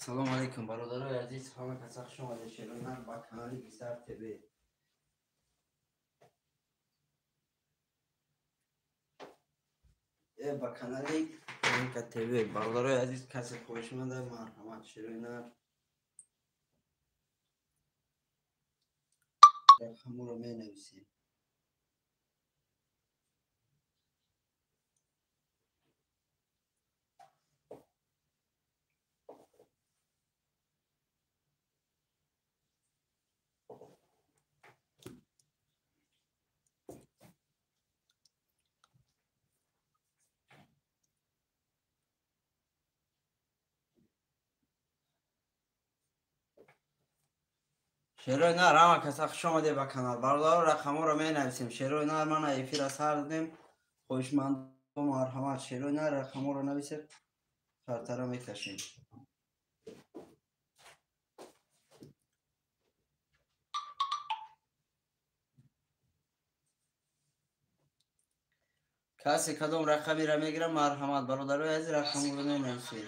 Ассалому алайкум, бародарои азиз, ҳама каса хуш омадед Шерои Нар ба канали Гисар ТВ. Ба канали Ника ТВ. Бародарои азиз, касе хоҳишманда, марҳамат, Шерои Нар. Рақамро менависем. Шерои Нар, ҳама каса хуш омадед ба канал. Бародаро, рақамҳоро менависем. Шерои Нар, мана эфира сар додем. Хоҳишмандо, марҳамат, Шерои Нар, рақамҳоро нависед, хартара мекашем. Касе кадом рақамеро мегирам, марҳамат, бародарои азиз, рақамҳоро менависед.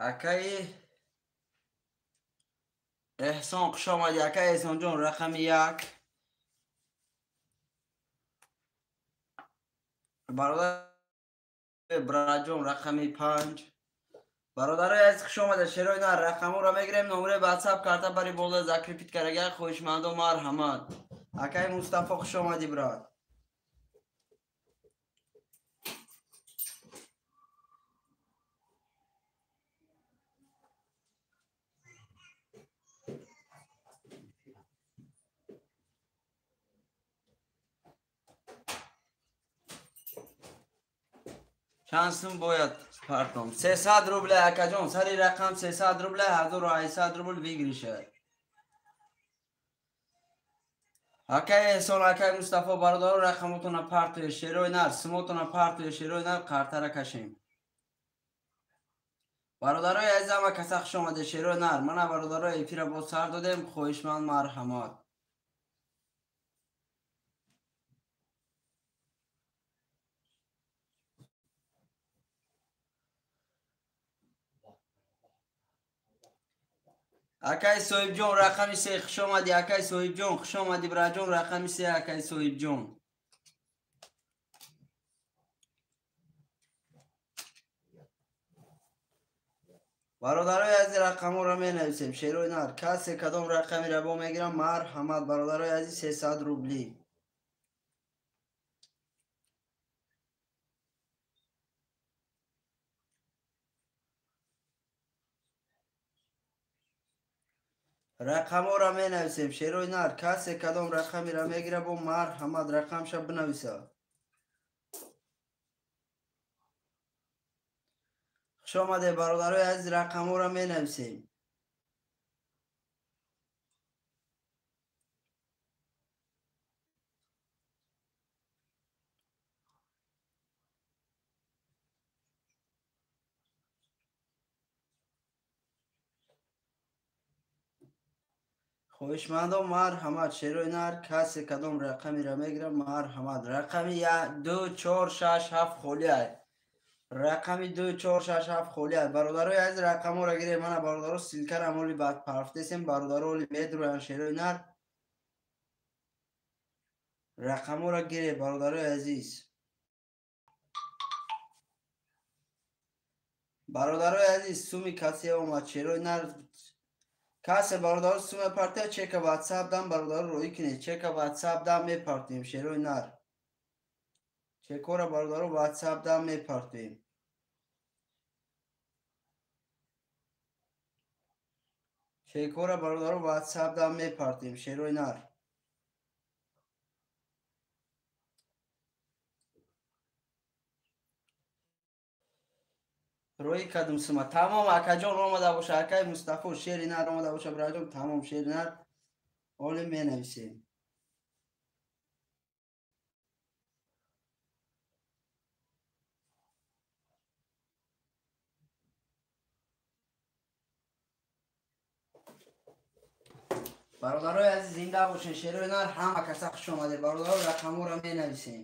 Акаи Эҳсон, хуш омадӣ, акаи Эҳсонҷон, рақами 1. Бародар Браҷон, рақами 5. Бародарои азиз, хуш омадед. Шерои Нар, рақамҳоро мегирем, номраи WhatsApp карта бари боло закрепить карага, хоҳишмандо, марҳамат. Акаи Мустафо, хуш омадӣ, брат. Чанд сум бояд партом? 300 рубля, акаҷон, сари рақам 300 рубля, 1800 рубл выигрыша. Акаи Эҳсон, акаи Мустафо, бародаро, рақамотона партоед, Шерои Нар, сумотона партоед, Шерои Нар, қартара кашем. Бародарои азиз, ҳама каса хуш омадед, Шерои Нар. Мана, бародаро, эфира боз сар додем, хоҳишманд, марҳамат. Акаи Соҳибҷон, рақами 3, хуш омадӣ. Акаи Соҳибҷон, хуш омадӣ, браҷон, рақами 3, акаи Соҳибҷон. Бародарои азиз, рақамҳоро менависем. Шерои Нар, касе кадом рақамеро бо мегирам, марҳамат, бародарои азиз, 300 рубли. Рақамҳоро менависем. Шерои Нар, касе кадом рақамеро мегира, бо марҳамат, рақамша бинависа. Хуш омадед, бародарои азиз, рақамҳоро менависем. Хоҳишмандо, марҳамат, Шерои Нар, касе кадом рақамеро мегирам, марҳамат. Рақами 2, 4, 6, 7 холӣ ай. Рақами 2, 4, 6, 7 холӣ ай. Бародарои азиз, рақамҳоро гирем. Мана, бародаро, ссылкаро моли баъд парфтесем. Бародаро, оли медроян, Шерои Нар. Рақамҳоро гирем, бародарои азиз. Бародарои азиз, суми касе омад, Шерои Нар. Касе, бародаро, суме партия, чека WhatsApp дам, бародаро, роӣ кунед. Чека WhatsApp дам мепартем, Шерои Нар. Чекора, бародаро, WhatsApp дам мепартем. Чекора, бародаро, WhatsApp дам мепартем, Шерои Нар. Рои кадум сума. Тамом акаҷон омада боша, акай Мустафо шери нар омада боша, бираҷон, тамом шери нар. Оли менависем. Бародарои азиз зинда бошен, шерои нар ҳама каса хуш омадед. Бародаро рақамҳоро менависем.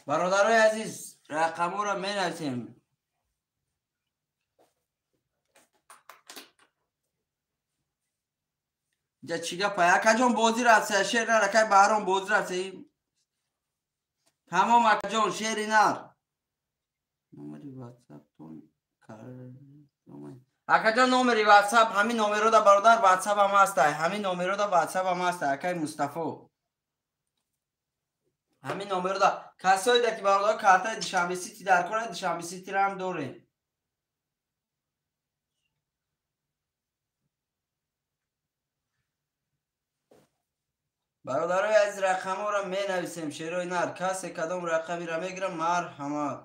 Бародарои азиз рақамҳоро менависем. Инҷа чӣ гапа? Акаҷон бозӣ рафта, шер нар, акай Баҳром бозӣ рафта. Тамом акаҷон, шери нар. Номери WhatsApp-тон акаҷон, номери WhatsApp ҳамин номерода бародар WhatsApp ҳам ҳастай. Ҳамин номерода WhatsApp ҳам ҳастай, акай Мустафо. Ҳамин номерода касоида ки бародар картаи Душанбе Сити дар кора, Душанбе Ситиро ҳам дорем. Бародарои азиз рақамҳоро менависем, шерои нар. Касе кадом рақамиро мегирам, марҳамат.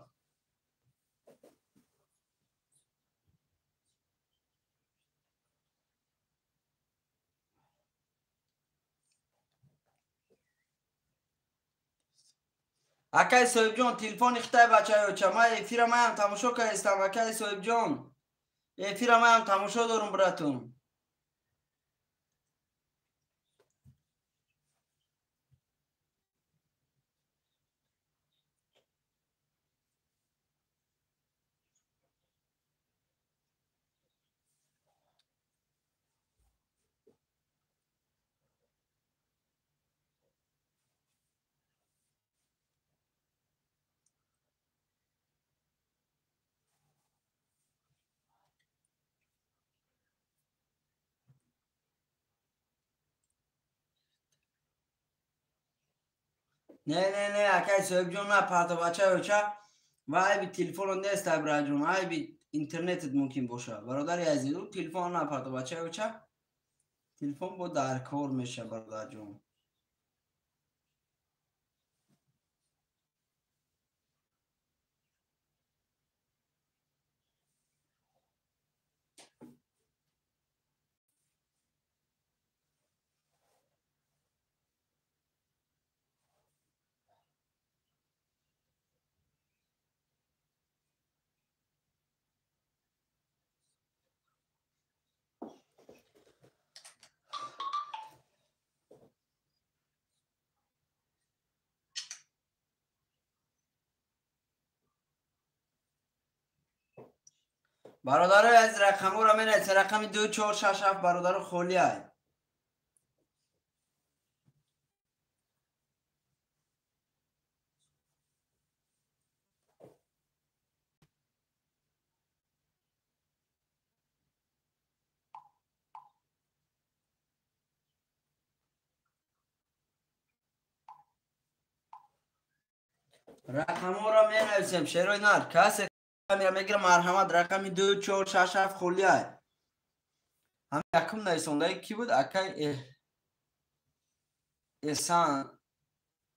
Акай Соҳибҷон, телефони хитай бачаёча. Ман эфира маям тамошо кардистам, акай Соҳибҷон. Эфира маям тамошо дорум, братум. Не, не, не, акай Соҳибҷон, на парто бачаёча. Ва айби телефоно нест, браҷон, айби интернетет мумкин боша. Бародари азиз, ӯ телефон на парто бачаёча. Телефон бо дар кор меша, бародарҷон. Бародарои азиз рақамҳоро менависем. Рақами 2 4 6 7 бародаро холӣ ай. Рақамҳоро менависем, шерои нар. Касе мегирам, марҳамат. Рақами 2 4 6 7 холӣ ай. Ҳамин якум нависондаи кӣ буд? Акай Эсан.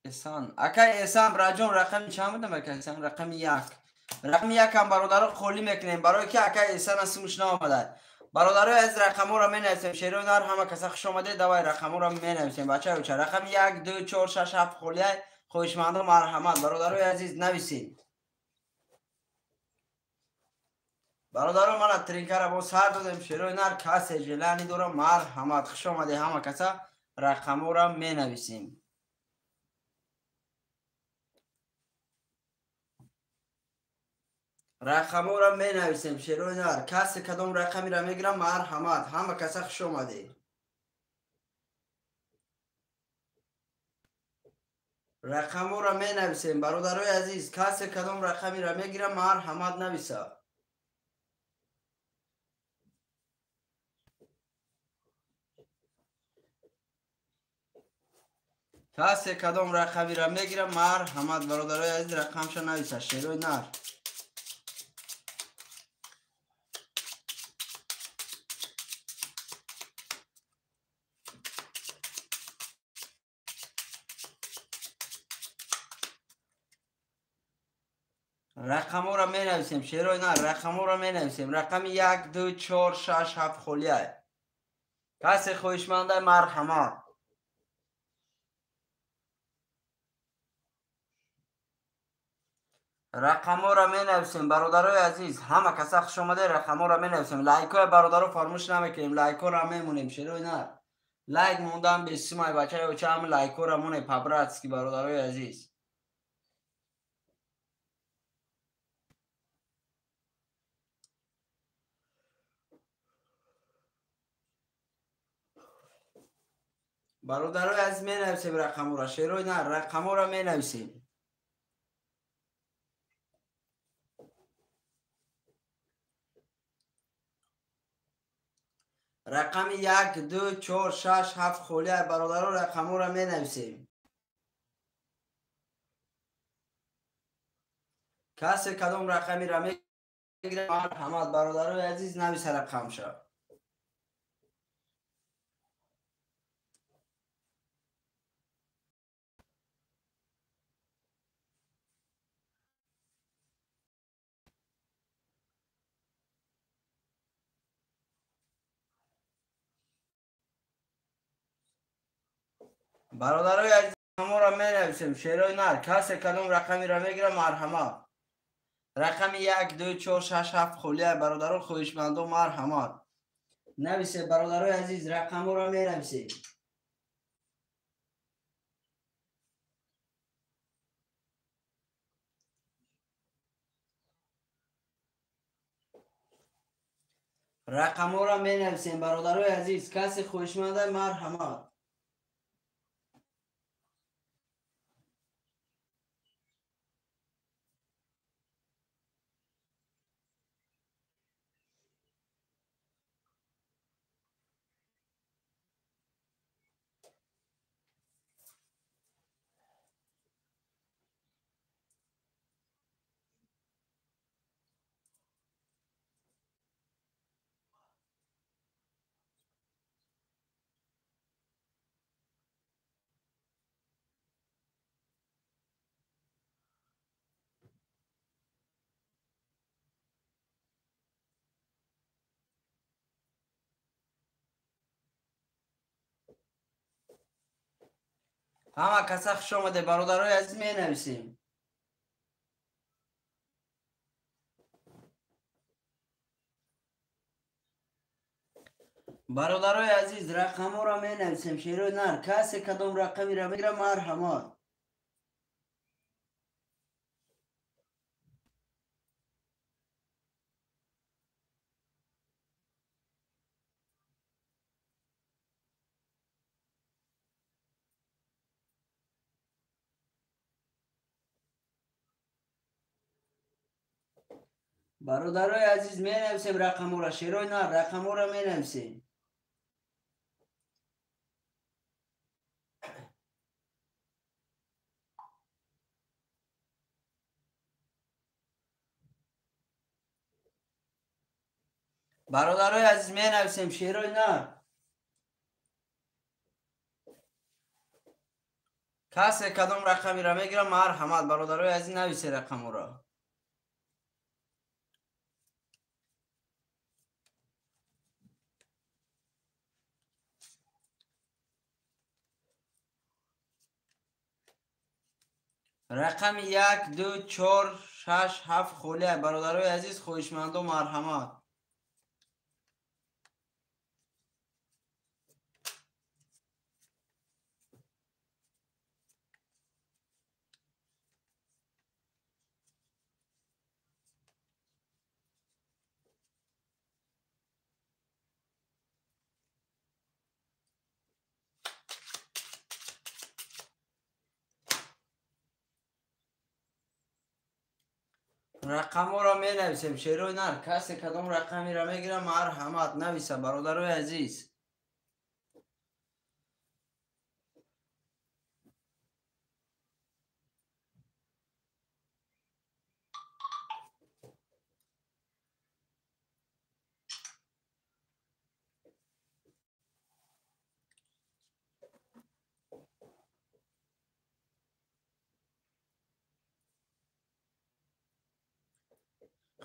Эсан. Акай Эсан, браҷон, рақами чанд будам, акай Эсан? Рақами 1. Рақами 1 ҳам бародаро холӣ мекунем, барои ки акай Эсан асмаш наомада. Бародарои азиз рақамҳоро менависем. Шерои нар ҳама каса хуш омадед. Давай рақамҳоро менависем, бачаёча. Рақами 1 2 4 6 7 холӣ ай. Хоҳишмандо марҳамат, бародарои азиз нависед. Бародаро мана тринкара бо сар додем, шерои нар касе желани дора, марҳамат, хуш омадед ҳама каса. Рақамҳоро менависем. Рақамҳоро менависем, шерои нар. Касе кадом рақамеро мегирам, марҳамат. Ҳама каса хуш омадед. Рақамҳоро менависем, бародарои азиз. Касе кадом рақамеро мегирам, марҳамат нависа. Касе кадом рақамеро мегирам, марҳамат, бародарои азиз, рақамша нависа, шерои нар. Рақамҳоро менависем, шерои нар, рақамҳоро менависем. Рақами 1, 2, 4, 6, 7 холия. Касе хоҳишманда, марҳамат. Рақамҳоро менависем, бародарои азиз. Ҳама каса хуш омаде, рақамҳоро менависем. Лайкҳои бародаро фаромӯш намекунем, лайкҳоро мемонем, шерои нар. Лайк мондан бесимай бачаи оча, ҳам лайкҳоро монем по-братски, бародарои азиз. Бародарои азиз, менависем рақамҳоро, шерои нар, рақамҳоро менависем. Рақами 1, 2, 4, 6, 7 холия, бародаро, рақамҳоро менависем. Касе кадом рақамеро мегирад, марҳамат, бародарои азиз, нависа рақамша. Бародарои азиз, рақамҳоро менависем, шерои нар. Касе кадом рақамеро мегирад, марҳамат. Рақами 1, 2, 4, 6, 7 холия, бародаро, хоҳишмандо, марҳамат. Нависе, бародарои азиз, рақамҳоро менависем. Рақамҳоро менависем, бародарои азиз. Касе хоҳишманда, марҳамат. Ҳама каса хуш омаде, бародарои азиз, менависем. Бародарои азиз, рақамҳоро менависем, шерои нар. Касе кадом рақамеро мегирад, марҳамат. Бародарои азиз, менависем рақамҳоро, шерои нар, рақамҳоро менависем. Бародарои азиз, менависем, шерои нар. Касе кадом рақамеро мегирад, марҳамат, бародарои азиз, нависе рақамҳоро. Рақами 1, 2, 4, 6, 7 холия, бародарои азиз, хоҳишмандо, марҳамат. Рақамҳоро менависем, шерои нар. Касе кадом рақамеро мегирам, марҳамат нависа, бародарои азиз.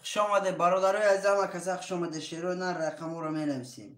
Хуш омаде, бародарои азизам, каса хуш омаде. Шерои нар, рақамҳоро менависем.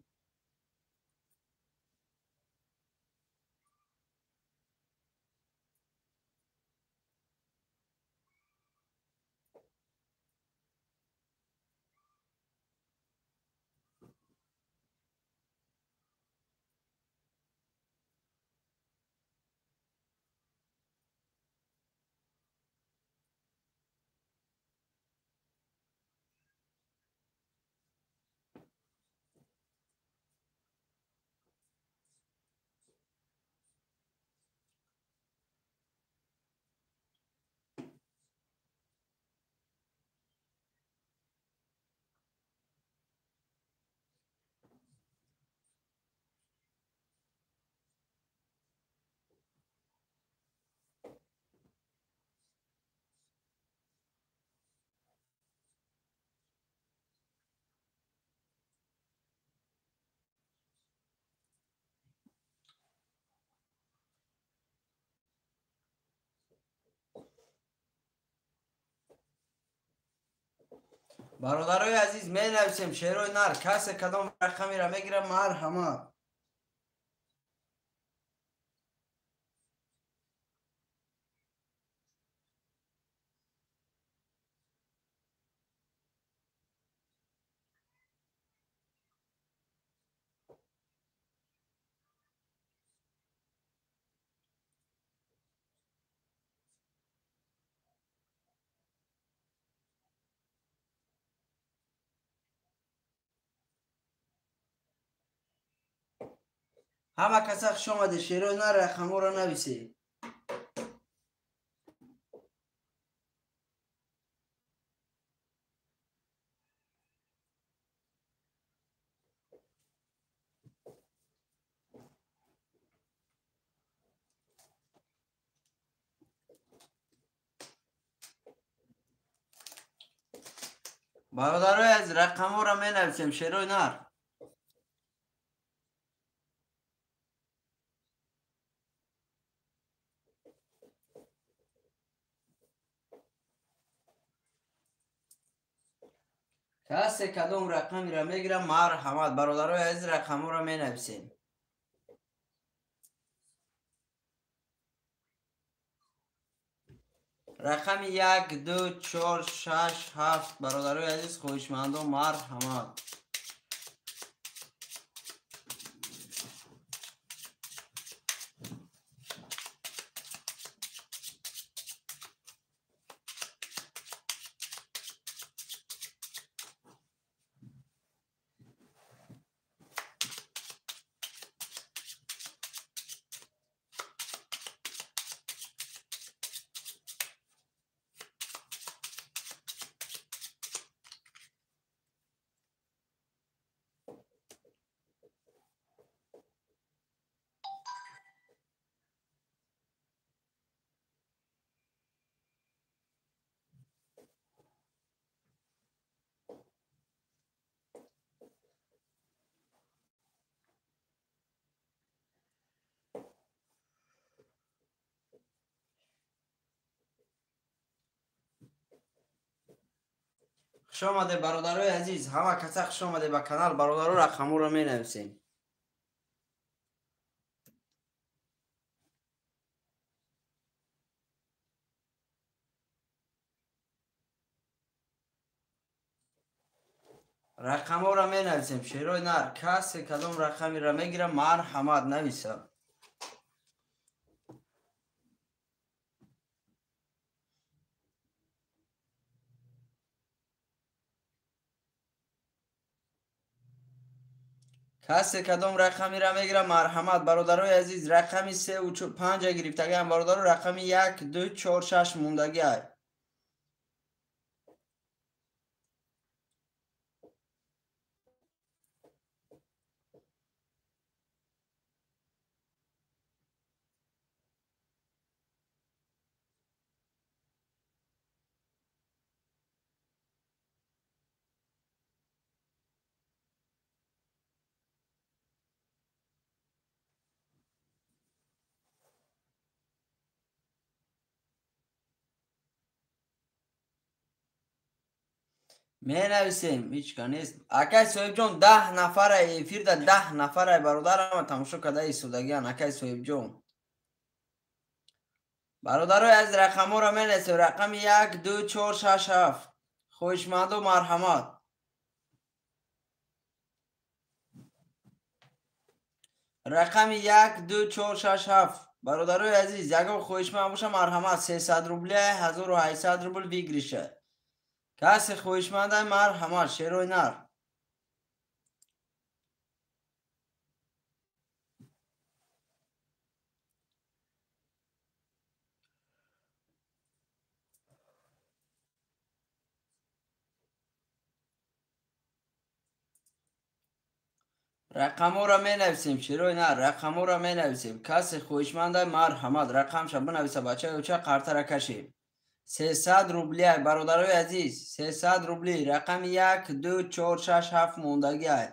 Бародарои азиз, менависем, шерои нар. Касе кадом рақамеро мегирам, марҳамат. Ҳама каса хуш омаде, шерои нар, рақамҳоро нависед. Бародарои азиз, рақамҳоро менависем, шерои нар. Касе кадом рақамеро мегирам, марҳамат, бародарои азиз, рақамҳоро менависем. Рақами 1, 2, 4, 6, 7, бародарои азиз, хоҳишмандон, марҳамат. Хуш омаде, бародарои азиз, ҳама каса хуш омаде ба канал. Бародаро, рақамҳоро менависем. Рақамҳоро менависем, шерои нар. Касе кадом рақамеро мегирам, марҳамат, нависа. Касе кадом рақамеро мегирам, марҳамат, бародарои азиз. Рақами 3 5 гирифтагиам, бародаро, рақами 1, 2, 4, 6 мондагиай. Менависем, ҳеч ка нест. Акай Соҳибҷон, 10 нафара эфирда, 10 нафара бародарама тамошо карда истодагиан, акай Соҳибҷон. Бародарои аз рақамҳоро менависем. Рақами 1, 2, 4, 6, 7. Хоҳишмандо марҳамат. Рақами 1, 2, 4, 6, 7. Бародарои азиз, ягон хоҳишманд боша марҳамат. 300 рубля, 1800 рубл выигрыша. Касе хоҳишманда марҳамат, шерои нар. Рақамҳоро менависем, шерои нар, рақамҳоро менависем. Касе хоҳишманда марҳамат, рақамша бинависа, бачаи оча қартара кашем. 300 рубля, бародарои азиз, 300 рубли, рақами 1, 2, 4, 6, 7 мондагиай.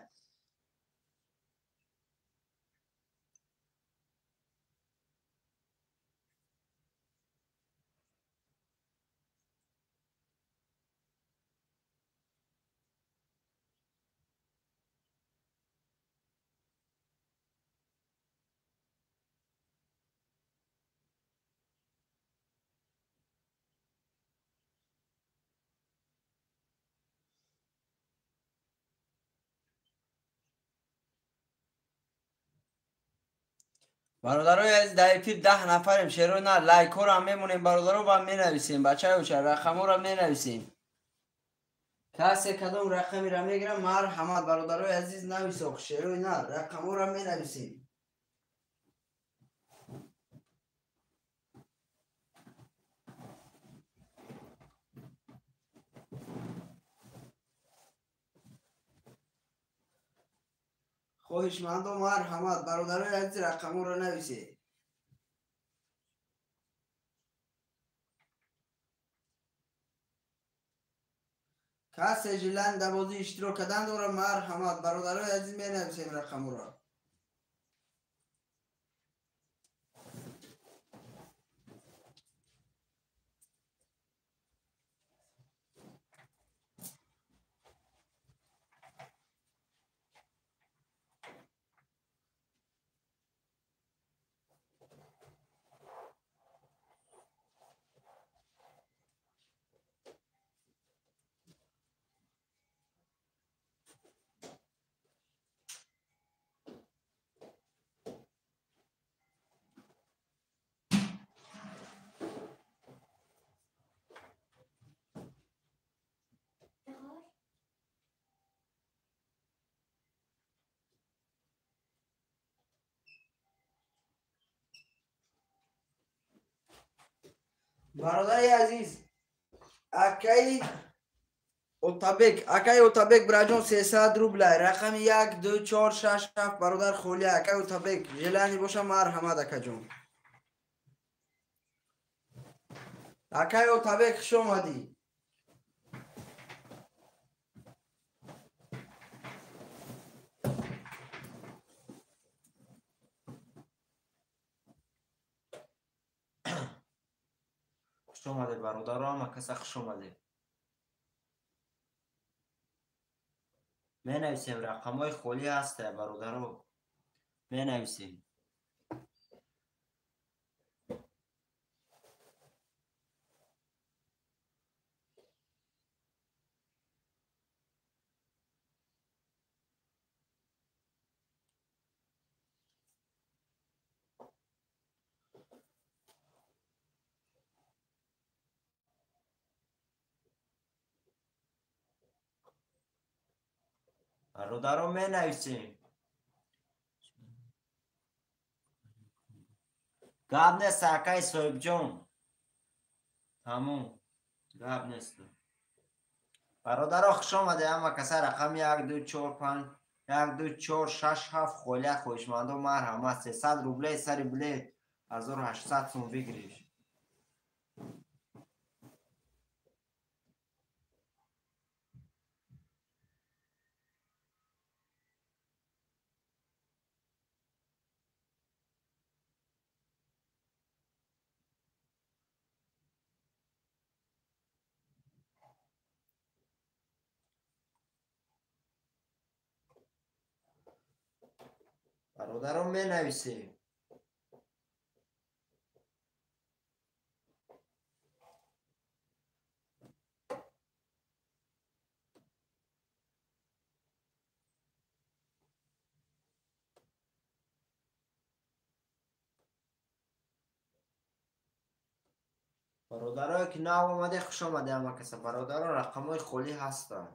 Бародарои азиз, дар эфир 10 нафарем, шерои нар, лайкҳоро ҳам мемонем, бародаро, ва менависем, бачаи оча, рақамҳоро менависем. Касе кадом рақамеро мегирам, марҳамат, бародарои азиз, нависоқ, шерои нар, рақамҳоро менависем. Хоҳишмандо марҳамат, бародарои азиз, рақамҳоро нависед. Касе желание дар бозӣ иштирок кардан дорад, марҳамат, бародарои азиз, менависем рақамҳоро. Бародари азиз, акаи Отабек, акаи Отабек бираҷон, 300 рубля, рақами 1, 2, 4, 6, 7, бародар холия, акаи Отабек, желание боша марҳамат, акаҷон. Акаи Отабек, хуш омадӣ. Хуш омадед, бародаро, ҳама каса хуш омадед. Менависем, рақамҳои холӣ ҳаста, бародаро. Менависем. Бародаро, менависем. Гап нест, акаи Соҳибҷон. Тамом. Гап нест. Бародаро, хуш омадед ҳама каса, рақами 1, 2, 4, 5, 1, 2, 4, 6, 7 холия, хоҳишмандо марҳамат, 300 рублей сари билет, 1800 сум выигрыш. Бародарон менависем. Бародарое ки нав омаде, хуш омаде ҳама каса. Бародарон, рақамҳои холӣ ҳастанд.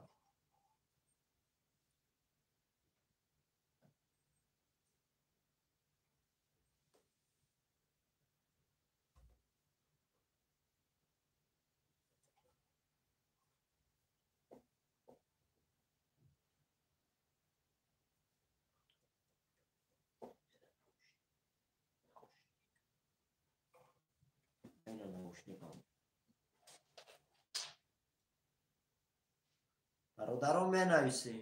Бародарон менависем.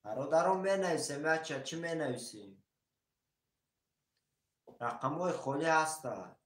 Бародарон менависем, яча чӣ менависем? Рақамҳои холӣ ҳастанд.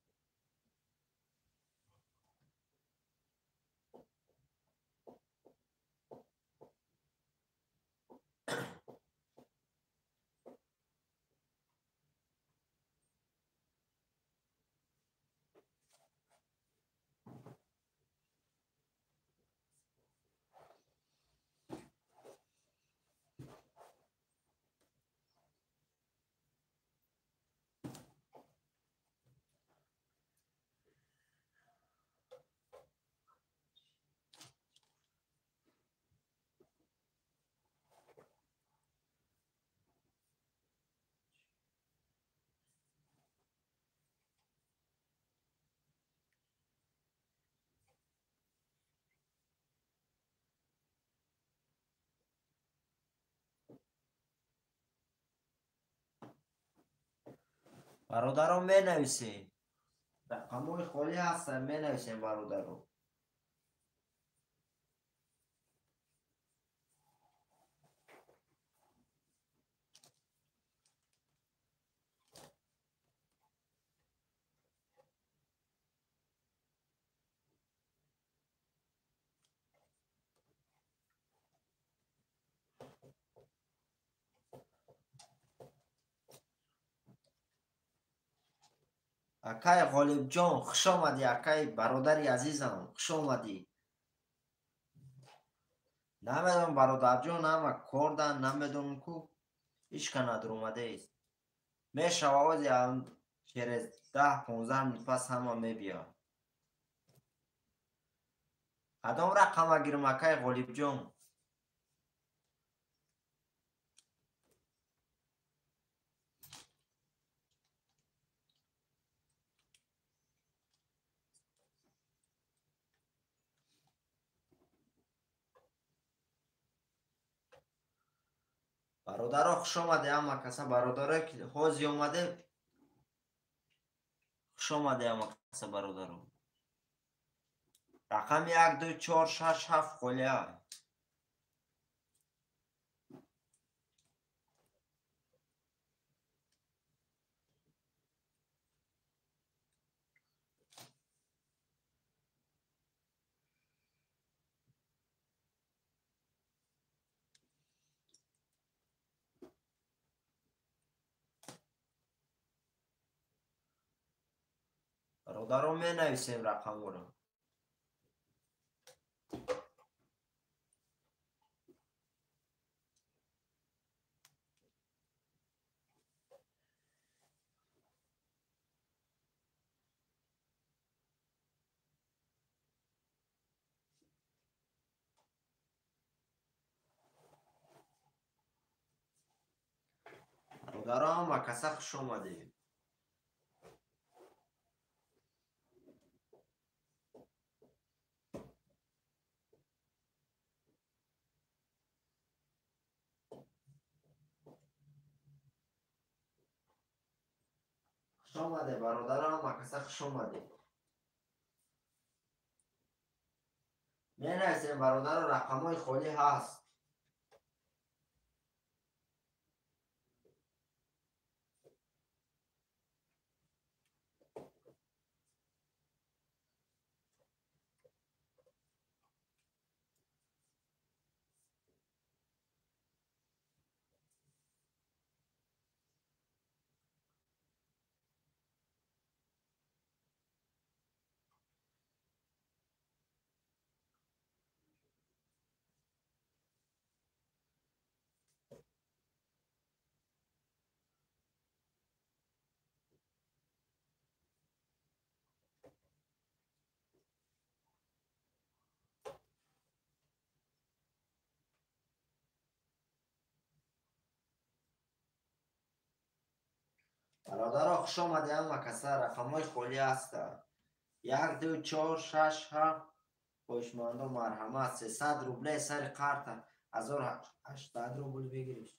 Бародарон менависем. Рақамҳои холӣ ҳастанд, менависем бародарон. Акай Ғолибҷон, хуш омадӣ, акай бародари азизам, хуш омадӣ. Намедонам бародарҷон, ҳама кордан, намедонам ку ҳеч ка надуромадааст. Мешава ози через 10-15 минут пас ҳама мебиёд. Кадом рақама гирам, акай Ғолибҷон? Бародаро хуш омаде ҳама каса, бародарое ки ҳози омаде, хуш омаде ҳама каса бародаро. Рақами 1 2 4 6 7 холия. Бародарон менависем рақамҳоро. Бародарон ҳама каса хуш омадед. Хуш омадед бародарам, ҳама каса хуш омадед. Менависем бародаро, рақамҳои холӣ ҳаст. Бародаро, хуш омадед ҳама каса, рақамҳои холӣ ҳастанд. 1 2 4 6 7. Хоҳишмандо марҳамат, 300 рубле сари карта, 1800 рубл бигириш.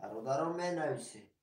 Бародаро, менависед.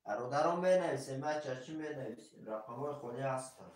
Бародарон, менависем, бача, чӣ менависем? Рақамҳои холӣ ҳастанд.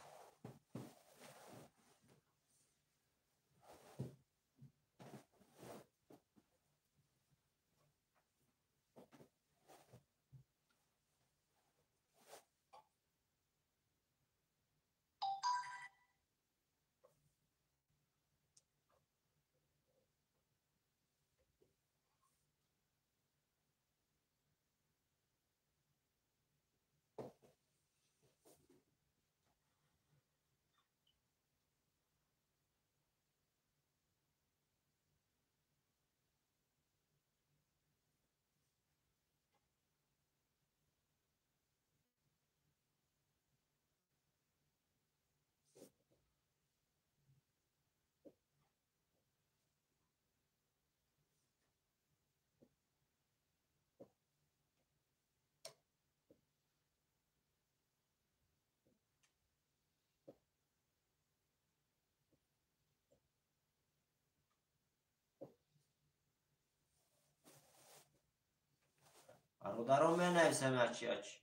Бародарон, менависем ачи ачи.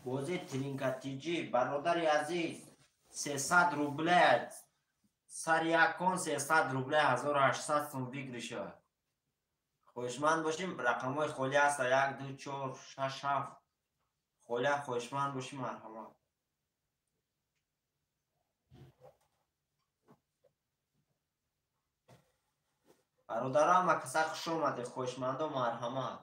Бозии тринкатиҷӣ, бародари азиз, 300 рубле. Сари як кон 300 рубле, 1800 сум выигрыша. Хоҳишманд бошим, рақамҳои холӣ ҳаста 1, 2, 4, 6, 7. Холӣ, хоҳишманд бошим, марҳамат. Бародарам, ҳама каса хуш омадед, хоҳишмандо марҳамат.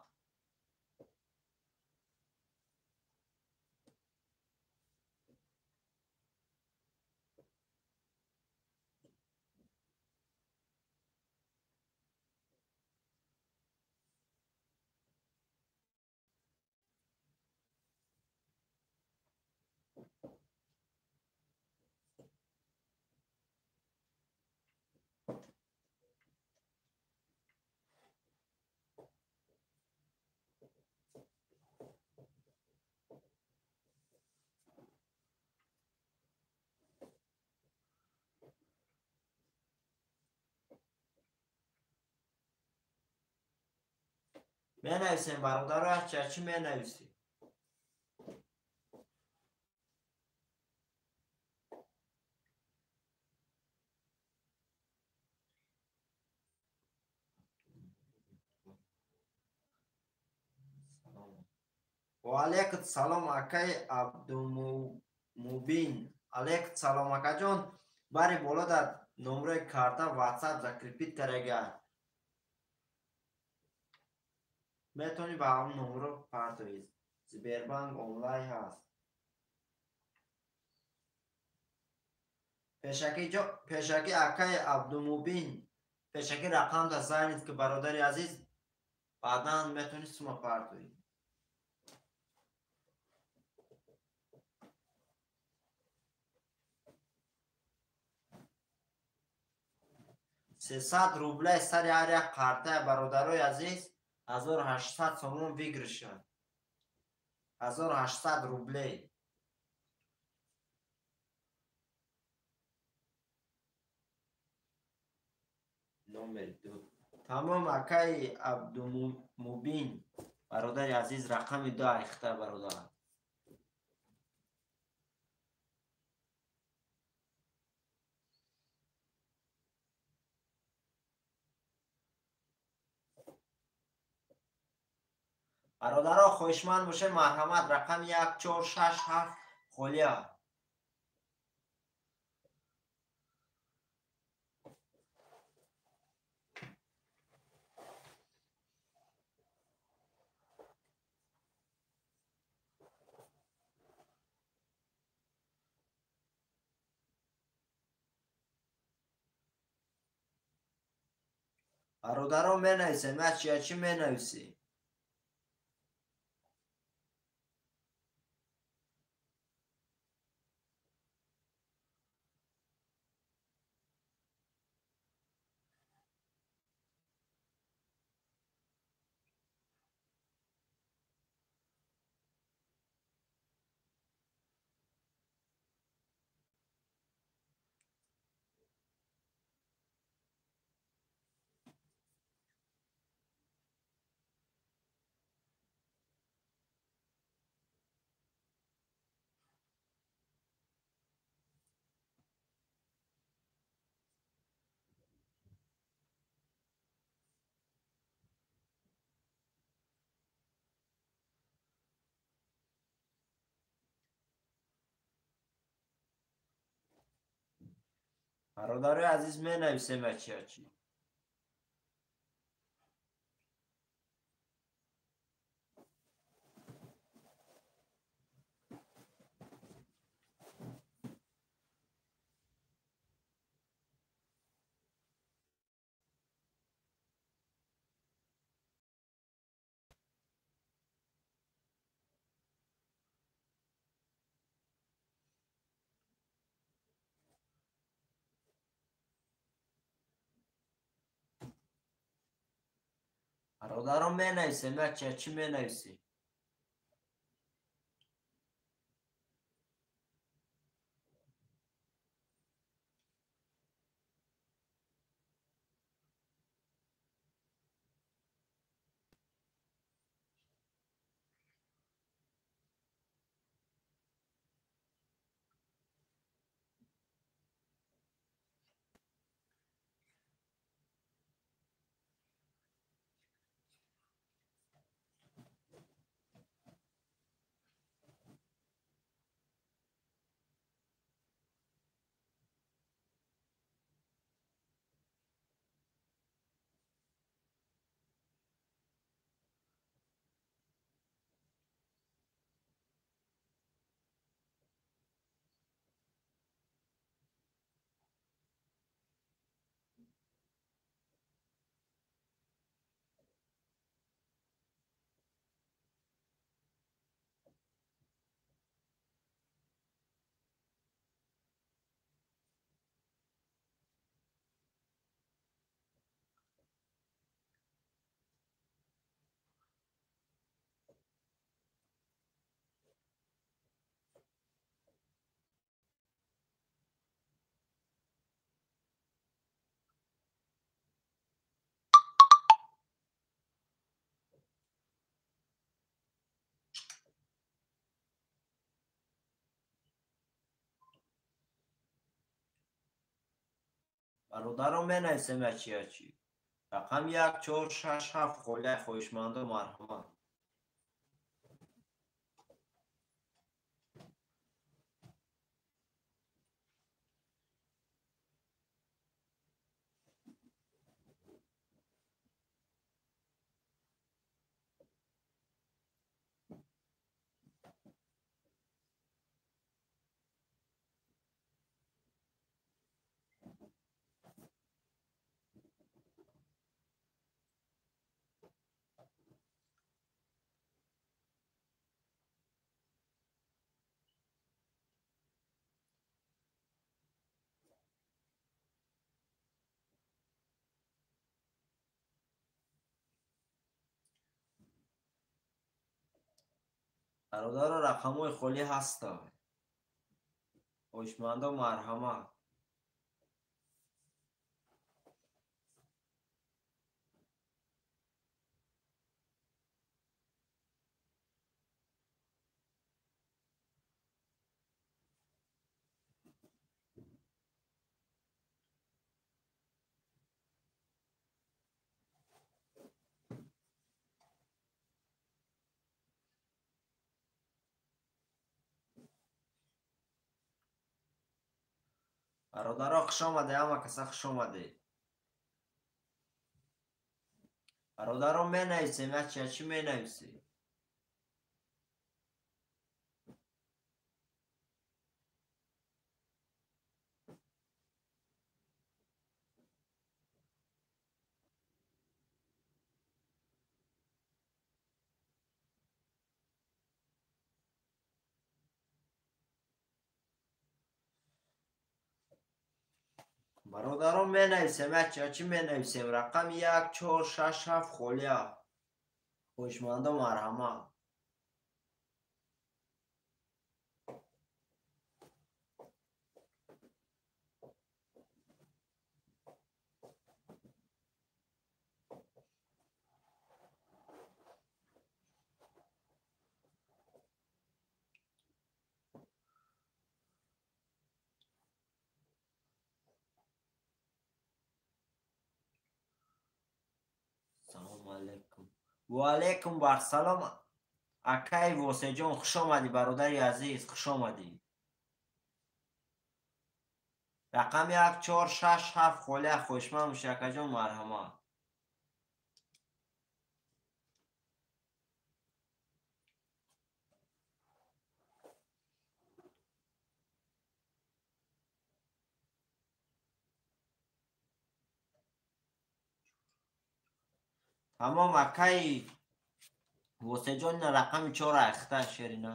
Менависем, бародаро, ҳарчи менависем. Ва алейкум салом, акай Абдумубин. Алейкум салом, акаҷон. Бари боло дар номрои карта WhatsApp закрепить карага. Метавонӣ ба ҳамон номро партоӣ. Сбербанк онлайн ҳаст. Пешакӣ акаи Абдумубин, пешакӣ рақамта занед, ки бародари азиз, баъдан метавонӣ сума партоӣ. 300 рубле сари ҳар як картая, бародарои азиз, 1800 сомон выигрыша. 1800 рублей. Номер 2. Тамом, акаи Абдумубин, бародари азиз, рақами 2 айхта, бародар. Бародаро, хоҳишманд боше, марҳамат, рақами 1, 4, 6, 7 холия. Бародаро, менависем, ҳарчи менависӣ. Бародарои азиз, менависем ҳарчи. Бародаро, менависем, ҳарчи менависем. Бародарон менависем ячи ячи. Рақами 1 4 6 7 холия хоҳишмандо марҳамат. Бародаро рақамҳои холӣ ҳастанд. Хоҳишмандо марҳамат. Бародаро хуш омаде, ҳама каса хуш омаде. Бародаро менависем, ячи ячи менависем. Бародарон менависем, ячи ячи менависем. Рақами 1 4 6 7 холия. Хоҳишмандо марҳамат. Салом алейкум. Ва алейкум вассалом. Акай Восеҷон, хуш омадӣ бародари азиз, хуш омадӣ. Рақами 1 4 6 7 холия хоҳишманд бошӣ акаҷон марҳамат. Тамом акай Восеҷон рақами 4 айхта шерина.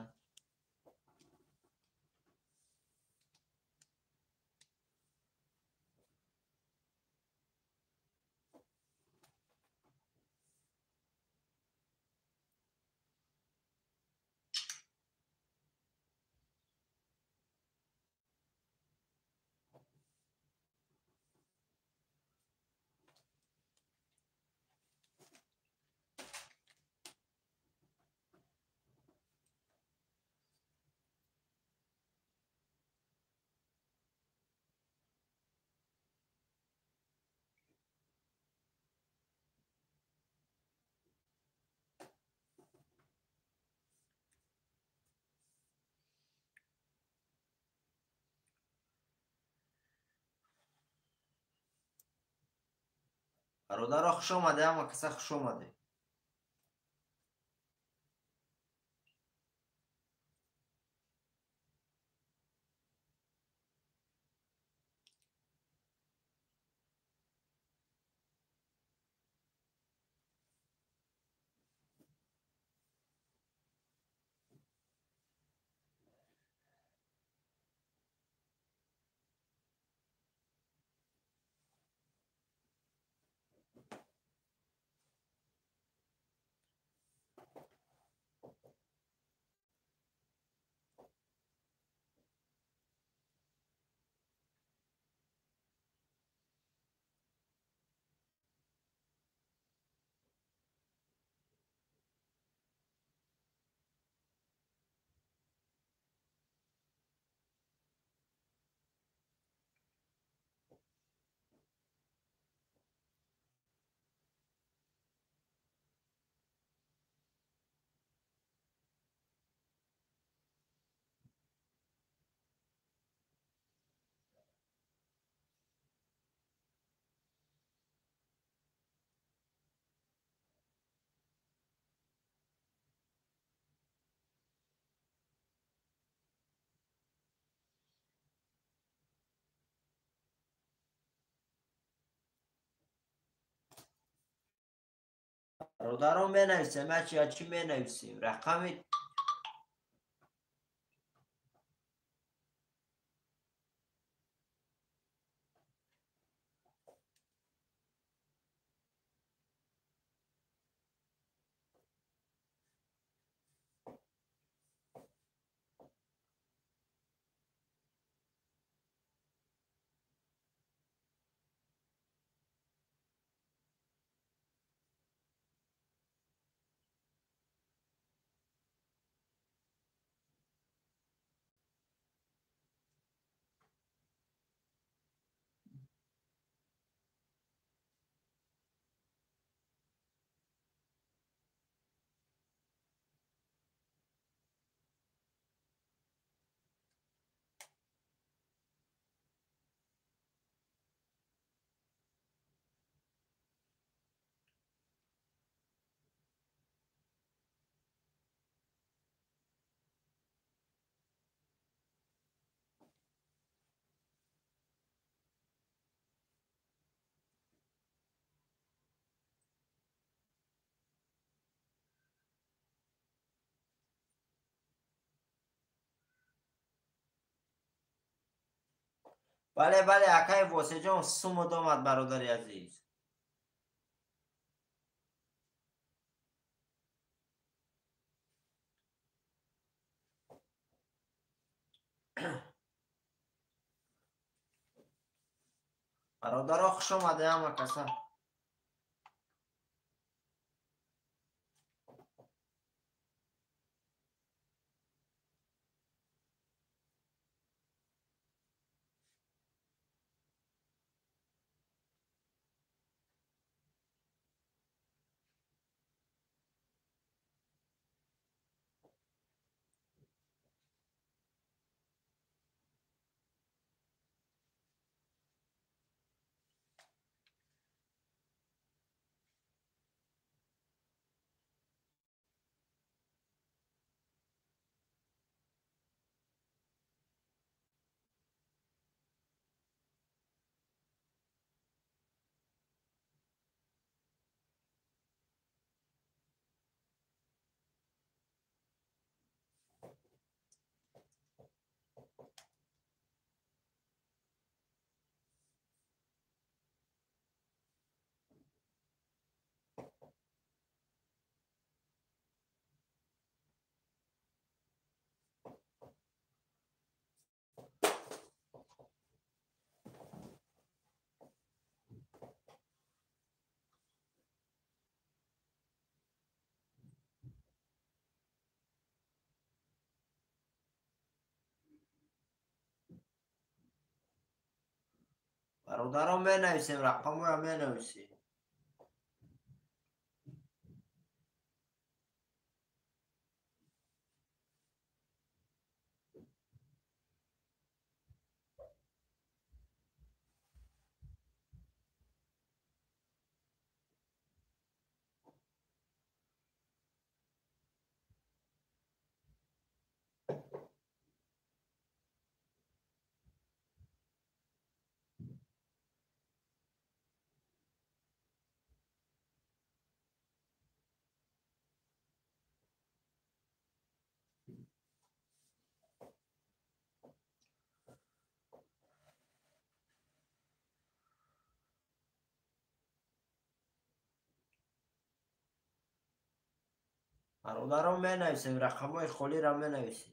Бародаро хуш омаде, ҳама каса хуш омаде. Бародарон, менависем, ячи менависем. Рақами бале, бале, акай Восеҷон, суму домад, бародари азиз. Бародаро, хуш омаде ҳама каса. Бародарон, менависем, рақамоя менависем. Бародарон, менависем, рақамҳои холиро менависем.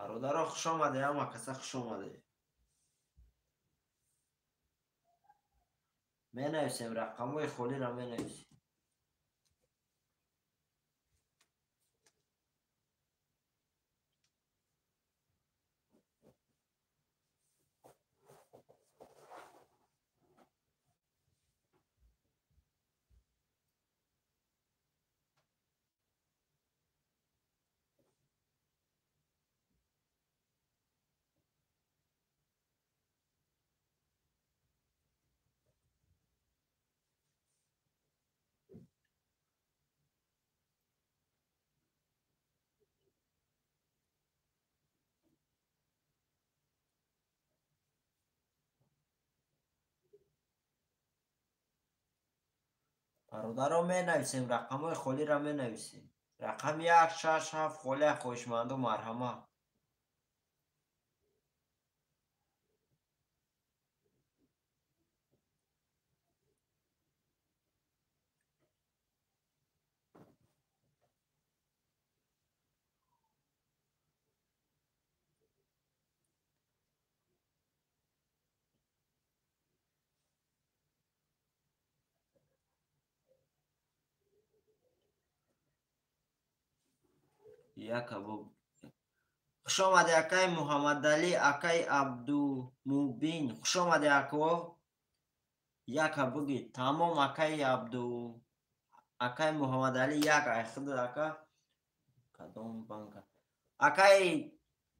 Бародаро, хуш омаде, ҳама каса хуш омаде. Менависем рақамҳои холиро менависем. Бародаро, менависем рақамҳои холиро менависем. Рақами 1, 6, 7 холия, хоҳишманду марҳамат. Хуш омаде акаи Муҳаммадалӣ, акаи Абдумубин. Хуш омаде ако. Яка буги. Тамом акаи Абду, акаи Муҳаммадалӣ як ай худ ака. Кадом банка?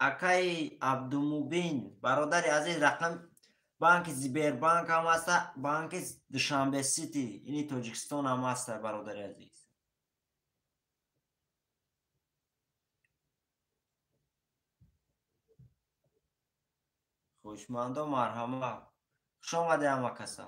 Акаи Абдумубин, бародари азиз, рақам банки Сбербанк ҳам аста, банки Душанбе Сити, ини Тоҷикистон ҳам аста, бародари азиз. Хоҳишмандо марҳамат. Хуш омаде ҳама каса.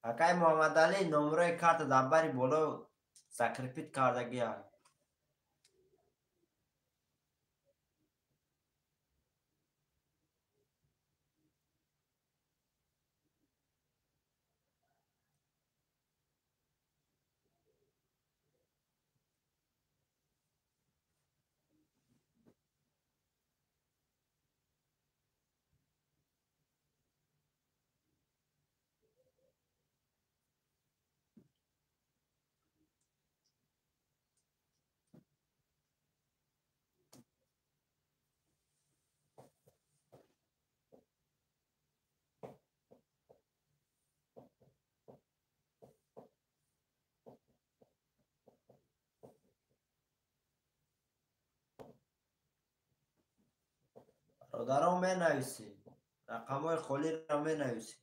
Акаи Муҳаммадалӣ, номерои карта дар бари боло закрепит кардагия. Бародарон, менависем. Рақамҳои холиро менависем.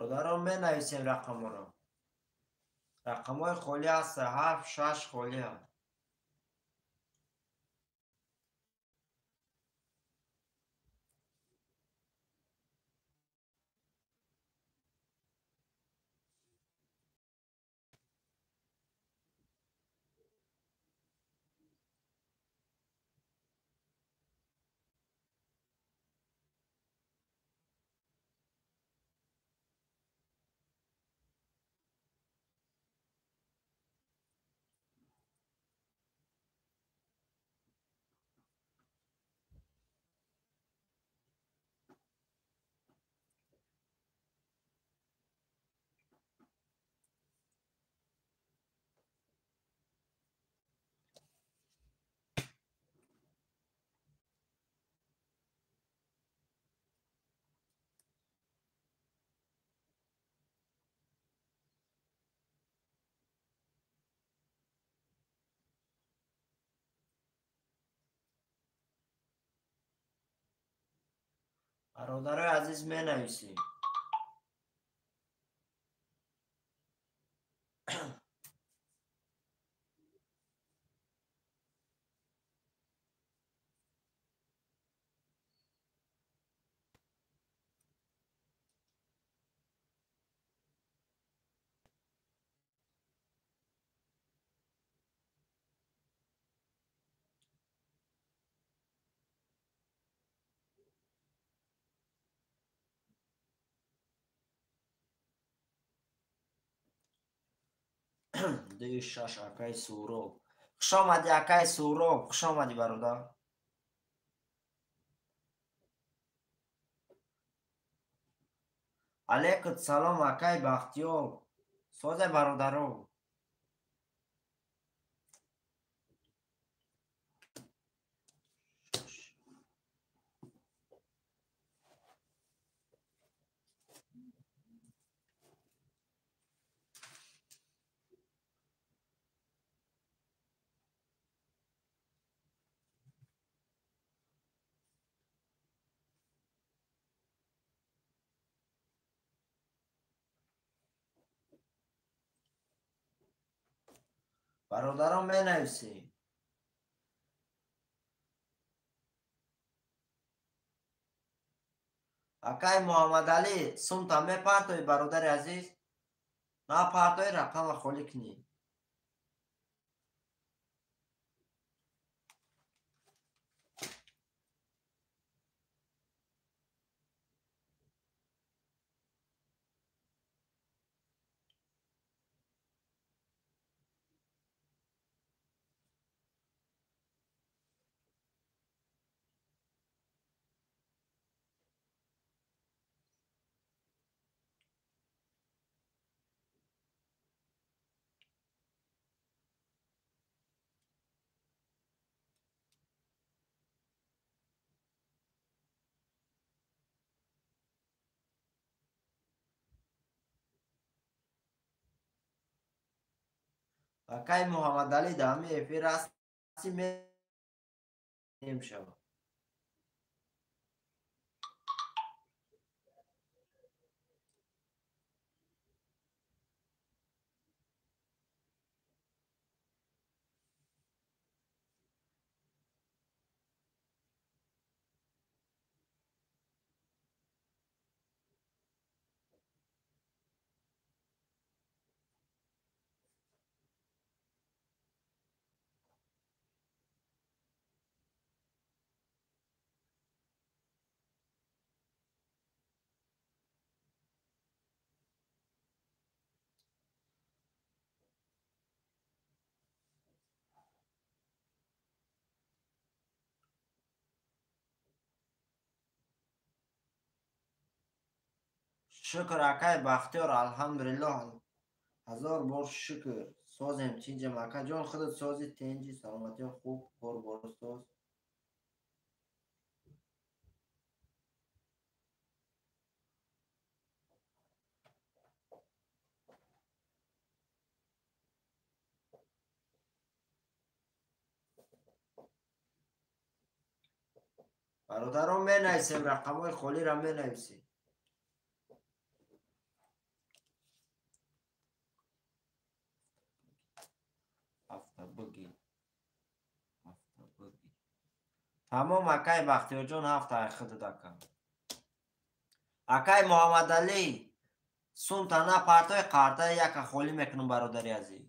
Бародарон, менависем рақамҳоро. Рақамҳои холӣ ҳаст, 7, 6 холӣ ҳаст. Бародарои азиз, менависем. Ду шаш акаи Суроб. Хуш омадӣ, акаи Суроб, хуш омадӣ, бародар. Алейкум салом, акаи Бахтиёр. Созе, бародаро. Бародарон, менависем. Акай Муҳаммадалӣ, сумта мепартоӣ, бародари азиз? Напартоӣ, рақама холӣ кунӣ. Акай Муҳаммадалӣ, дар ҳамин эфир ҳасти, мешавад. Шукр, акай Бахтиёр, алҳамдулиллоҳ, ҳазор бор шукр. Созем, тинҷем, акаҷон, худат сози, тинҷи, саломатиё хуб, кор бор соз. Бародарон, менависем, рақамҳои холиро менависем. Тамом акай Бахтиёрҷон ҳафта худат ака. Акай Муҳаммадалӣ сумта напартой қартаи яка холӣ мекунам бародари азиз.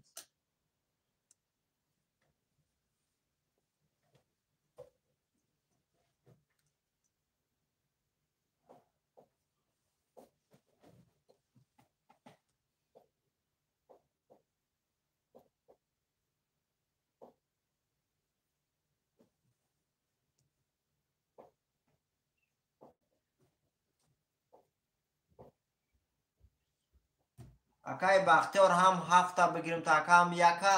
Акай Бахтиёр ҳам ҳафта бигирим та ака ҳам яка.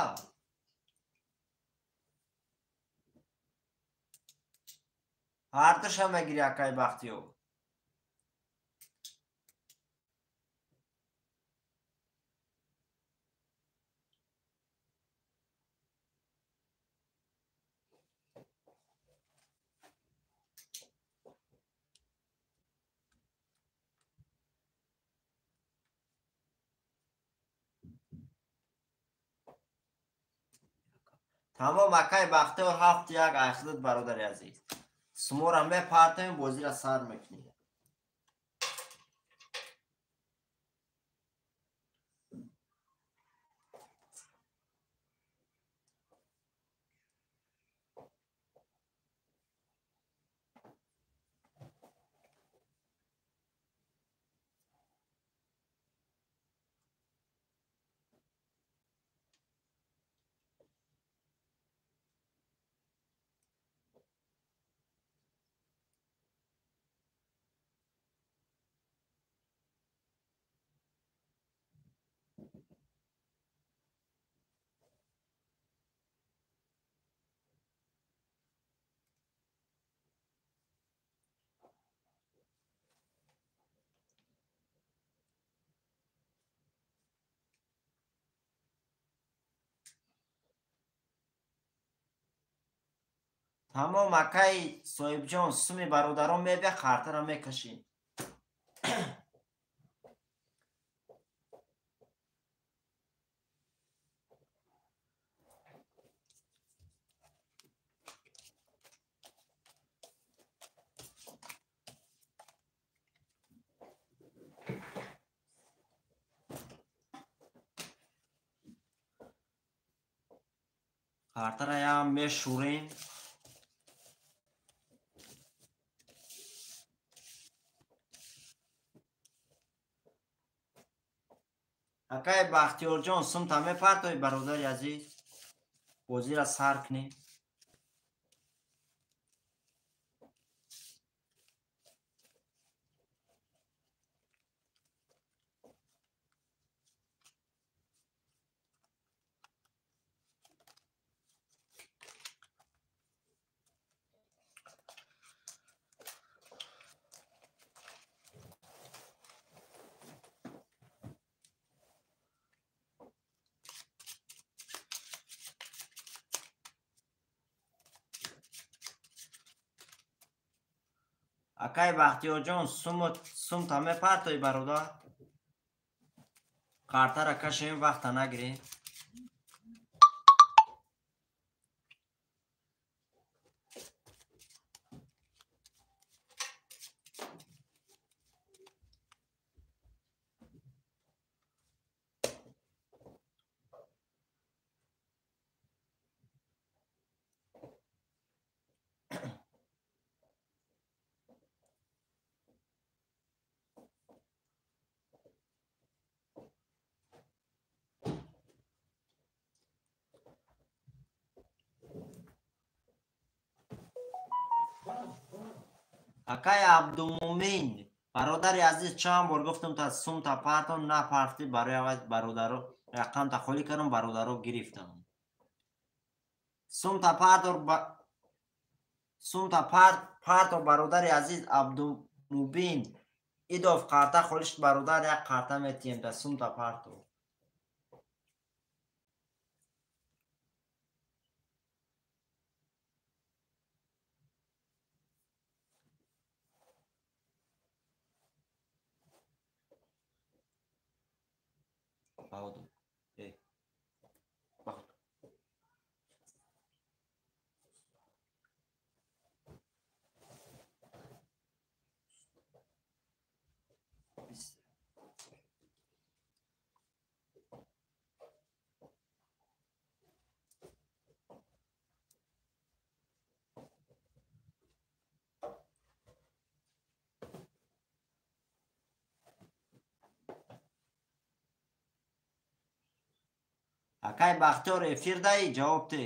Ҳардуша мегири акай Бахтиёр. Тамом акай Бахтиёр ҳафт як айхудат бародари азиз. Сумора мепартоем, бозира сар мекунем. Тамом акай Соҳибҷон суми бародарон мебия қартара мекашӣ. Қартараям мешӯрем. Акай Бахтиёрҷон сумта мепартои бародари азиз. Бозира сар кунем. Акай Бахтиёрҷон сумта мепартои бародар. Қартара кашем вақта нагирем. Акай Абдумумин бародари азиз чанд бор гуфтам та сумта партон напартӣ барои аваз бародаро рақамта холӣ кардам бародаро гирифтам. Сумта партор сумта парто бародари азиз Абдумубин идов қарта холӣ шуд бародар як қарта метиҳем та сумта парто. Баҳодур. Баҳодур. Акай Бахтиёр эфир даи ҷавоб те.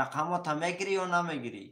Рақамота мегирӣ ё намегирӣ?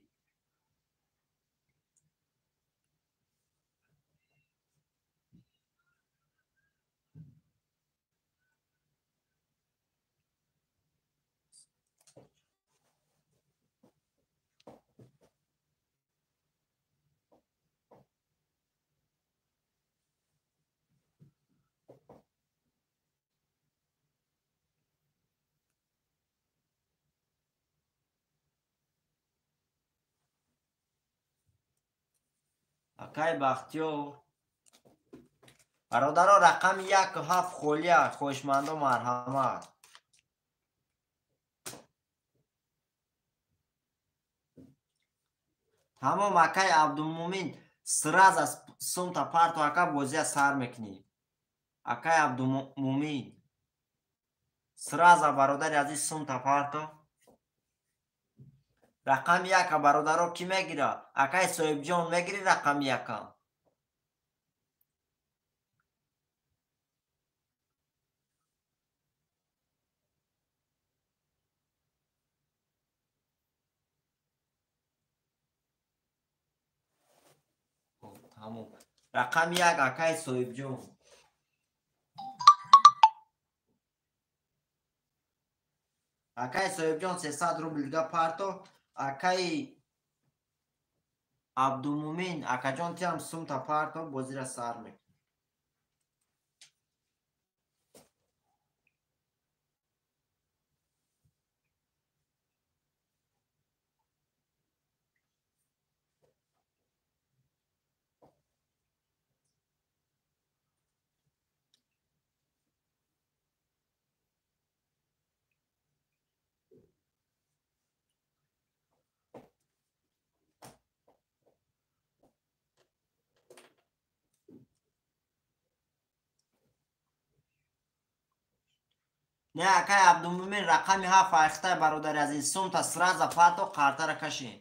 Акай Бахтиёр. Бародаро рақами 1 7 холия, хоҳишмандо марҳамат. Тамом акай Абдумумин сразу сумта парту ака бозия сар мекунӣ. Акай Абдумумин сразу бародари азиз сумта парту. Рақами 1 бародаро кӣ мегира? Акай Соҳибҷон мегирӣ рақами 1? Тамом. Рақами 1 акай Соҳибҷон. Акай Соҳибҷон 300 рубл дига парто. Акай Абдумумин акаҷон тиам сумта парто бозира сар мекунӣ. Не акай Абдумумин рақами 7 айхтай бародари азиз сумта сразу парто қартара каши.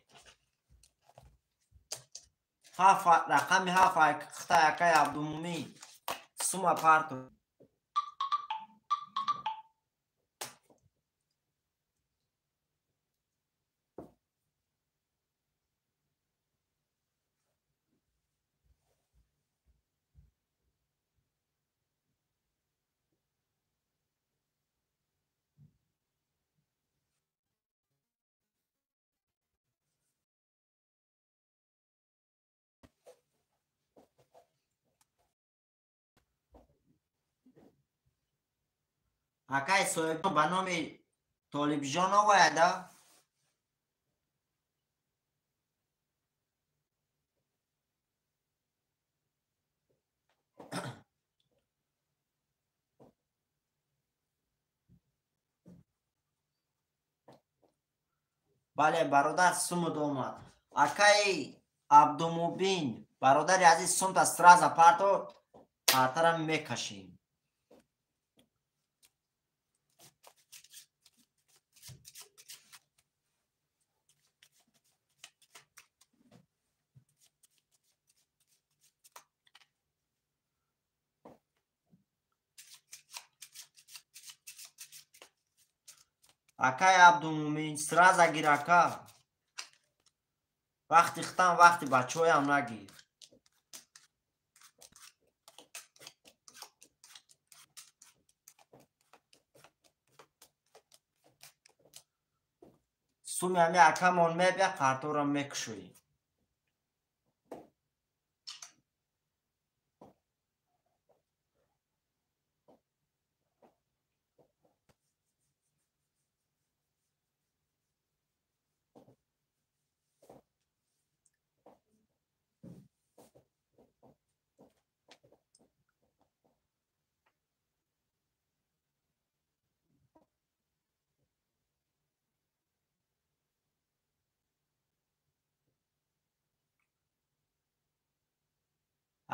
Рақами 7 айхтай акай Абдумумин сума парто. Акай Соҳибҷон ба номи Толибҷон оваяда? Бале бародар сумуд омад. Акай Абдумубин бародари азиз сумта сразу парто партара мекашем. Акай Абдумумин сразу гир ака. Вақти хитам вақти бачаҳоям нагир. Суми ҳами акамон мебия қарторам мекушоӣ.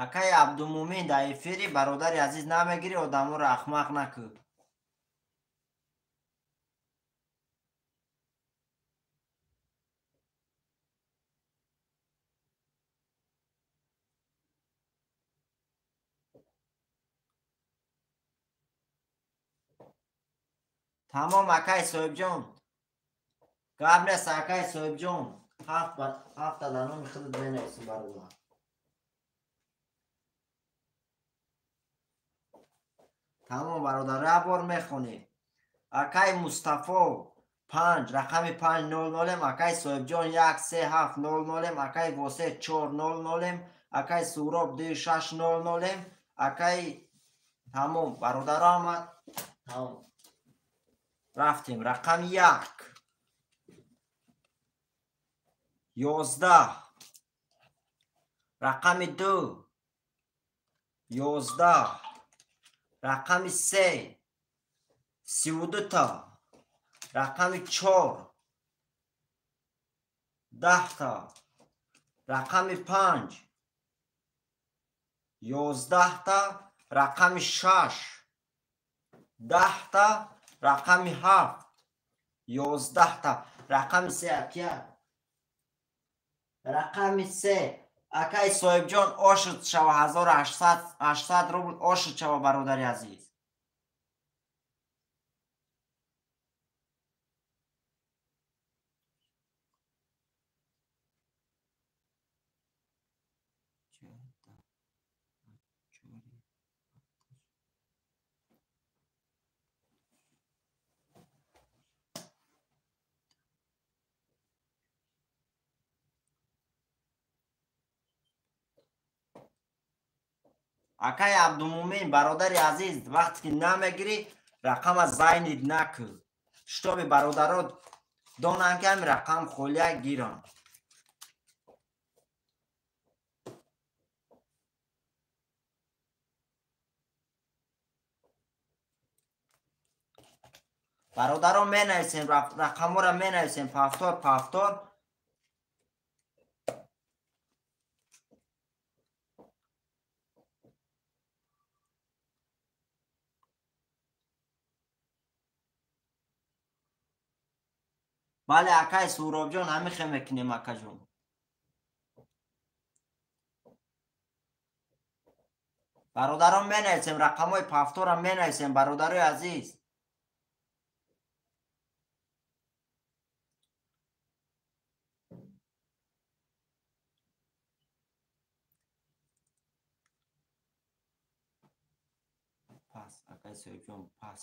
Акай Абдумумин дар эфири бародари азиз намегирӣ, одаморо ахмақ накӯ. Тамом акай соҳибҷон. Гап нест акай соҳибҷон. Ҳафта дар номи худат менависам бародар. Тамом бародар, як бор мехонӣ. Акай Мустафо 5 рақами 500, акай соҳибҷон 1 3 7 00, акай Восе 4 00, акай Суроб 2 6 00, акай тамом бародаро омад. Тамом. Рафтем рақами 1 11, рақами 2 11, рақами 3 32 та, рақами 4 10 та, рақами 5 11 та, рақами 6 10 та, рақами 7 11 та, рақами 3 акия. Рақами 3 акай соҳибҷон ошуд шава 1800 рубл ошуд шава бародари азиз. Акай Абдумумин бародари азиз, вақте ки намегирӣ рақама зайнид накун, шитоби бародаро донанд ки ҳамин рақам холия гиранд. Бародаро менависем, рақамҳоро менависем, пафтор пафтор. Бале акай Суробҷон, ҳамин хел мекунем акаҷон. Бародарон менависем, рақамҳои пафторам менависем, бародарои азиз. Пас, акай Соҳибҷон, пас.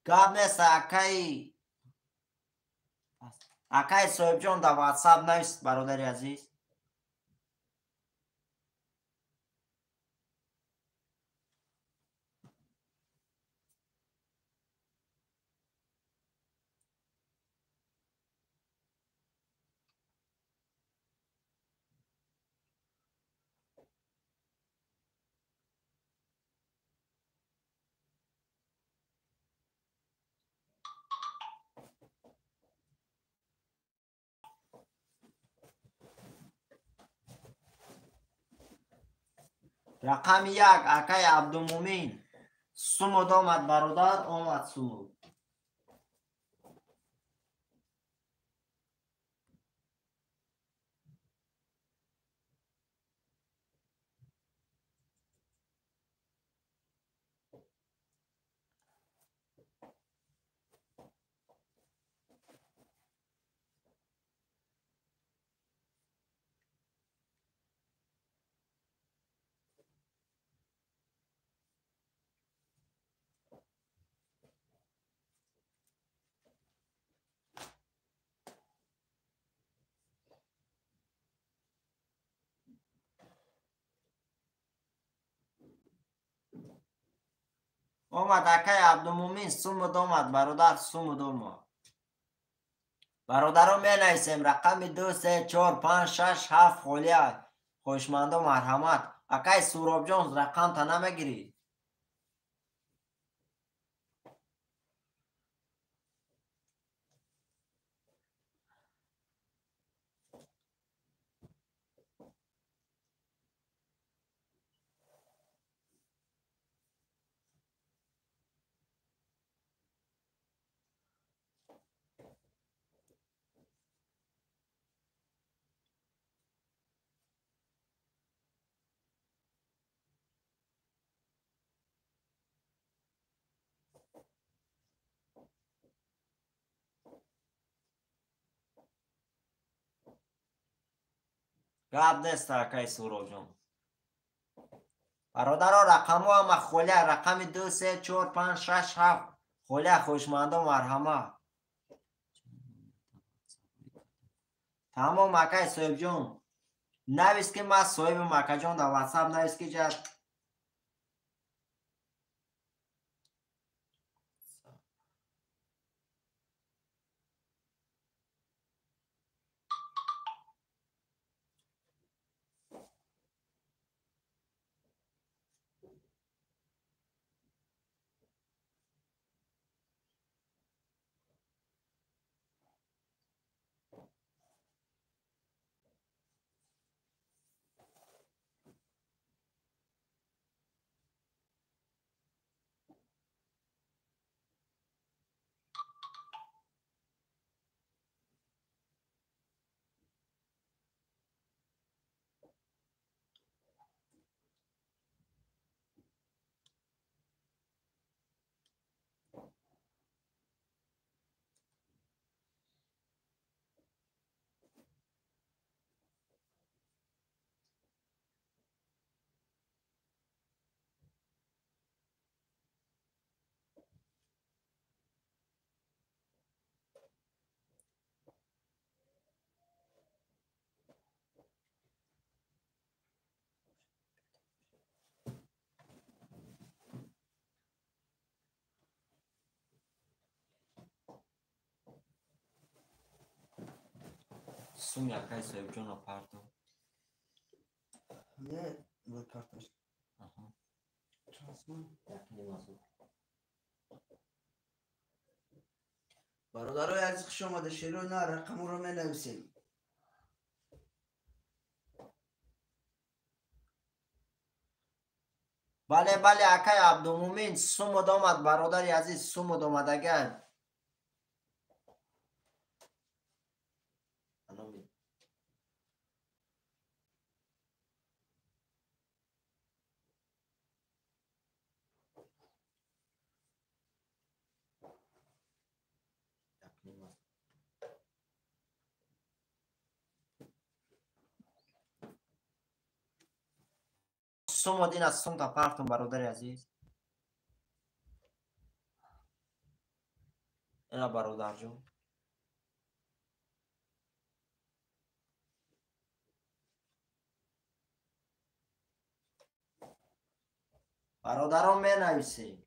Гап нест акай соҳибҷон, дар WhatsApp навис бародари азиз. Рақами 1 акай Абдумумин. Сумуд омад бародар, омад сумуд. Омад акай Абдумумин, сумуд омад бародар, сумуд омад. Бародаро менависем рақами 2 3 4 5 6 7 холия. Хоҳишмандо марҳамат. Акай Суробҷон, рақамта намегирӣ? Гап нест, акай Суробҷон. Бародаро, рақамҳо ҳама холия. Рақами 2, 3, 4, 5, 6, 7 холия. Хоҳишмандо марҳамат. Тамом, акай Соҳибҷон. Навис ки ман соҳибам, акаҷон, дар WhatsApp навис ки ҷа Суми акай Соҳибҷонро партов. Не, ва карташ. Аҳа. Чанд? 1.5 ҳазор. Бародарои азиз, хуш омада. Шерои на рақамҳоро менависем. Бале, бале, акай Абдумумин, сумуд омад, бародари азиз, сумуд омадаган. Сумуд ин аз сумта партум, бародари азиз. Ина, бародарҷон. Бародарон, менависем.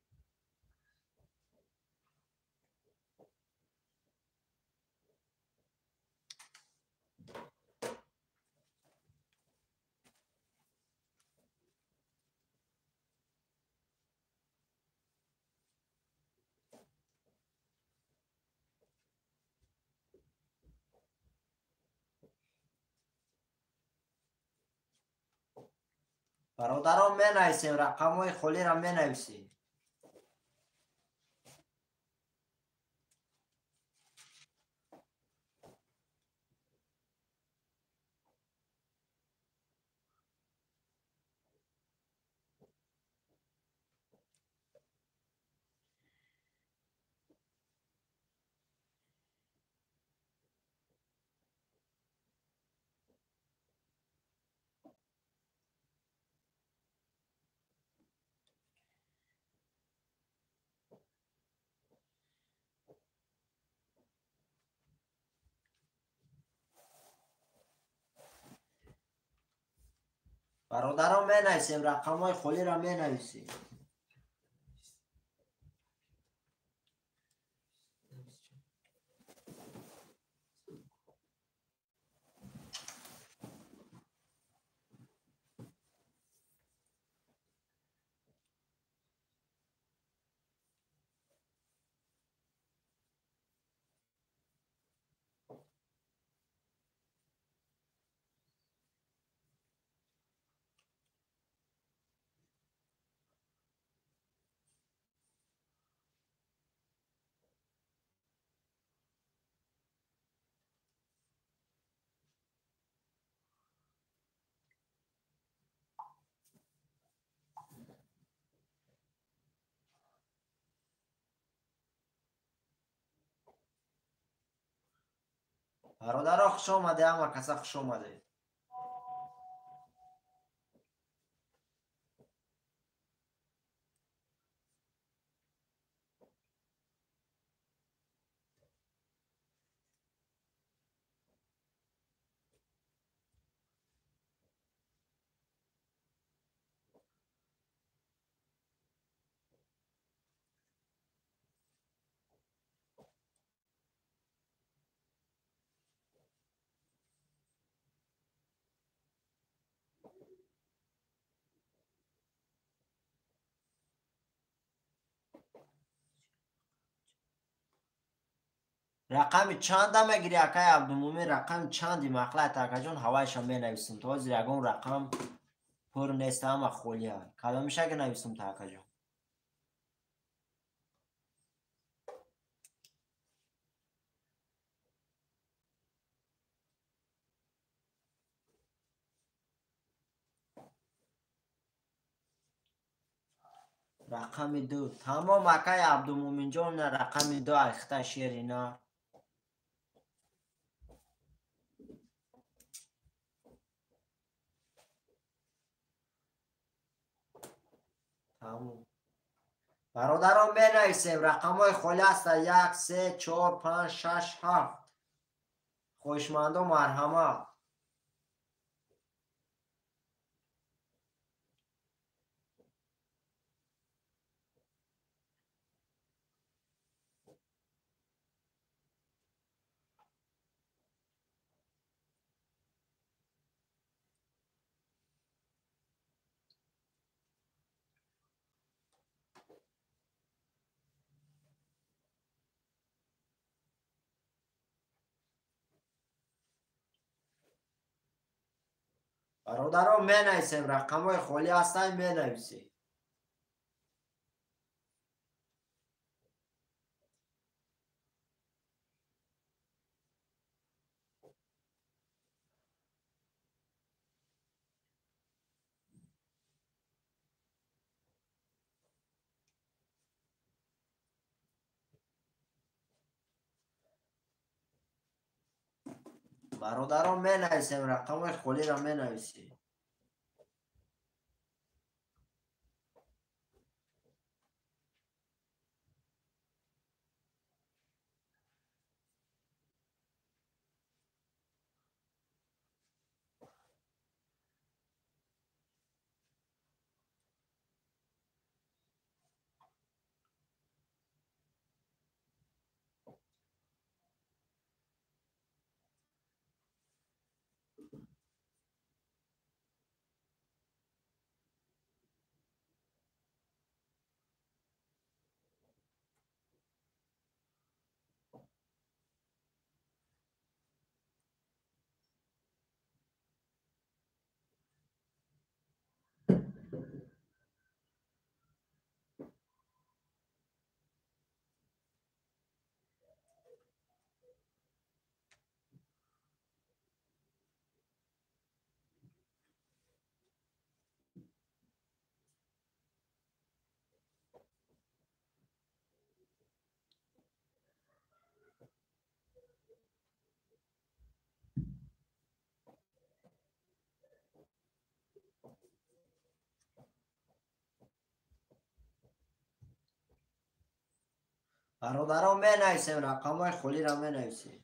Бародарон, менависем, рақамҳои холиро менависем. Бародарон, менависем, рақамҳои холиро менависем. Бародаро, хуш омаде, ҳама каса хуш омаде. Рақами чанда мегири акай Абдумумин? Рақами чанди мақлайт акаҷон, ҳавайша менависам. То ҳозир ягон рақам пур нест, ҳама холия. Кадомиша ки нависам та акаҷон? Рақами 2. Тамом акай Абдумуминҷон, рақами 2 айхта шерина. Тамом. Бародарон менависем, рақамҳои холӣ ҳастанд 1, 3, 4, 5, 6, 7. Хоҳишмандо марҳамат. Бародарон менависем, рақамҳои холӣ ҳастанд, менависем. Бародарон менависем, рақамҳои холиро менависем. Бародарон менависем, рақамҳои холиро менависем.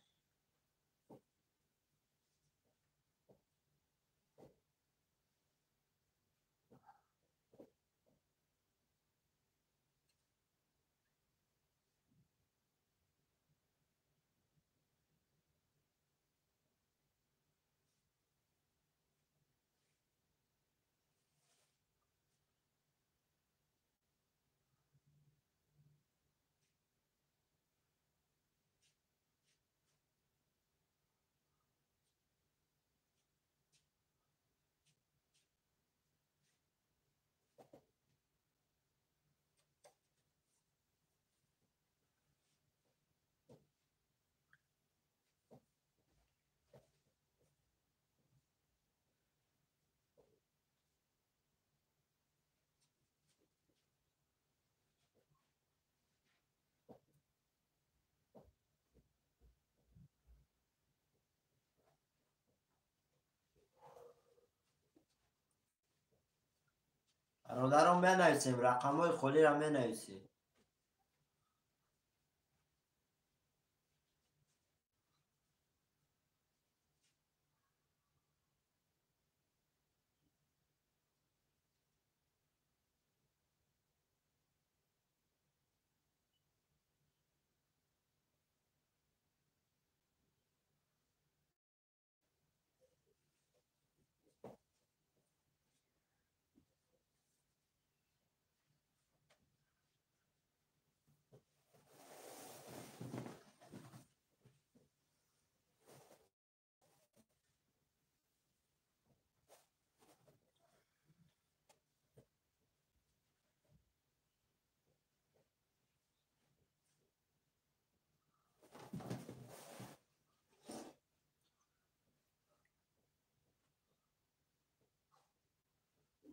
Бародарон менависем, рақамҳои холиро менависем.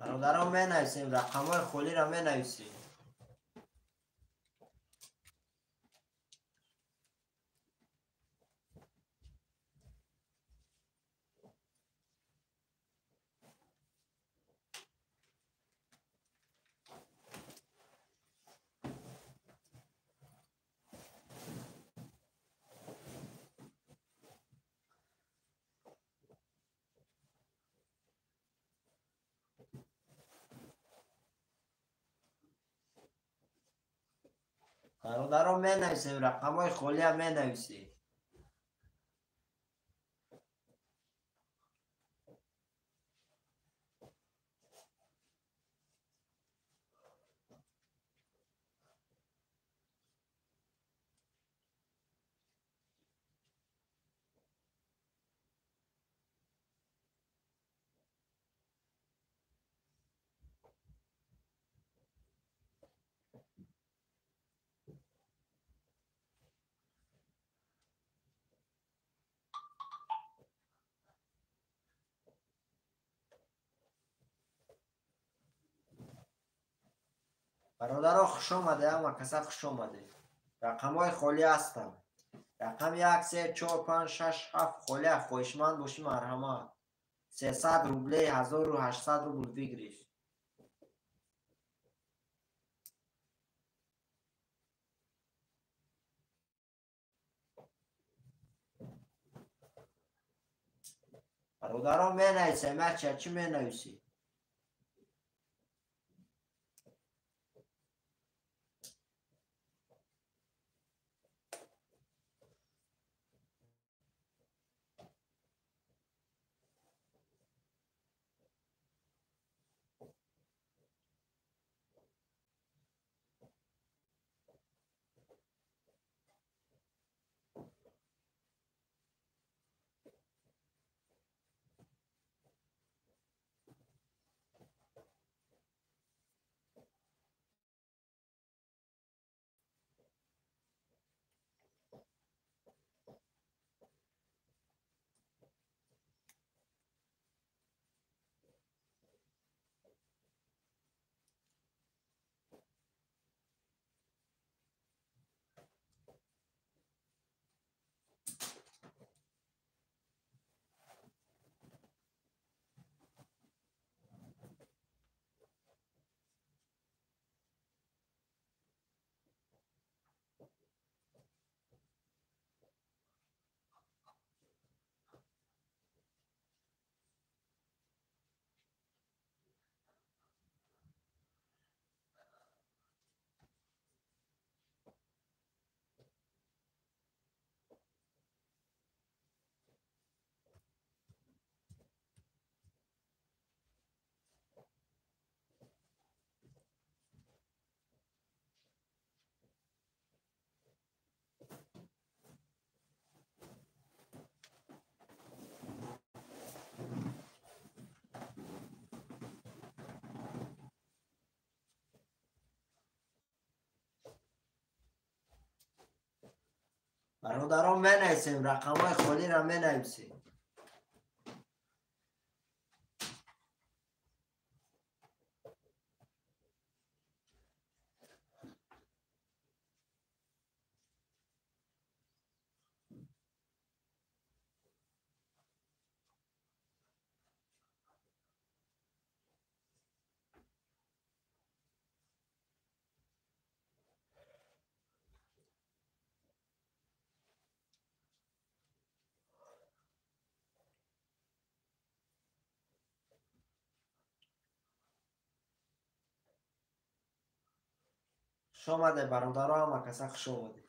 Бародарон менависем, рақамҳои холиро менависем. Бародарон менависем, рақамҳои холиам менависем. Бародарон хуш омаде, ҳама каса хуш омаде. Рақамҳои холӣ ҳастанд. Рақами 1, 3, 4, 5, 6, 7 холӣ. Хоҳишманд бошӣ марҳамат. 300 рубле, 1800 рубл выигрыш. Бародарон менависем, яча чӣ менависӣ? Бародарон менависем, рақамҳои холиро менависем. Хуш омаде бародаро, ҳама каса хуш омаде.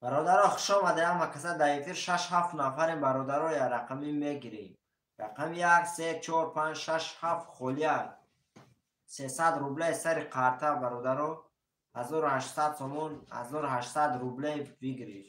Бародаро хуш омаде ҳама каса дар эфир 6-7 нафарем бародаро я рақами мегирем. Рақами 1 3 4 5 6 7 холия. 300 рублей сари карта бародаро. 1800 сомон, 1800 рублей выигрыш.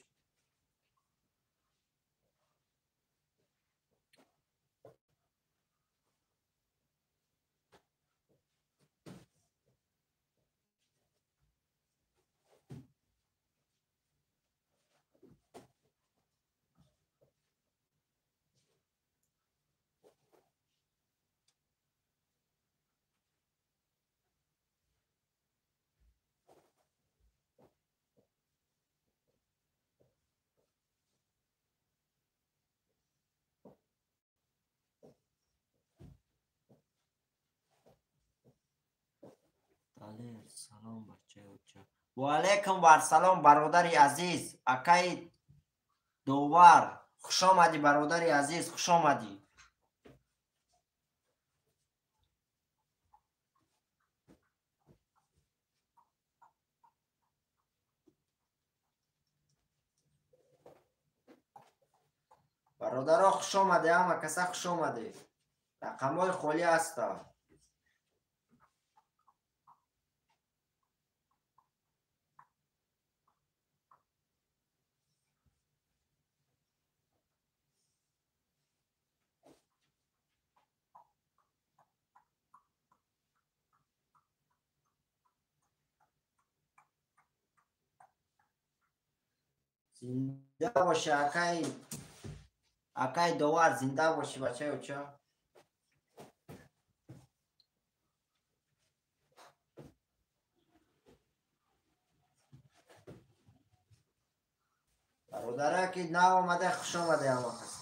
Салом бачаюча. Ва алайкум вассалом бародари азиз, акай Довар. Хуш омадӣ бародари азиз, хуш омадӣ. Бародаро хуш омадӣ, ҳама каса хуш омадӣ. Рақамҳои холӣ ҳастанд. Зинда боши акай Довар, зинда боши бачаюча. Бародаре ки нав омада, хуш омада ҳама каса.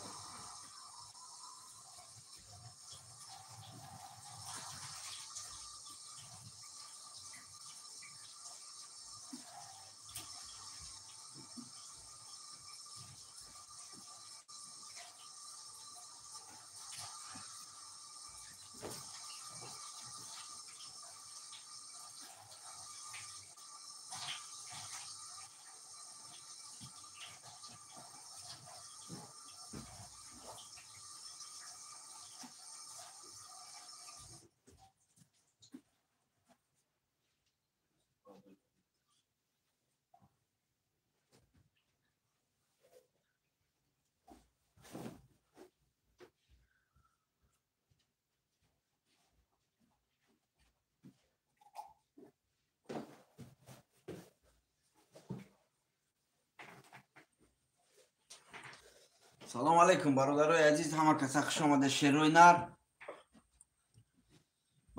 Салом алейкум бародарои азиз, ҳама каса хуш омада шерои нар.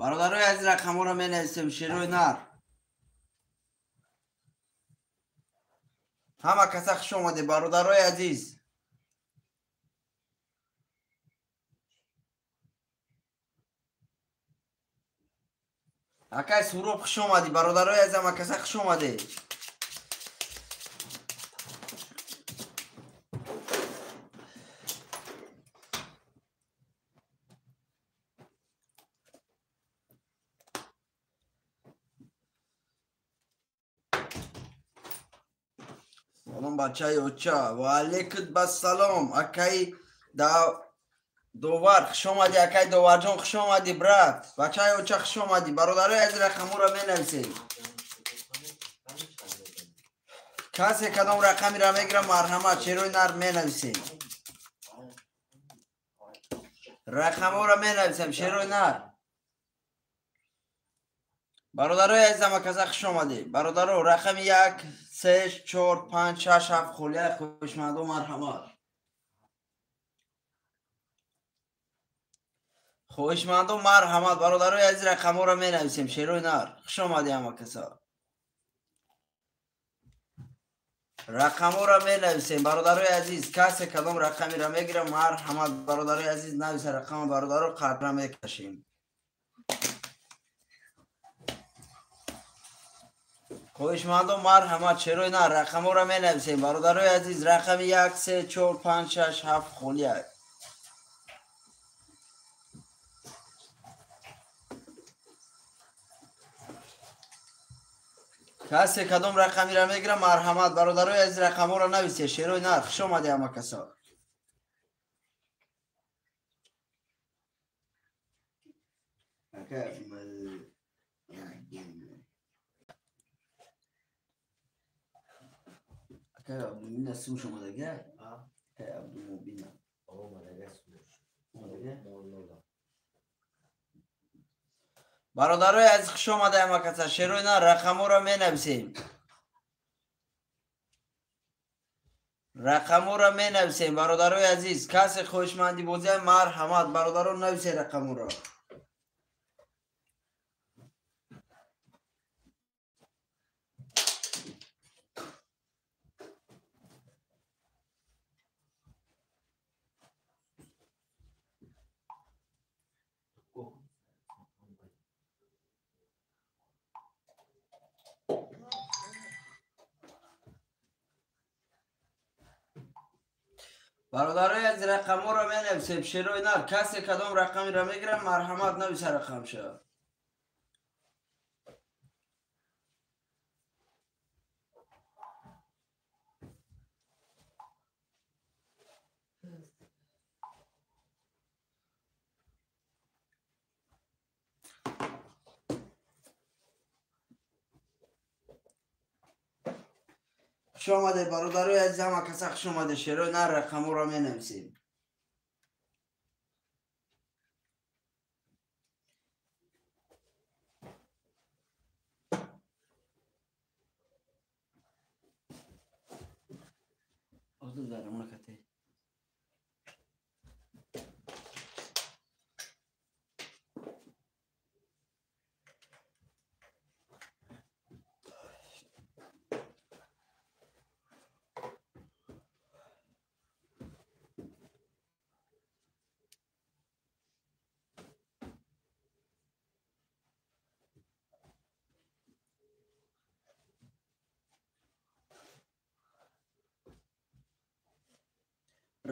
Бародарои азиз, рақамҳоро менависем шерои нар. Ҳама каса хуш омаде бародарои азиз. Акай Суроб хуш омадӣ бародарои азиз, ҳама каса хуш омаде. Салом бачаи оча. Ва алейкум бассалом акай Довар, хуш омадӣ акай Доварҷон, хуш омадӣ брат. Бачаи оча хуш омадӣ. Бародарои азиз, рақамҳоро менависем. Касе кадом рақамеро мегирам, марҳамат шерои нар менависем. Рақамҳоро менависем шерои нар. Бародарои азиз, ҳама каса хуш омадӣ. Бародаро, рақами 1 3 4 5 6 7 холия, хушмандо марҳамат. Хоҳишмандо марҳамат. Бародарои азиз, рақамҳоро менависем шерои нар. Хуш омадӣ ҳама каса. Рақамҳоро менависем бародарои азиз. Касе кадом рақамеро мегирам, марҳамат бародарои азиз, нависа рақама бародаро, қадра мекашем. Хоҳишмандо марҳамат шерои нар. Рақамҳоро менависем бародарои азиз. Рақами 1 3 4 5 6 7 холия. Касе кадом рақамиро мегирам, марҳамат, бародарои азиз, рақамҳоро нависед. Шерои нар, хуш омадед ҳама касо. Акай Абдумина сумш омадага? Акай Абдумубина. Омадага сумш. Омадага? Бародарои азиз, хуш омадед ҳама каса. Шерои нар, рақамҳоро менависем. Рақамҳоро менависем, бародарои азиз. Касе хоҳишманди бозия, марҳамат, бародарон, нависед рақамҳоро. Бародарои азиз, рақамҳоро менависем. Шерои нар, касе кадом рақамиро мегирам, марҳамат, нависа рақамша. Хуш омадед, бародарои азиз, ҳама каса хуш омадед. Шерои нар, рақамҳоро менависем.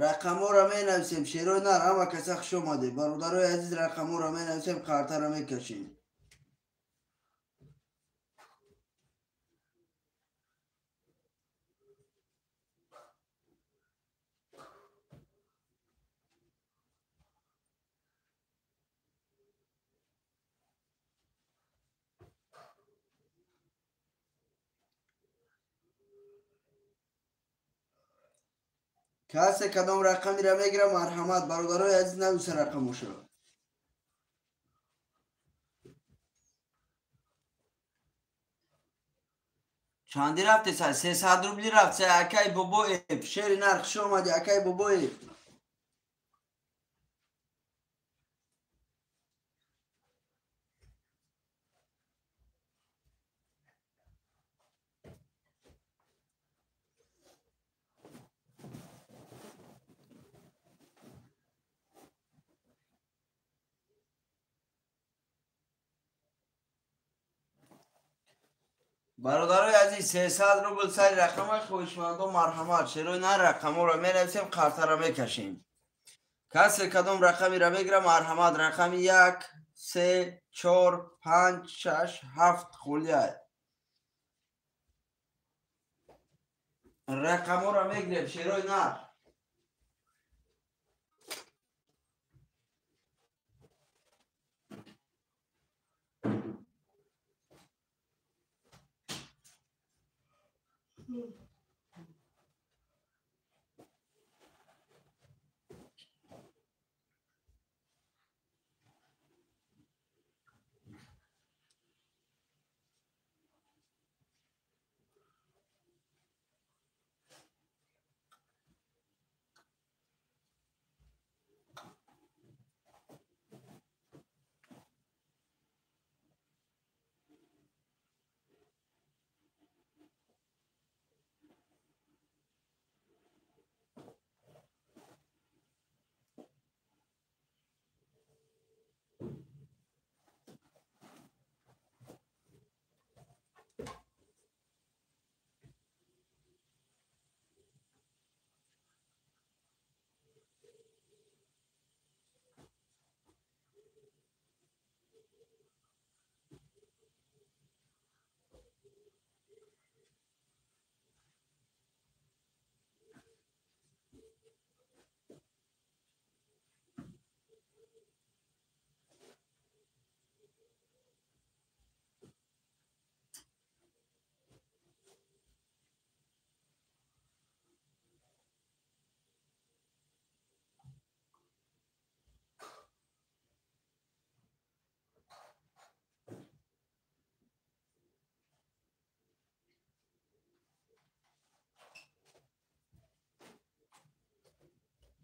Рақамҳоро менависем. Шерои нар, ҳама каса хуш омадед. Бародарои азиз, рақамҳоро менависем, қартаро мекашем. Касе кадом рақамиро мегирам, марҳамат, бародарои азиз, нависа рақамошро. Чанди рафте сай? 300 рубли рафт сай, акай Бобоев. Шери нар, хуш омадӣ, акай Бобоев. Бародарои азиз, 300 рубл сари рақамҳои хоҳишмандо, марҳамат. Шерои нар, рақамҳоро менависем, қартаро мекашем. Касе кадом рақамиро мегирам, марҳамат. Рақами 1, 3, 4, 5, 6, 7 холия. Рақамҳоро мегирем, шерои нар.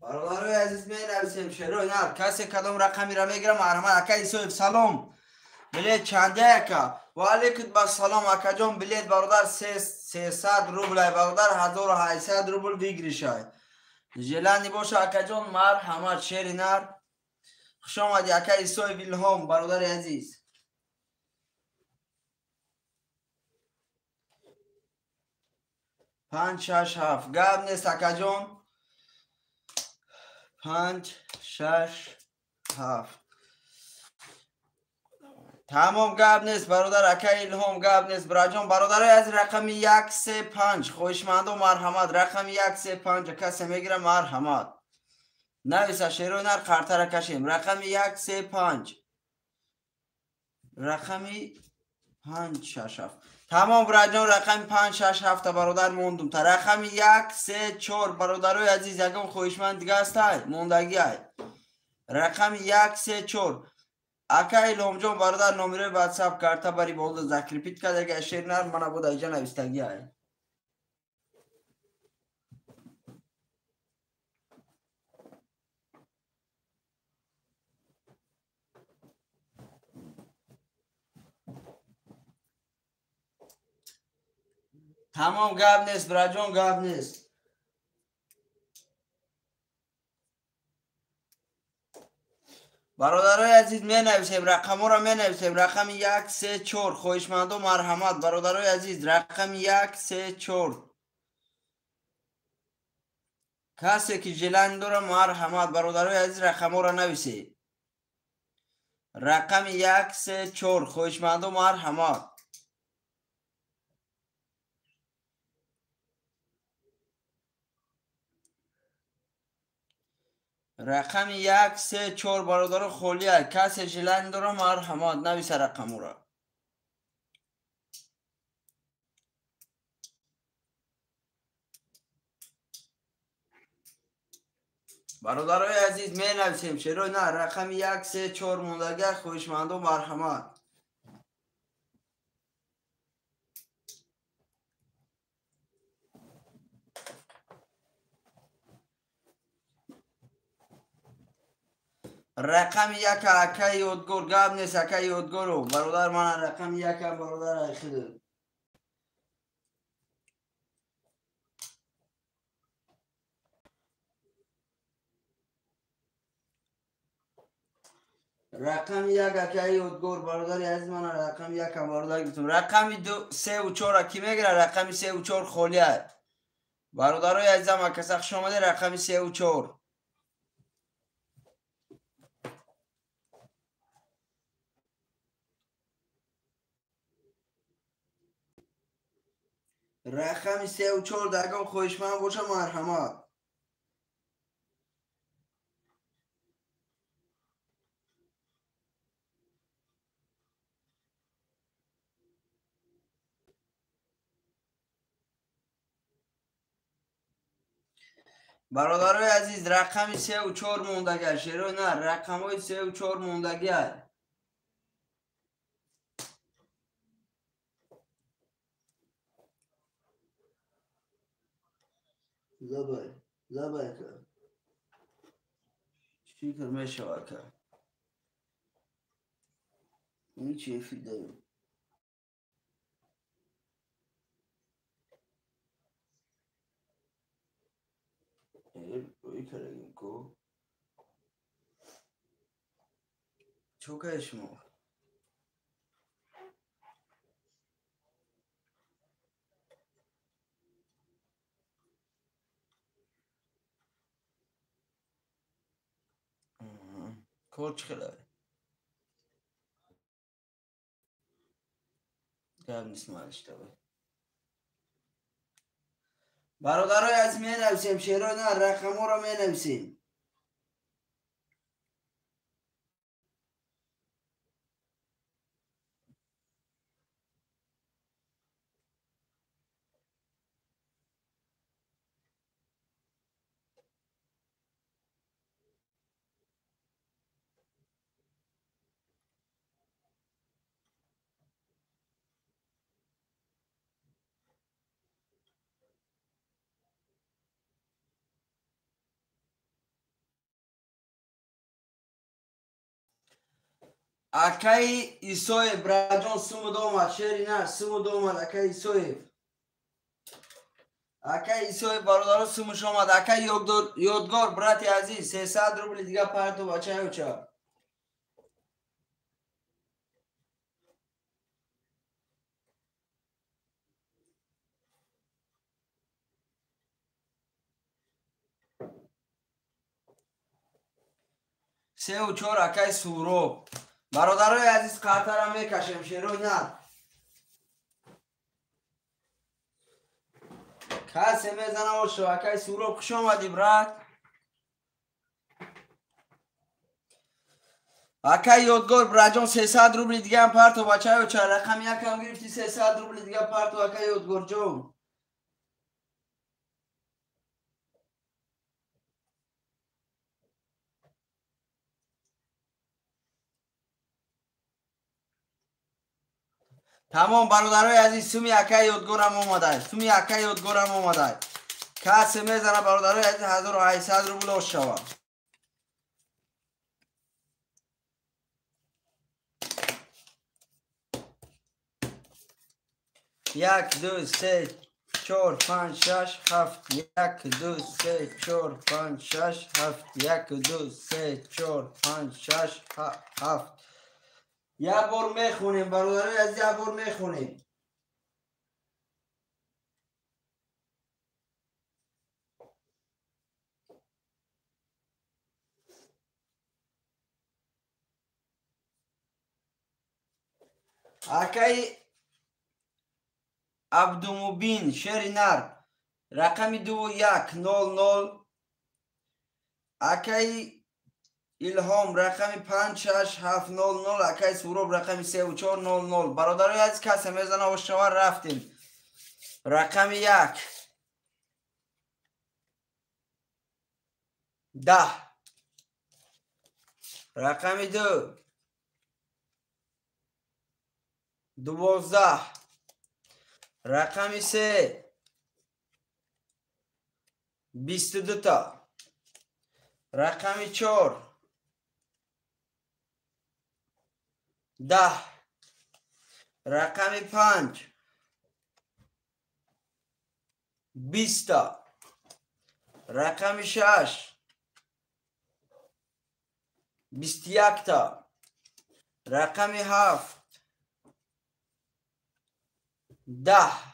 Бародарои азиз, менависем шерои нар. Касе кадом рақамиро мегирам, марҳамат. Ака Исоев, салом. Билет чанде, ака? Ва алейкум ассалом, акаҷон. Билет, бародар, 300 рублай, бародар, 1800 рубл выигрышай. Желание боша, акаҷон, марҳамат, шери нар. Хуш омадӣ, ака Исоев Илҳом, бародари азиз. Панҷ, шаш, ҳафт. Гап нест, акаҷон. Панҷ, шаш, ҳафт. Тамом, гап нест, бародар, ака Илҳом, гап нест, бираҷон. Бародарои аз рақами як, се, панҷ, хоҳишмандо, марҳамат. Рақами як, се, панҷ касе мегира, марҳамат. Нависа, шерои нар, қартара кашем. Рақами як, се, панҷ. Рақами панҷ, шаш, ҳафт. Тамом, бираҷон, рақами панҷ, шаш, ҳафта, бародар, мондум. Та рақами як, се, чор, бародарои азиз, ягон хоҳишманд дига ҳастай? Мондагиай. Рақами як, се, чор. Ака Илҳомҷон, бародар, номерои ватсап карта бари болда закрепить кардага, шер нар, мана буда иҷа навистагиай. Тамом, гап нест, бираҷон, гап нест. Бародарои азиз, менависем рақамҳоро, менависем. Рақами як, се, чор, хоҳишмандо, марҳамат. Бародарои азиз, рақами як, се, чор. Касе ки желание дора, марҳамат, бародарои азиз, рақамҳоро нависед. Рақами як, се, чор, хоҳишмандо, марҳамат. Рақами як, се, чор, бародаро, холия. Касе желание дора, марҳамат, нависа рақамҳоро. Бародарои азиз, менависем шерои на. Рақами як, се, чор мондага, хоҳишмандо, марҳамат. Рақами яка, акаи Ёдгор, гап нест, акаи Ёдгору. Бародар, мана рақами яка, бародар, айхид. Рақами як, акаи Ёдгор, бародари азиз, мана рақами якам, бародар, гирифтум. Рақами ду, севу чора кӣ мегира? Рақами севу чор холия. Бародарои азизам, акаса хуш омадед, рақами севу чор. Рақами севу чор дагон хоҳишманд боша, марҳамат. Бародарои азиз, рақами севу чор мондага, шерои на, рақамҳои севу чор мондагиай. Забай, забай ка. Фикр мешава ка. Ин чи эфир дорем? Рӯй кардагим ку. Чо кардед шумо? Кор чӣ хел? Гап нест, малиш, давай. Бародарои азиз, менависем шерои на, рақамҳоро менависем. Акаи Исоев браҷон сумуд омад, шери нар сумуд омад, акаи Исоев. Акаи Исоев бародаро сумуш омад. Акаи Ёдгор брати азиз 300 рубли дига парту бачаюча. Сеу чор акаи Суроб. Бародарои азиз қартара мекашем шерои нар. Касе мезана ошо акаи Суроб хуш омадӣ брат. Акаи Ёдгор браҷон 300 рубли дигаам парту бачаюча. Рақами якам гирифти 300 рубли дига парту акаи Ёдгорҷон. Тамом бародарои азиз суми акаи Ёдгорам омадай. Суми акаи Ёдгорам омадай. Касе мезана бародарои азиз 1800 рубл ош шавад. Як, ду, се, чор, панҷ, шаш, ҳафт. Як, ду, се, чор, панҷ, шаш, ҳафт. Як, ду, се, чор, панҷ, шаш, ҳафт. Як бор мехонем бародарои азиз, як бор мехонем. Акаи Абдумубин шери нар рақами 2100. Акаи Илҳом рақами 56700. Акаи Суроб рақами 3400. Бародарои азиз касе мезана ошава рафтем. Рақами 1 10. Рақами 2 12. Рақами 3 22 та. Рақами 4 10. Рақами 5 20 та. Рақами 6 21 та. Рақами 7 10.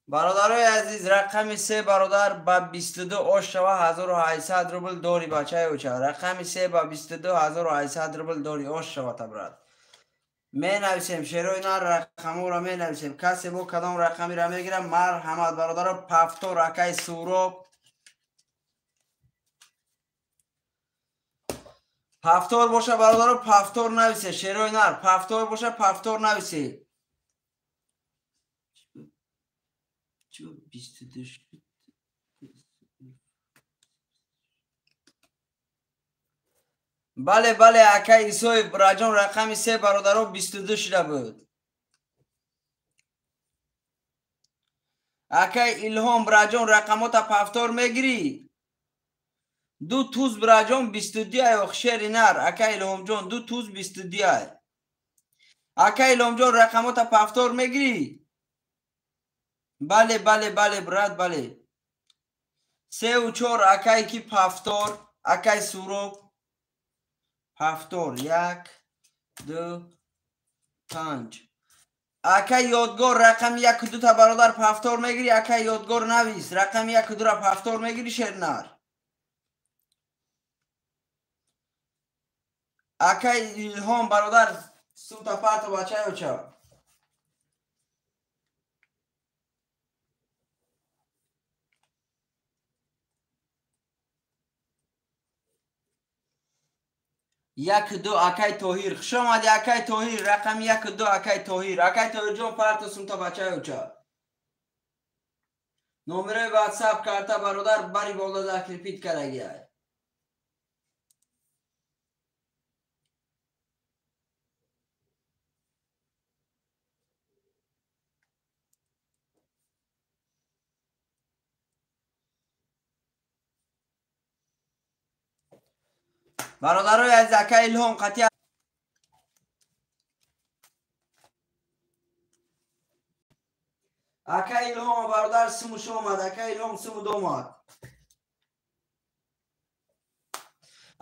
Бародарои азиз рақами 3 бародар ба 22 ош шава 1800 рубл дори бачаюча. Рақами 3 ба 22 1800 рубл дори ош шава табрат. Менависем шерои нар рақаморо менависем. Касе бо кадом рақамиро мегирам марҳамат бародаро. Пафтор акаи Суроб. Пафтор боша бародаро пафтор нависе шерои нар. Пафтор боша пафтор нависе. Бале бале акаи Исоев браҷон рақами 3 бародаро 22 шуда буд. Акаи Илҳом браҷон рақамота пафтор мегирӣ? Ду туз браҷон 22 ай ох шери нар. Акаи Илҳомҷон ду туз 22 ай. Акаи Илҳомҷон рақамота пафтор мегирӣ? Бале бале бале брат бале. 3 4 акаи ки пафтор, акаи Суроб пафтор 1 2 5. Акаи Ёдгор рақами 1 2 та бародар пафтор мегирӣ? Акаи Ёдгор навис рақами 1 2 ра пафтор мегирӣ шернар. Акаи Илҳом бародар сута парто бачаюча. Як ду акаи Тоҳир хуш омадӣ акаи Тоҳир. Рақами 1 2 акаи Тоҳир. Акаи Тоҳирҷон парто сумта бачаюча. Номерои ватсап карта бародар бари болда закрепит карагиай. Бародарои азиз акаи Илҳом қатъи Акай Илҳом бародар симуш омад. Акай Илҳом симуд омад.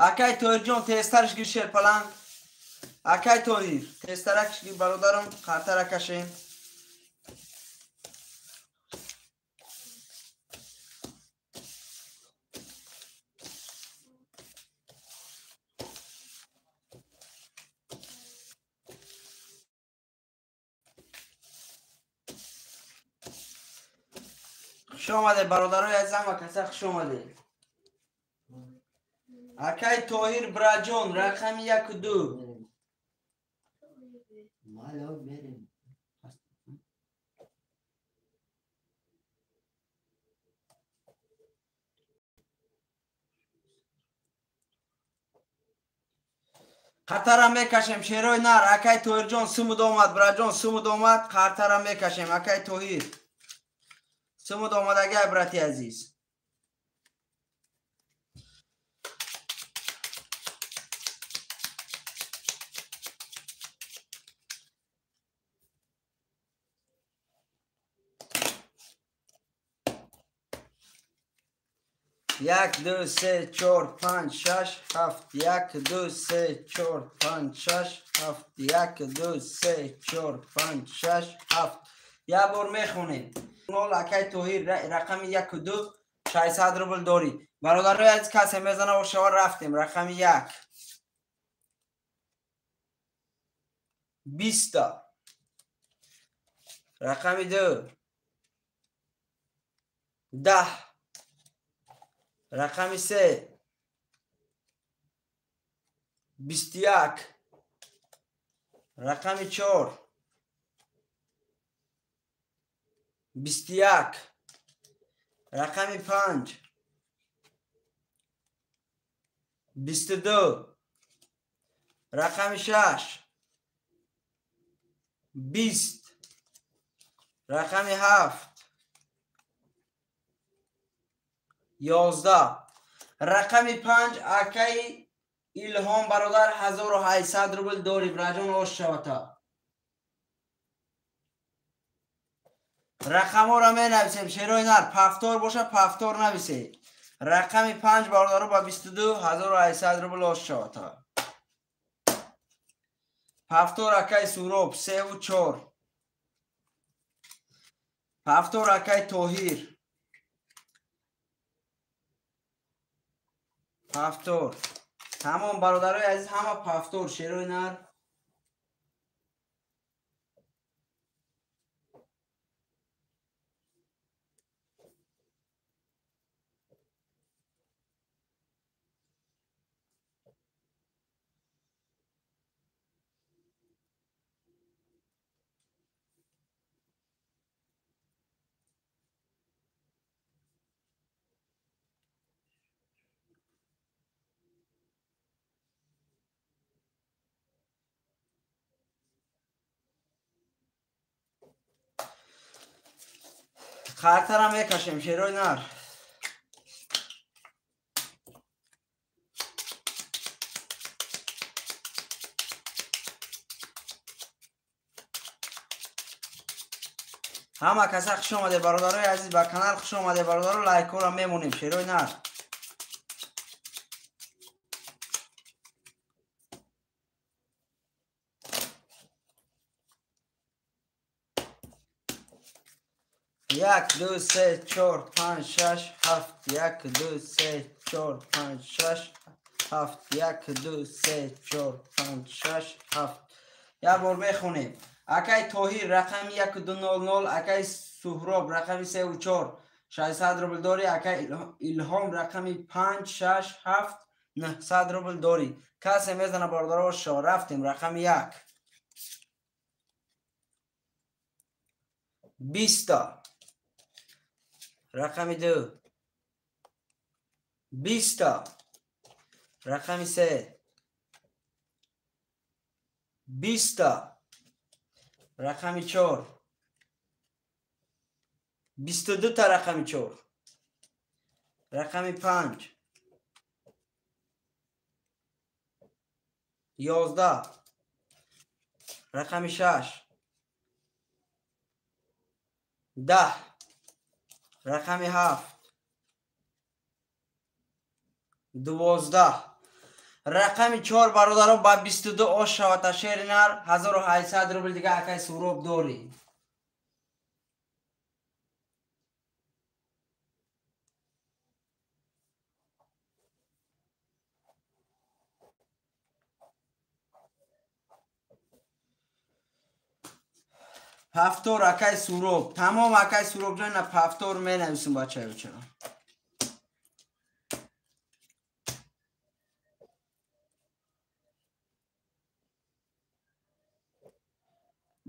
Акай Тоҳирҷон тезтарш гир шерпаланг. Акай Тоҳир тезтаракш гир бародарам, қартара кашем. Хуш омаде бародарои азизам ва каса хуш омаде. Акай Тоҳир браҷон рақами 1 2. Қатара мекашем шерои нар. Акай Тоҳирҷон сумуд омад, браҷон сумуд омад, қартара мекашем. Акай Тоҳир сумуд омадагай брати азиз. Як, ду, се, чор, панҷ, шаш, ҳафт. Як, ду, се, чор, панҷ, шаш, ҳафт. Як, ду, се, чор, панҷ, шаш, ҳафт. Як бор мехонем. Нол акай Тоҳир рақами 1 2 600 рубл дорӣ. Бародарои азиз касе мезана ошава рафтем. Рақами 1 20. Рақами 2 10. Рақами 3 21. Рақами 4 21. Рақами 5 22. Рақами 6 20. Рақами 7 11. Рақами 5 акаи Илҳом бародар 1800 рубл дорӣ. Браҷон ош шавата. Рақамҳоро менависем шерои нар. Пафтор боша пафтор нависед. Рақами 5 бародаро ба 22 1800 рубл ош шавата. Пафтор акаи Суроб 3 ва 4. Пафтор акаи Тоҳир. Пафтор. Тамом бародарои азиз ҳама пафтор шерои нар. Қартара мекашем шерои нар. Ҳама каса хуш омаде бародарои азиз ба канал хуш омаде бародаро лайкҳоро мемонем шерои нар. Як, ду, се, чор, панҷ, шаш, ҳафт. Як, ду, се, чор, панҷ, шаш, ҳафт. Як, ду, се, чор, панҷ, шаш, ҳафт. Як бор мехонем. Акай Тоҳир рақами 1 2 0 0. Акай Суҳроб рақами 3 ва 4 600 рубл дорӣ. Акай Илҳом рақами 5 6 7 900 рубл дорӣ. Касе мезана бародаро шо рафтем. Рақами 1 20. Рақами 2 20. Рақами 3 20. Рақами 4 22 та. Рақами 4. Рақами 5 11. Рақами 6 10 рақами 7 12 рақами 4 бародаро ба 22 ош шавата шери нар 1800 рубл дига акай Суроб дорӣ. Пафтор акай Суроб. Тамом акай Суроб ҷон, на пафтор менависум бачаёча.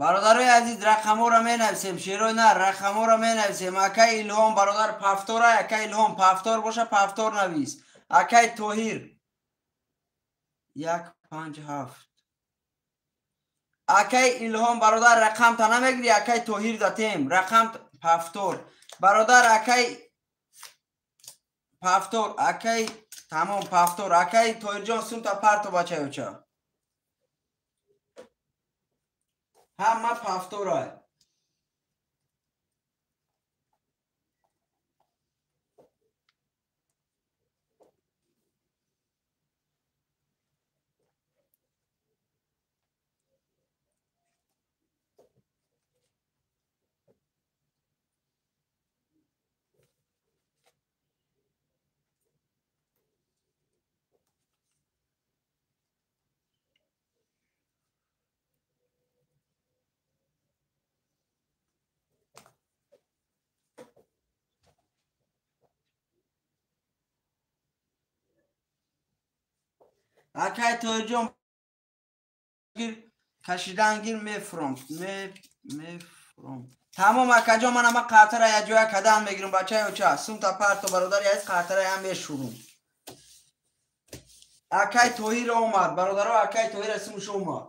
Бародарои азиз, рақамҳоро менависем. Шерои нар, рақамҳоро менависем. Акай Илҳом бародар пафтора, акай Илҳом пафтор боша, пафтор навис. Акай Тоҳир 1 5 7. Акай Илҳом бародар рақамта намегири, акай Тоҳир датем. Рақам пафтор. Бародар акай пафтор, акай тамом пафтор. Акай Тоҳирҷон сумта парто бачаёча. Ҳама пафтора. Акай Тоҳирҷон кашидан гир мефуром. Мефуром. Тамом акаҷон, ман ама қатара я ҷоя кадан мегирам бачаёча. Сумта парто бародари азиз, қатара ям мешурум. Акай Тоҳир омад бародаро, акай Тоҳир сумш омад.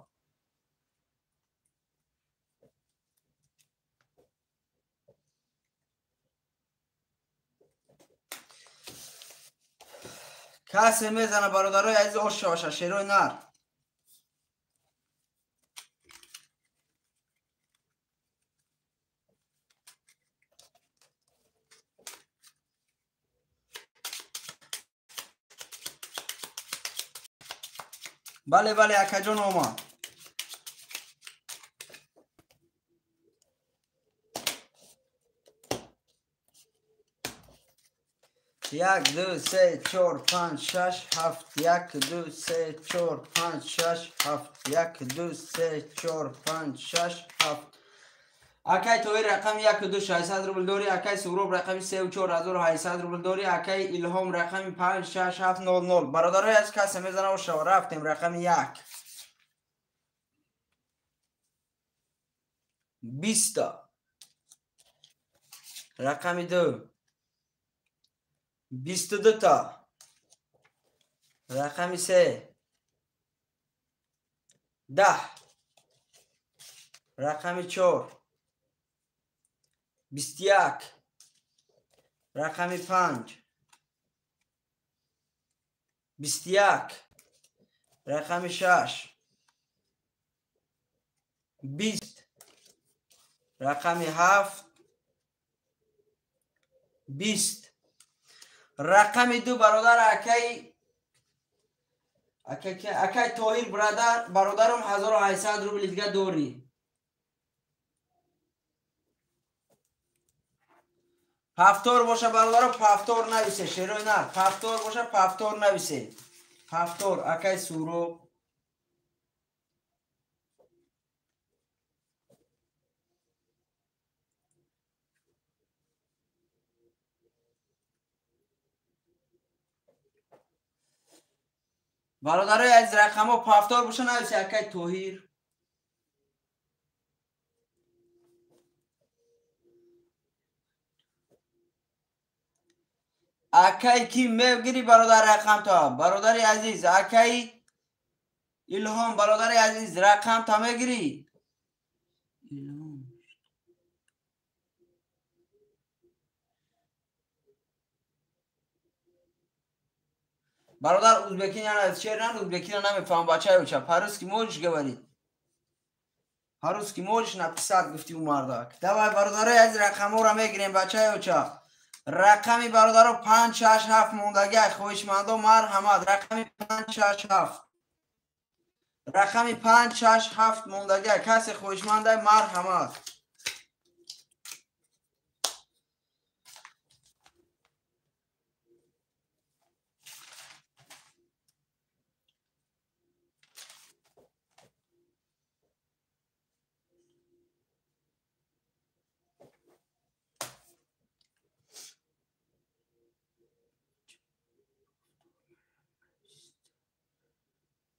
Касе мезана бародарои азиз ош шаваша шерои нар. Бале бале акаҷон омад. 1 2 3 4 5 6 7 1 2 3 4 5 6 7 1 2 3 4 5 6 7. Акай Тоҳир рақами 1 2 600 рубл дорӣ. Акай Суроб рақами 3 4 1800 рубл дорӣ. Акай Илҳом рақами 5 6 7 0 0. Бародарои азиз, касе мезана ошава. Рафтем рақами 1 20 рақами 2 22 та рақами 3 10 рақами 4 21 рақами 5 21 рақами 6 20 рақами 7 20 рақами 2 бародар акай акай Тоҳир бародарам 1800 рубл дига дорӣ. Пафтор боша бародаро, пафтор нависе. Шерои нар, пафтор боша, пафтор нависе. Пафтор акай Суроб. Бародарои азиз, рақамҳо пафтор боша нависе акай Тоҳир. Акай ки мегири бародар рақамта? Бародари азиз, акай Илҳом бародари азиз рақамта мегири? Илҳом бародар узбекина шер нар, узбекина намефаҳмам бачаёча. По-русски можешь говорить? По-русски можешь написать, гуфти у мардак. Давай, бародарои азиз, рақамҳоро мегирем, бачаи оча. Рақами бародаро 5 6 7 мондагиай, хоҳишмандо марҳамат. Рақами 5 6 7. Рақами 5 6 7 мондагиай, касе хоҳишмандай марҳамат.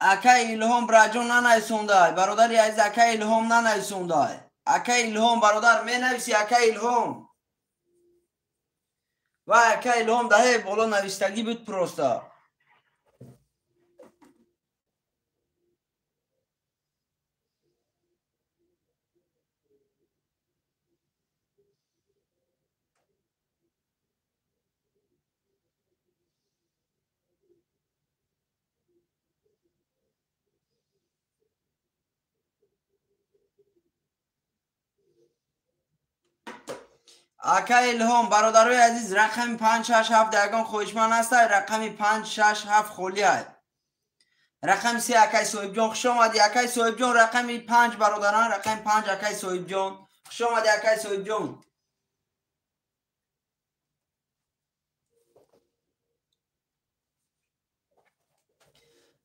Акай Илҳом браҷон нанависондай, бародари азиз, акай Илҳом нанависондай. Акай Илҳом бародар менависи, акай Илҳом. Вай акай Илҳом даҳе боло навистагӣ буд просто. Акай Илҳом бародарои азиз, рақами 5 6 7 ягон хоҳишманд ҳастай, рақами 5 6 7 холиай. Рақами 3 акай Соҳибҷон, хуш омадӣ акай Соҳибҷон, рақами 5 бародаран, рақами 5 акай Соҳибҷон, хуш омадӣ акай Соҳибҷон.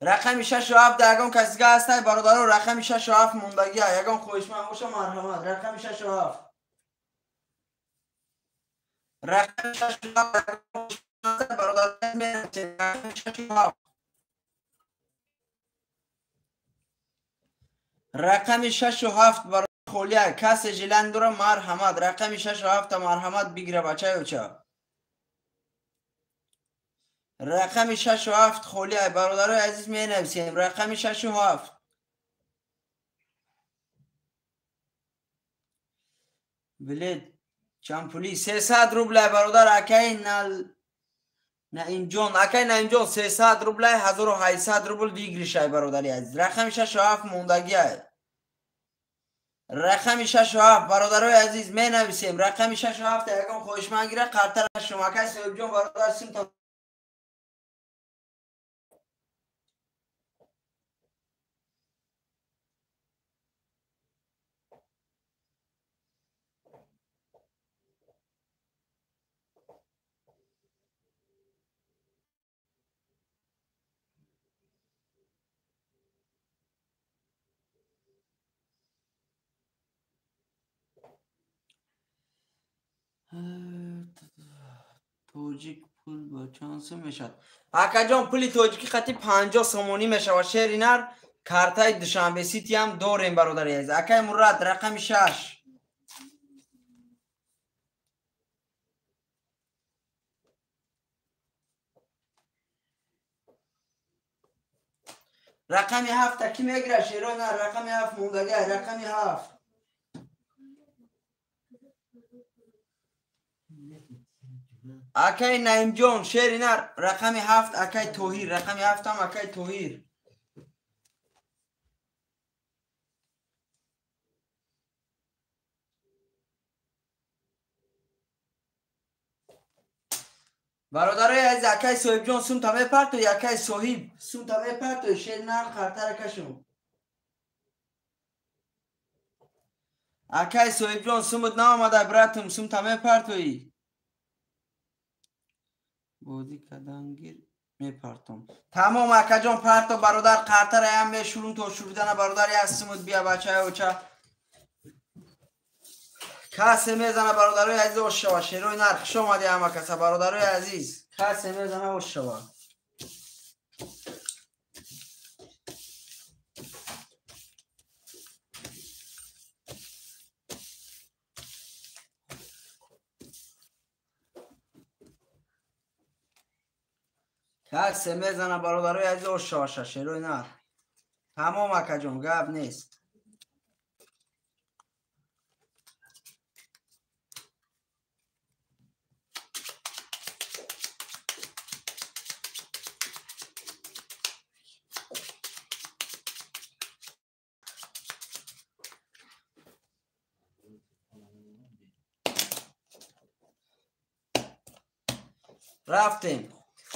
Рақами 6 ва 7 ягон касига ҳастай бародаро, рақами 6 ва 7 мондагиай, ягон хоҳишманд боша марҳамат. Рақами 6 ва 7. Рақами 6 ва 7 бародарон менависем, рақами 6 ва 7. Рақами 6 ва 7 барои холия, касе желание дора марҳамат, рақами 6 ва 7 марҳамат бигира бачаи оча. Рақами 6 ва 7 холия, бародарои азиз менависем, рақами 6 ва 7. Билет чанд пули? 300 рублай бародар, акай Наимҷон, акай Наимҷон 300 рублай, 1800 рубл выигрышай бародари азиз. Рақами 6 ва 7 мондагиай. Рақами 6 ва 7 бародарои азиз менависем, рақами 6 ва 7 ягон хоҳишманд гира қартара шумо. Акай Соҳибҷон бародар симта тоҷик пул ба чанд сум мешавад? Акаҷон, пули тоҷикӣ қати 50 сомонӣ мешавад. Шери нар картаи Душанбе Сити ҳам дорем бародари азиз. Акай Мурад, рақами 6. Рақами 7 ки мегирад? Шерои нар, рақами 7 мондагиай, рақами 7. Акай Наимҷон, шери нар, рақами 7 акай Тоҳир, рақами 7 ҳам акай Тоҳир. Бародарои азиз, акай Соҳибҷон сумта мепартои, акай Соҳиб сумта мепартои, шери нар қартара кашум. Акай Соҳибҷон сумут наомада братум, сумта мепартои. Бозӣ кардангир мепартом. Тамом акаҷон, парто бародар, қартараям мешурум то шуридана бародар, як сумут бия бачаи оча. Касе мезана бародарои азиз ош шава, шерои нар, хуш омадӣ ҳама каса бародарои азиз. Касе мезана ош шава. Касе мезана бародарои азиз ош шава, шерои нар. Тамом акаҷон, гап нест. Рафтем.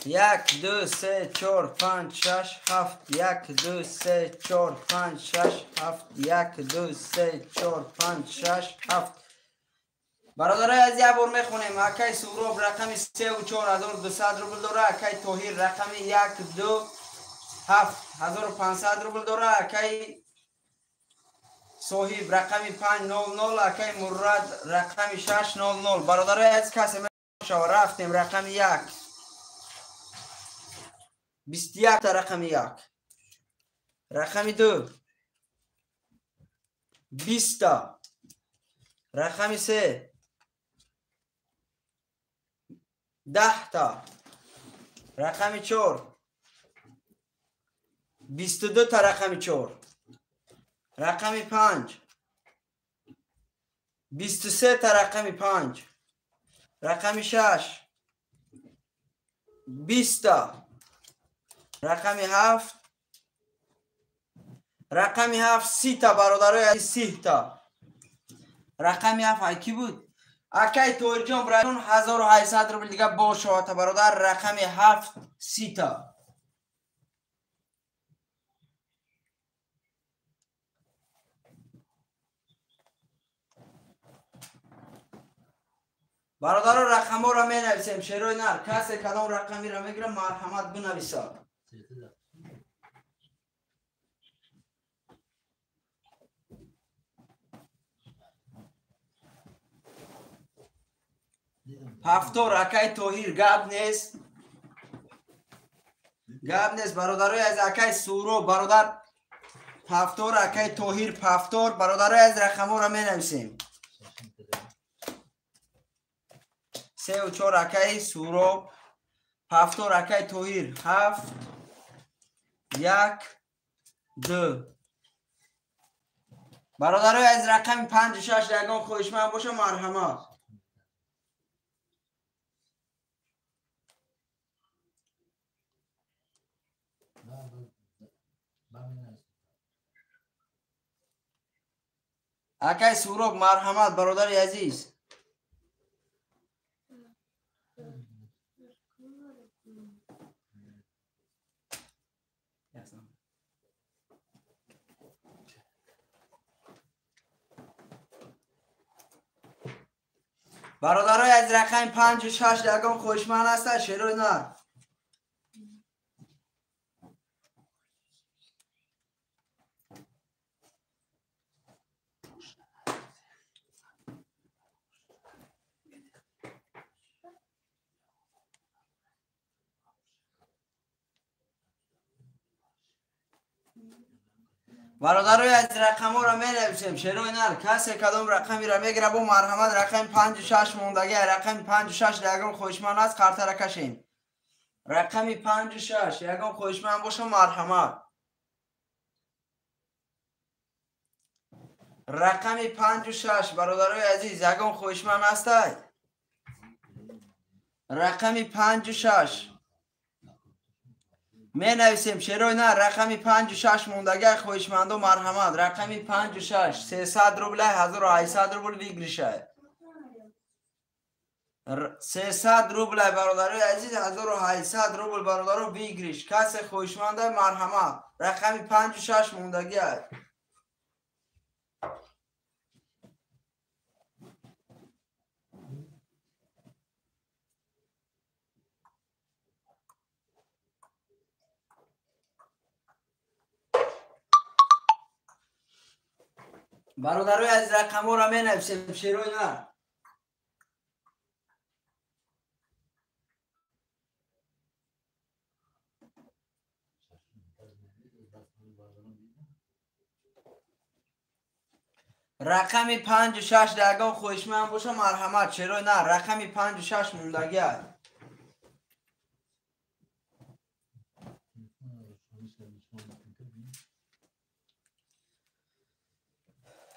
1 2 3 4 5 6 7 1 2 3 4 5 6 7 1 2 3 4 5 6 7. Бародарои аз як бор мехонем. Акай Суроб рақами 3 ва 4200 рубл дора. Акай Тоҳир рақами 1 2 7 1500 рубл дора. Акай Соҳиб рақами 500. Акай Мурад рақами 600. Бародарои аз касе мешава. Рафтем. Рақами 1 21 та рақами 1. Рақами 2 20 та. Рақами 3 10 та. Рақами 4 22 та. Рақами 4. Рақами 5 23 та. Рақами 5. Рақами 6 20 та. Рақами 7. Рақами 7 30 та. Бародарои 30 та. Рақами 7 ай ки буд? Акай Тоҳирҷон браҷон 1800 рубл дига бошавата бародар. Рақами 7 30 та. Бародаро рақамҳоро менависем. Шерои нар касе кадом рақамиро мегирам марҳамат бинависад. Ҳафтор акай Тоҳир гап нест. Гап нест бародарои аз акай Суроб бародар ҳафтор акай Тоҳир ҳафтор. Бародарои аз рақамҳоро менависем. 3 ва 4 акай Суроб ҳафтор акай Тоҳир 7 1 2. Бародарои аз рақами 5 6 ягон хоҳишманд боша марҳамат. Акай Суроб марҳамат бародари азиз. Бародарои аз рақами 5 ва 6 ягон хоҳишманд ҳастанд шерои нар. Бародарои аз рақамҳоро менависем. Шерои нар касе кадом рақамиро мегира бо марҳамат. Рақами 5 6 мондаги. Рақами 5 6 ягон хоҳишманд аст қартара кашем. Рақами 5 6 ягон хоҳишманд боша марҳамат. Рақами 5 6 бародарои азиз ягон хоҳишманд ҳастай? Рақами 5 6 менависем. Шерои нар рақами 5 6 мондаги хоҳишмандо марҳамат. Рақами 5 6 300 рубля 1800 рубл выигрышай. 300 рубля бародарои азиз 1800 рубл бародаро выигрыш. Касе хоҳишманда марҳамат. Рақами 5 6 мондаги. Бародарои аз рақамҳоро менависем. Шерои нар. Рақами 5 6 ягон хоҳишманд боша марҳамат. Шерои нар рақами 5 6 мондаги.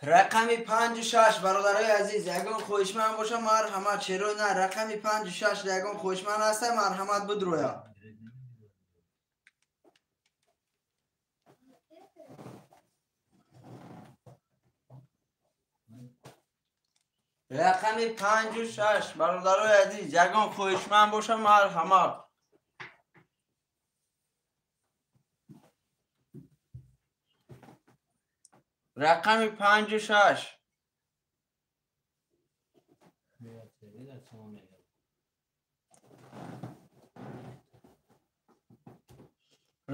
Рақами 5 6 бародарои азиз ягон хоҳишманд боша марҳамат. Шерои нар рақами 5 6 ягон хоҳишманд ҳаста марҳамат бидроя. Рақами 5 6 бародарои азиз, ягон хоҳишманд боша марҳамат. Рақами 5 6.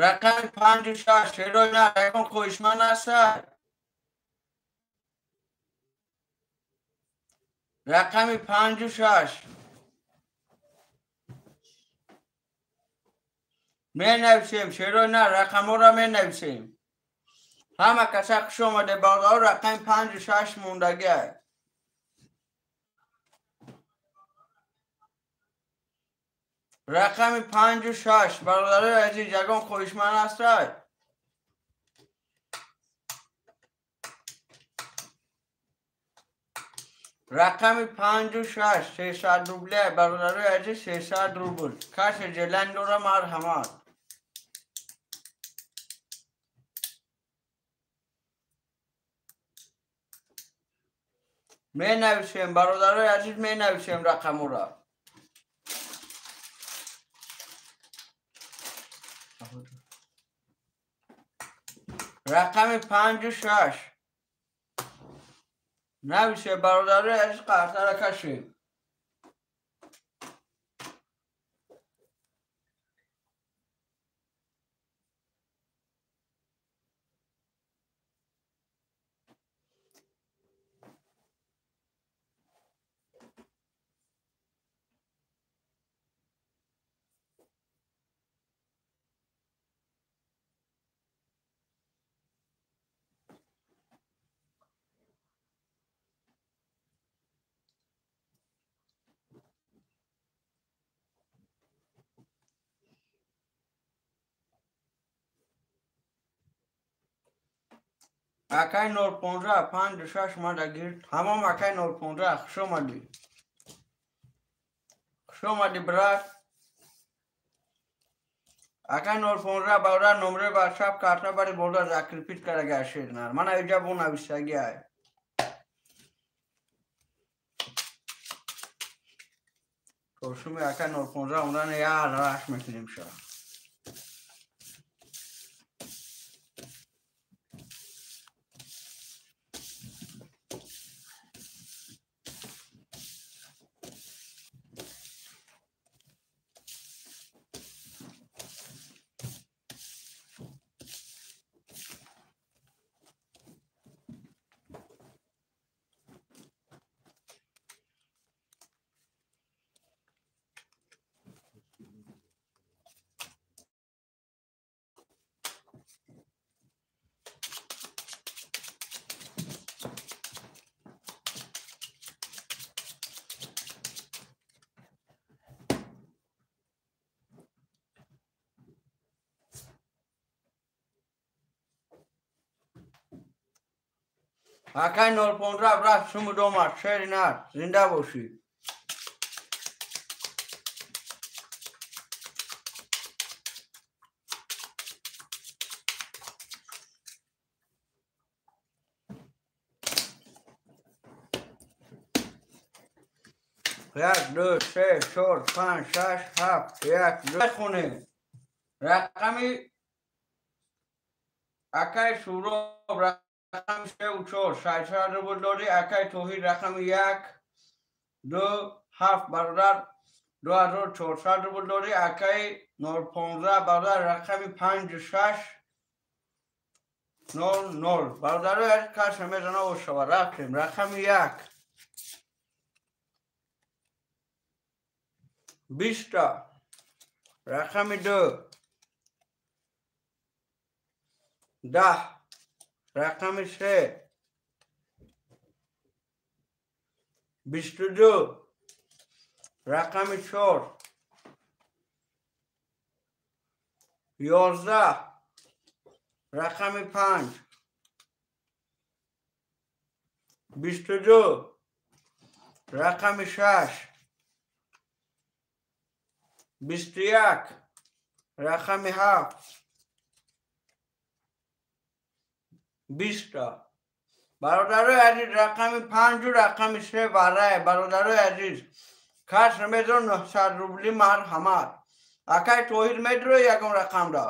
Рақами 5 6 шерои на, ягон хоҳишманд аст? Рақами 5 6 менависем, шерои на, рақамҳоро менависем. Ҳама каса хуш омаде бародаро, рақами 5 6 мондагиа. Рақами 5 6 бародарои азиз, ягон хоҳишманд аст? Рақами 5 6 300 рубля бародарои азиз, 300 рубл. Касе желание дора марҳамат. Менависем бародарои азиз, менависем рақамҳоро. Рақами 5 6 нависе бародарои азиз, қартара кашем. Акай 015 5 6 мада гир. Ҳамом акай 015, хуш омадӣ. Хуш омадӣ брат. Акай 015 бародар, номери ватсап карта бари боло закрепить карда шер нар. Мана иҷа бо нависагӣ ай. Кошуми акай 015 ондан я раш мекунем ша. Акай 015 брат, шуму дома, шери нар, зинда бошӣ. Як, ду, се, чор, панҷ, шаш, ҳафт, як, ду. Хонем. Рақами акай Шӯроб рақами 3 4 600 рубл дорӣ. Акай Тоҳир рақами 1 2 7 бародар 2400 рубл дорӣ. Акай 015 бародар рақами 5 6 0 0 бародаро, каша мезана ошава. Рафтем рақами 1 20, рақами 2 10, рақами 3 22, рақами 4 11, рақами 5 22, рақами 6 21, рақами 7 20. Бародарои азиз, рақами 5 рақами 3 барае. Бародарои азиз, кас намедро 900 рубли марҳамат. Акай Тоҳир медро ягон рақамра.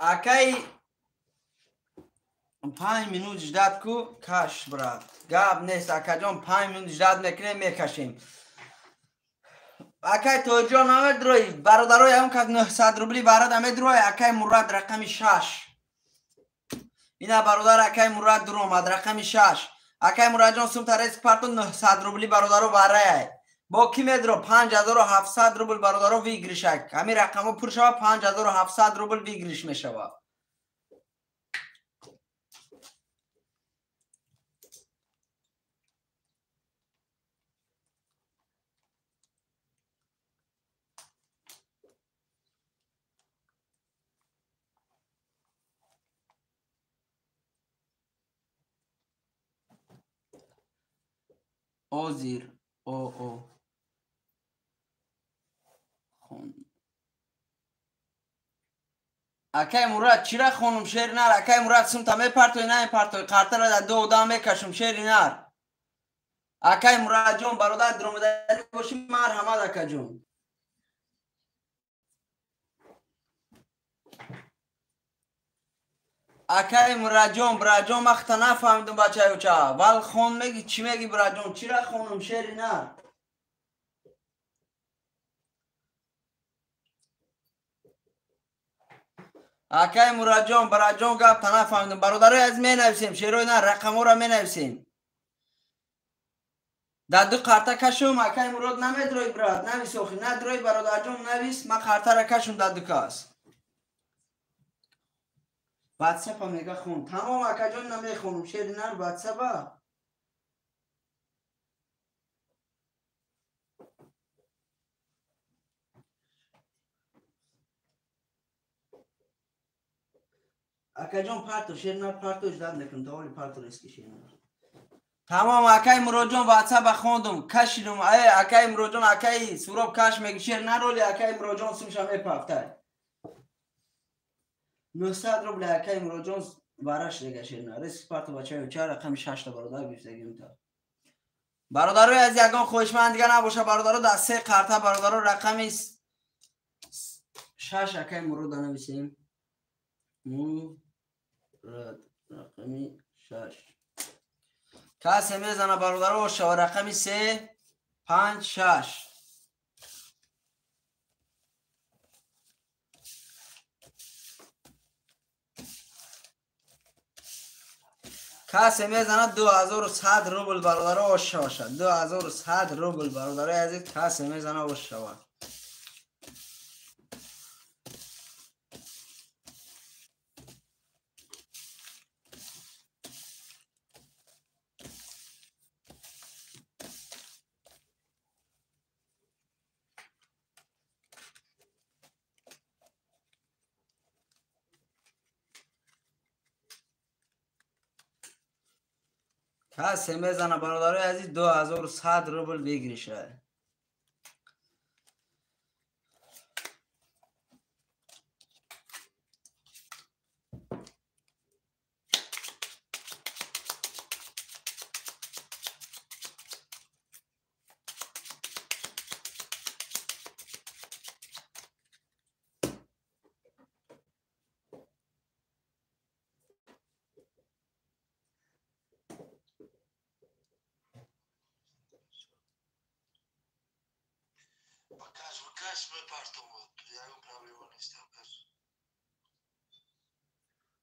Акай 5 минут ждать ку каш, брат. Гап нест, акаҷон, 5 минут ждать мекунем, мекашем. Акай Тоҳирҷон намедрои, бародарои ҳам кас 900 рубли барад намедрои, акай Мурад рақами 6. Ина бародар акай Мурад дуромад рақами 6. Акай Мурадҷон сумта реск парто 900 рубли бародаро барай. Бо ки медро 5700 рубл бародаро выигрышак. Ҳамин рақамҳо пур шава 5700 рубл выигрыш мешава. Озир о хон. Акай Мурад чира хонум шери нар? Акай Мурад сумта мепартои намепартои? Қартара дар ду одам мекашум шери нар. Акай Мурадҷон бародар дуромадари боши марҳамат акаҷон. Акай Мурадҷон, браҷон махта нафаҳмидум бачаюча. Вал хон меги чӣ меги браҷон? Чира хонум шери нар? Акай Мурадҷон, браҷон гапта нафаҳмидум. Бародарои аз менависем, шерои нар рақамҳоро менависем. Дар ду қарта кашум, акай Мурод намедрои брат, навис охи, надрои бародарҷон навис, ман қартара кашум дар ду кас. Ватсапа мега хон. Тамом акаҷон намехонум, шери нар ватсапа. Акаҷон парто, шери нар парто ждат мекунам, то ҳоли парто рески шери нар. Тамом акай Муроҷон ватсапа хондум, кашидум. Ай акай Муроҷон, акай Суроб каш меги шери нар оли акай Муроҷон сумша мепафтай. 900 рубл акай Муроҷон бараш дега шери нар. Рески парто бачаё ча рақами 6 та бародар гирифтагим та. Бародарои аз ягон хоҳишманд дига набоша бародаро дар се қарта бародаро рақами 6 акай Мурод нависем. Мурод рақами 6. Касе мезана бародаро шава рақами 3 5 6. Касе мезана 2100 рубл бародаро шаваша. 2100 рубл бародарои азиз касе мезана ошава. Касе мезана бародарои азиз 2100 рубл выигрыша.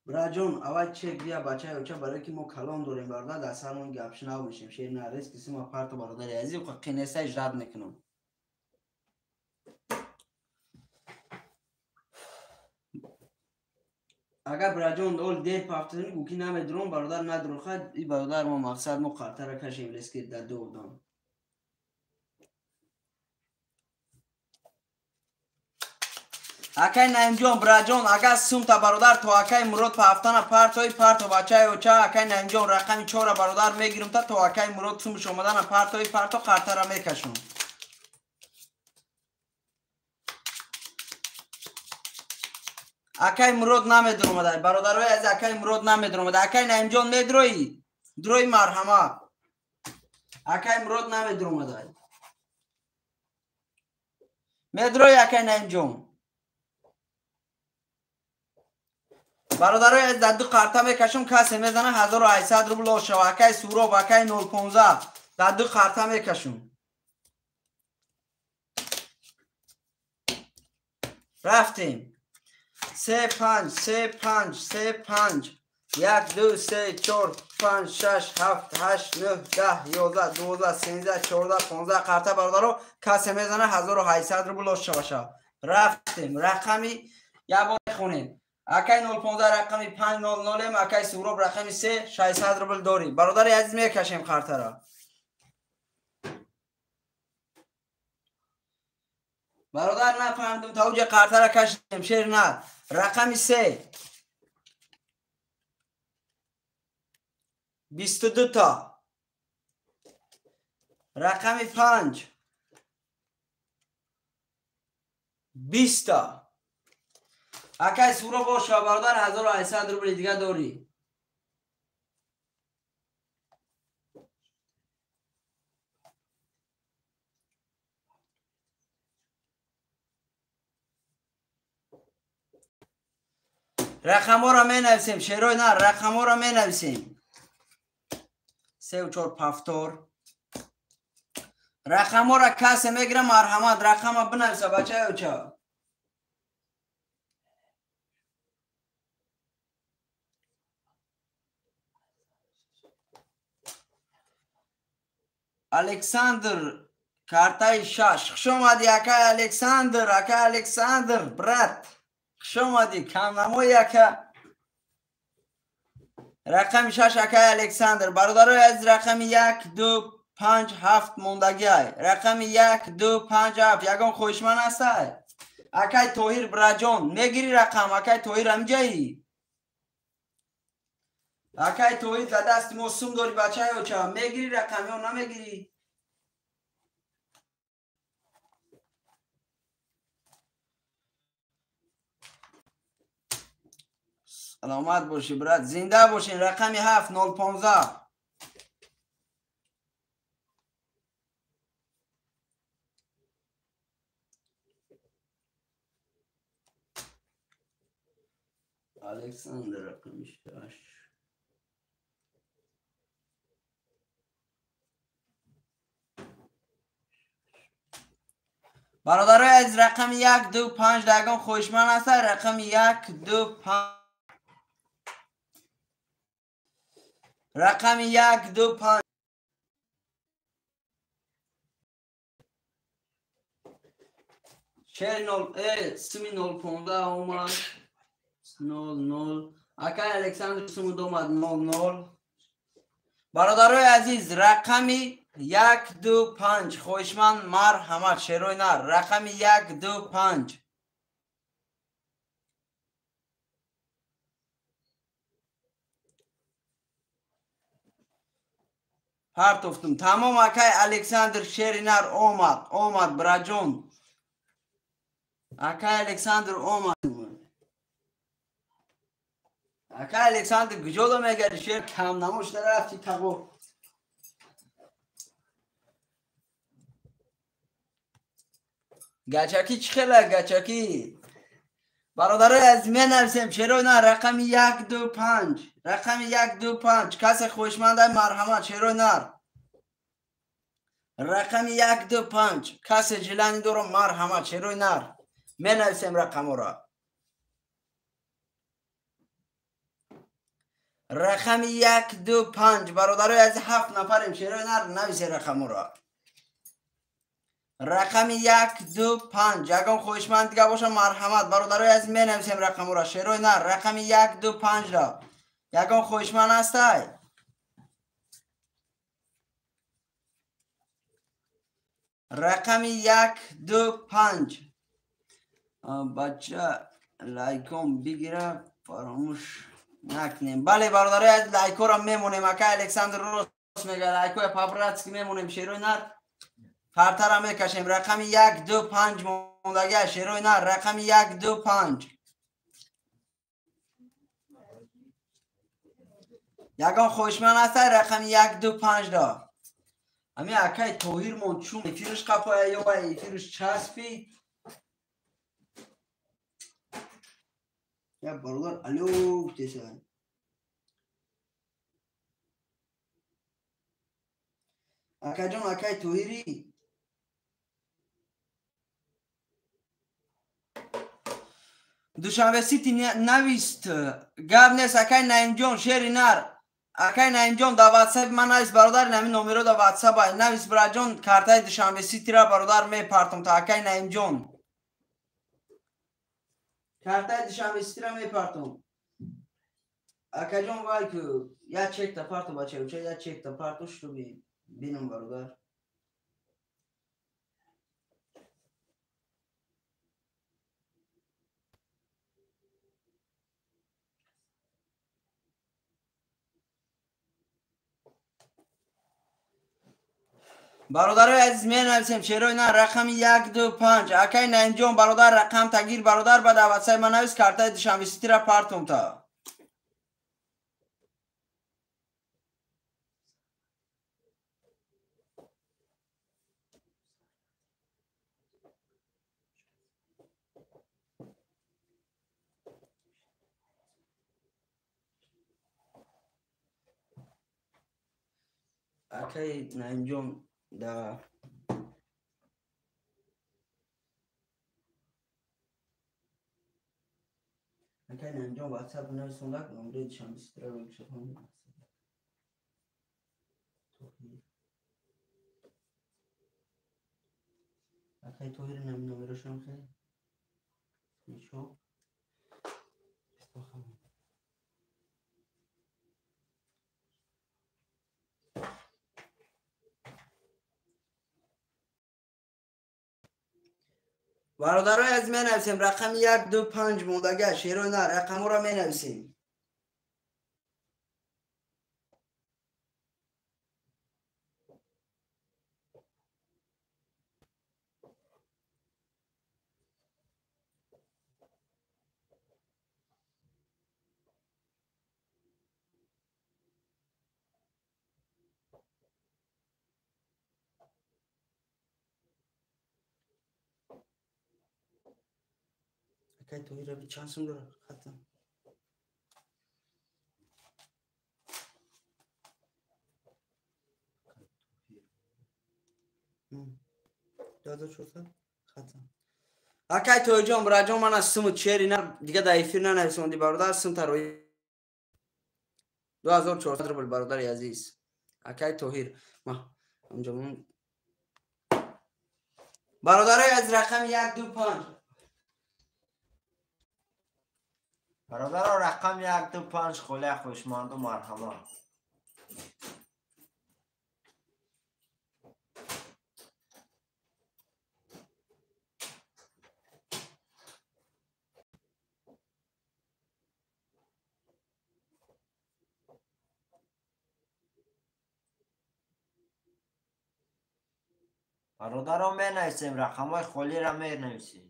Браҷон, аввал чек бия бачаи оча, барое ки мо калон дорем бародар, дар сармон гапшнав мешем. Шер нарес ки сима парто бародари азиз, қинеса ждат мекунам. Агар браҷон ол дер пафтани гуки намедуром, бародар надуром. Хай и бародар мо мақсад мо қартара кашем рески дар ду одам. Акай Наимҷон, браҷон, агар сумта бародар то акай Мурод пафтана партои парто бачаи оча. Акай Наимҷон рақами 4 бародар мегирам та то акай Мурод сумш омадана партои парто қартара мекашам. Акай Мурод намедуромада, бародарои азиз, акай Мурод намедуромада. Акай Наимҷон медроӣ? Дрои марҳамат. Акай Мурод намедуромада. Медроӣ акай Наимҷон? Бародарои азиз, дар ду қарта мекашам, касе мезана 1800 рубл ошава. Акай Суроб, акай 015 дар ду қарта мекашам. Рафтем. 3 5 3 5 3 5 1 2 3 4 5 6 7 8 9 10 11 12 13 14 15 қарта бародаро касе мезана 1800 рубл ошаваша. Рафтем. Рақами як бор мехонем. Акай 015 рақами 500, акай Суроб рақами 3 600 рубл дорӣ. Бародари азиз, мекашем қартара. Бародар нафаҳмидум, та уҷа қартара кашидем, шер на. Рақами 3 22 та. Рақами 5 20 та. Акай Суроб боша бародар, 1800 рубли дига дорӣ. Рақамҳоро менависем, шерои на, рақамҳоро менависем. 3 4 7. Рақамҳоро касе мегирам, марҳамат, рақама бинависа бачаи оча. Александр картаи 6. Хуш омадӣ акай Александр, акай Александр, брат. Хуш омадӣ, камнамои ака. Рақами 6 акай Александр. Бародарои азиз, рақами 1 2 5 7 мондагиай. Рақами 1 2 5 7. Ягон хоҳишманд ҳастай? Акай Тоҳир браҷон, мегирӣ рақам? Акай Тоҳир ҳамҷаӣ? Акай Тоҳир дар дасти мо сум дорӣ бачаи оча. Мегирӣ рақам ё намегирӣ? Саломат бошӣ брат, зинда бошин. Рақами 7 015. Александр рақами 6. Бародарои азиз, рақами 1 2 5 дар ягон хоҳишманд ҳаста? Рақами 1 2 5. Рақами 1 2 5. Шер 0 суми 015 омад. 00. Акай Александр сумуд омад 00. Бародарои азиз, рақами 1 2 5 хоҳишманд марҳамат, шерои нар. Рақами 1 2 5. Партофтум. Тамом акай Александр шери нар омад, омад браҷон. Акай Александр омад. Акай Александр куҷо мегари? Шер камнамо шуда рафти тағо. Гачакӣ чӣ хела гачакӣ? Бародарои азиз, менависем шерои нар рақами 1 2 5. Рақами 1 2 5. Касе хоҳишманд марҳамат, шерои нар. Рақами 1 2 5. Касе жилани дорам марҳамат, шерои нар. Менависем рақамҳоро. Рақами 1 2 5. Бародарои азиз, 7 нафарем, шерои нар, нависе рақамҳоро. Рақами 1 2 5. Ягон хоҳишманд дига боша марҳамат. Бародарои азиз менависем рақамҳоро. Шерои нар рақами 1 2 5 ро. Ягон хоҳишманд ҳастай? Рақами 1 2 5. Бача лайком бигира фаромӯш накунем. Бале бародарои азиз лайкҳоро мемонем. Акай Александр рост мега лайкҳоя по-братски мемонем. Шерои нар картара мекашем. Рақами 1 2 5 мондагия. Шерои нар рақами 1 2 5. Ягон хоҳишманд ҳастай рақами 1 2 5 ро? Ами акай Тоҳирмон чун эфирш қапоя ё эфирш часпид? Я бародар алё гуфтеса. Акаҷон акай Тоҳири? Душанбе Сити навист. Гап нест акай Наимҷон шери нар. Акай Наимҷон дар ватсапи ман навист бародар, ҳамин номеро дар ватсап навист бираҷон, картаи Душанбе Ситира бародар мепартом та акай Наимҷон. Картаи Душанбе Ситира мепартом. Акаҷон вай ку як чекта парту бача, як чекта парту шуби бинам бародар. Бародарои азиз менависем шерои на рақами 1 2 5. Акай Наимҷон бародар рақам тагир бародар ба даъватсаи ман навис картаи Душанбе Ситира партом та. Акай Наимҷон да акай Наимҷон ватсап нависондак номери Душанбе Ситира бигирам. Акай Тоҳир номерошам хел нишо. Бародарои азиз менависем рақами 1 2 5 мондага. Шерои нар рақамҳоро менависем. Акай Тоҳир аби чанд сум дорад? Хатам. Ду 2400 хатам. Акай Тоҳирҷон бираҷон ман аз суму чери на дига дар эфир нанависонди бародар сум тарои 2400 рубл бародари азиз. Акай Тоҳир ма ҳамҷамон бародарои аз рақами 1 2 5. Бародаро рақами 1 2 5 холия хоҳишманду марҳамат. Бародаро менависем рақамҳои холиро менависем.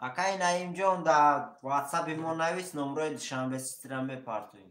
Акай Наимҷон дар ватсапи мо навис номрои Душанбе Ситира мепартоем.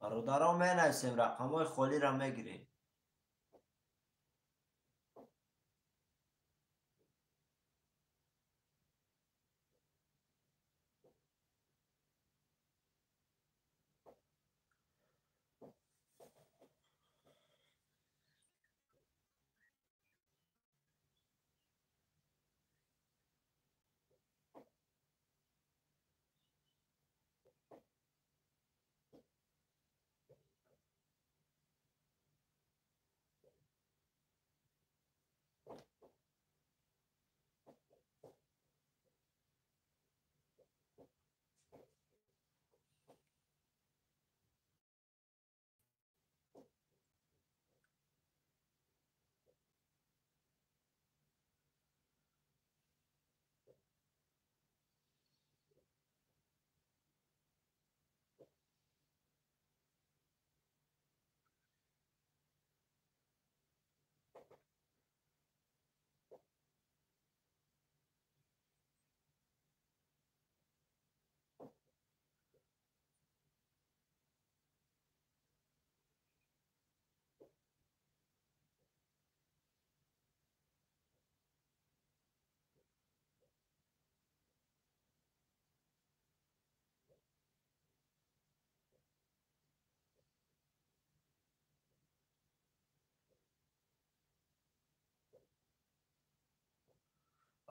Бародаро менависем, рақамҳои холиро мегирем.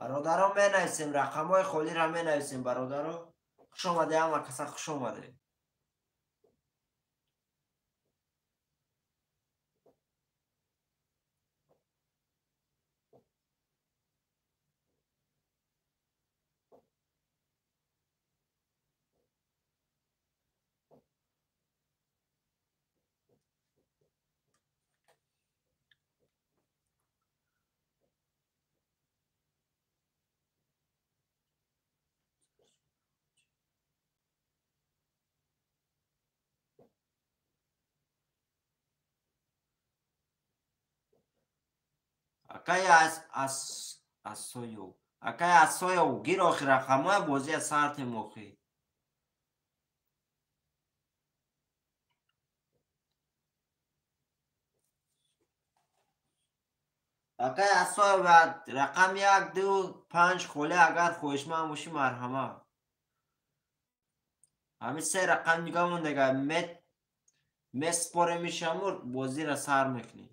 Бародаро менависем, рақамҳои холиро менависем, бародаро. Хуш омаде, ҳама каса хуш омаде. Акай асоё, акай асоё, гир охи рақамҳоя бозия сартем охи. Акай асоё рақам 1, 2, 5 холе агар хоҳишманд бошӣ марҳамат. Ҳамин се рақам нигоҳ мондага меспоремишамур бозиро сар мекунем.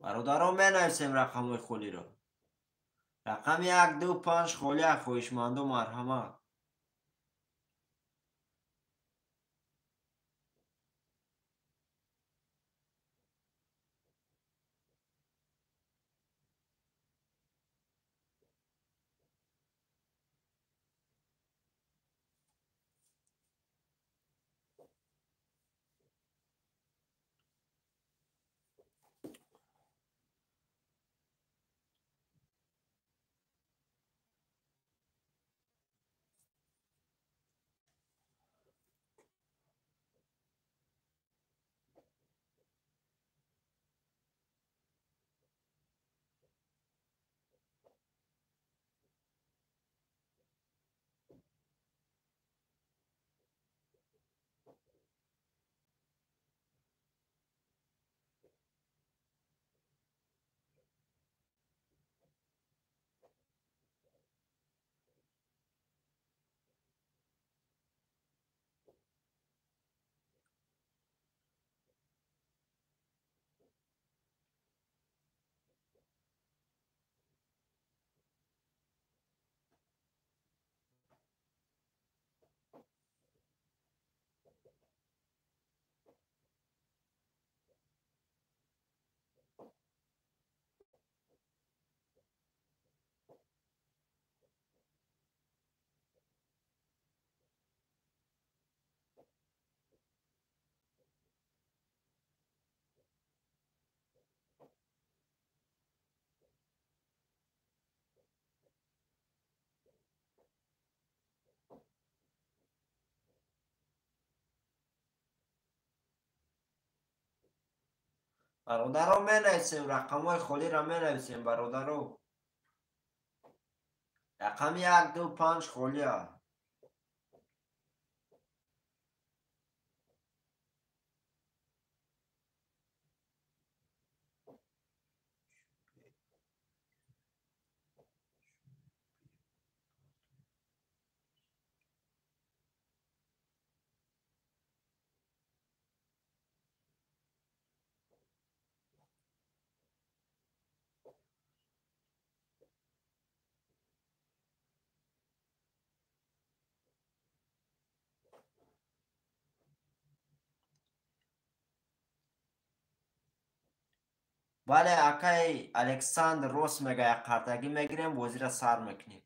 Бародаро менависем рақамҳои холиро. Рақами 1, 2, 5 холия хоҳишманду марҳамат. Бародаро менависем, рақамҳои холиро менависем, бародаро. Рақами 1, 2, 5 холия. Бале, акай Александр рост мега, як қартагӣ мегирем, бозиро сар мекунем.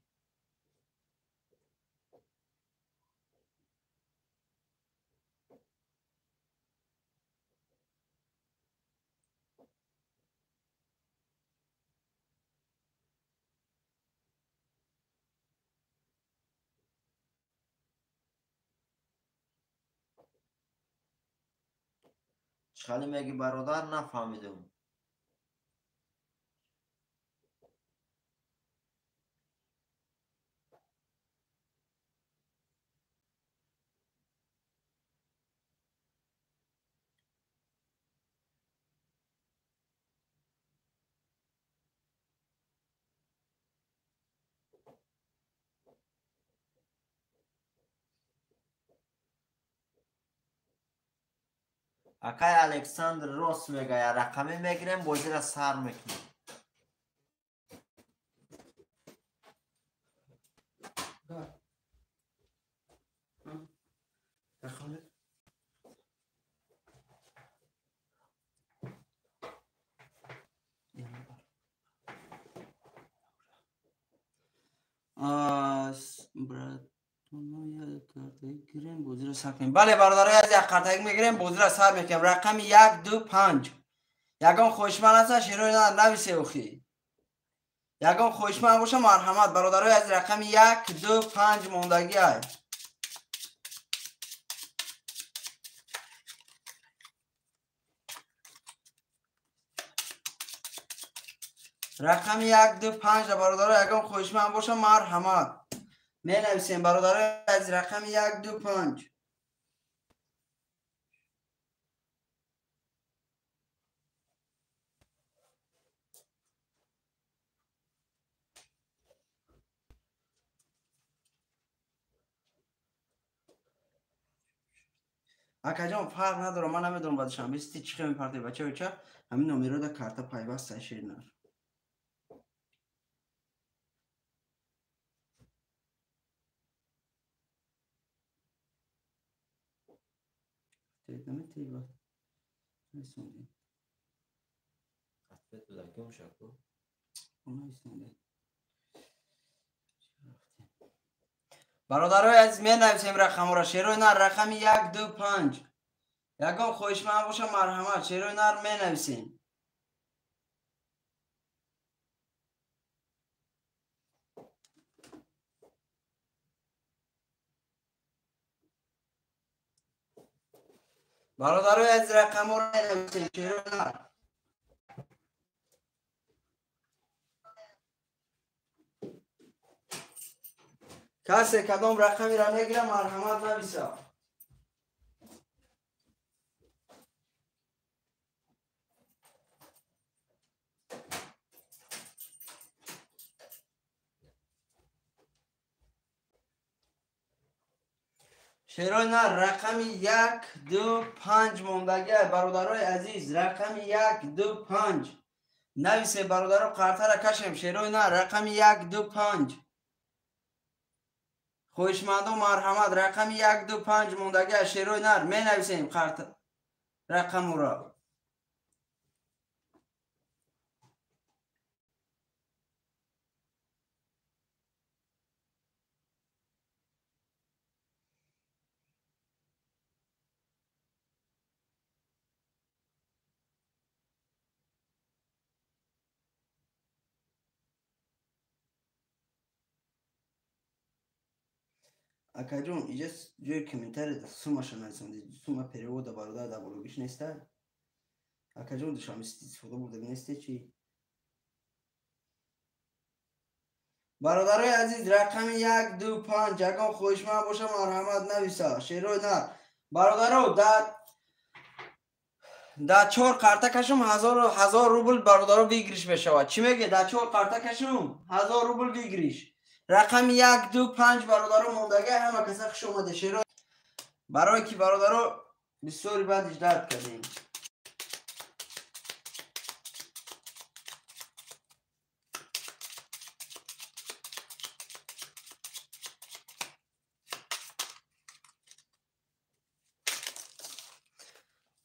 Чӣ хеле мегӣ, бародар, нафаҳмидум. Акай Александр рост мега, як рақамӣ мегирем, бозиро сар мекунем. Бале, бародарои азиз, як қартагӣ мегирем, бозиро сар мекунем. Рақами 1, 2, 5. Ягон хоҳишманд ҳаста, шерои нависе охи. Ягон хоҳишманд боша, марҳамат, бародарои азиз, рақами 1, 2, 5 мондагӣ ай. Рақами 1, 2, 5 бародаро, ягон хоҳишманд боша, марҳамат. Менависем, бародарои азиз, рақами 1, 2, 5. Акаҷон, фарқ надорам, ман намедонам ба Душанбе Сити чӣ хел мепартои бача бача, ҳамин номеро да карта пайваст шернар. Бародарои азиз, менависем рақамҳоро. Шерои нар рақами 1, 2, 5. Ягон хоҳишманд боша, марҳамат, шерои нар менависем. Бародарои азиз, рақамҳоро менависем, шерои нар. Касе кадом рақамиро мегирам, марҳамат нависа. Шерои нар рақами 1, 2, 5 мондагӣ, бародарои азиз, рақами 1, 2, 5. Нависе, бародаро, қартара кашем, шерои нар рақами 1, 2, 5. Хоҳишмандо, марҳамат, рақами 1, 2, 5 мондагӣ, шерои нар менависем қарта рақамуро. Акаҷон, иҷа ҷои комментария сумаша нависонди, сума перевода бародар дар блогиш неста. Акаҷон, Душанбе Сити истифода бурда несте чӣ? Бародарои азиз, рақами 1, 2, 5 ягон хоҳишманд боша, марҳамат нависа. Шерои нар. Бародаро, да 4 карта кашум 1000 рубл бародаро выигрыш мешавад. Чӣ меге? Да 4 карта кашум 1000 рубл выигрыш. Рақами 1, 2, 5 бародаро мондага, ҳама каса хуш омаде. Шеро барое ки бародаро бисёри баъд иждат кардем.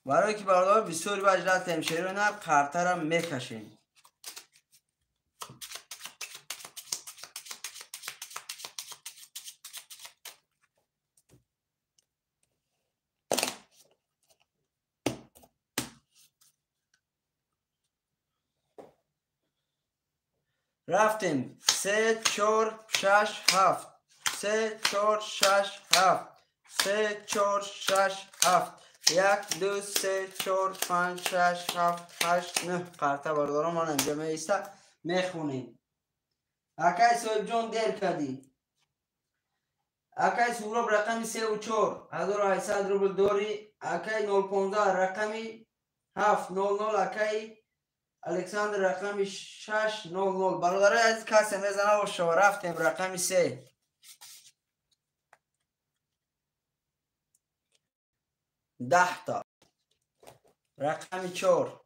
Барое ки бародаро бисёри баъд иждат кардем, шерои нар картара мекашем. Рафтем. 3, 4, 6, 7. 3, 4, 6, 7. 3, 4, 6, 7. 1, 2, 3, 4, 5, 6, 7, 8, 9 карта бародарон ман инҷа меиста мехонем. Акай Соҳибҷон, дер кардӣ. Акай Суҳроб, рақами 3 4 1800 рубл дорӣ. Акай 015 рақами 7 00. Акай Александр рақами 6 00. Бародарои азиз, касе мезана бошава. Рафтем рақами 3. 10 та. Рақами 4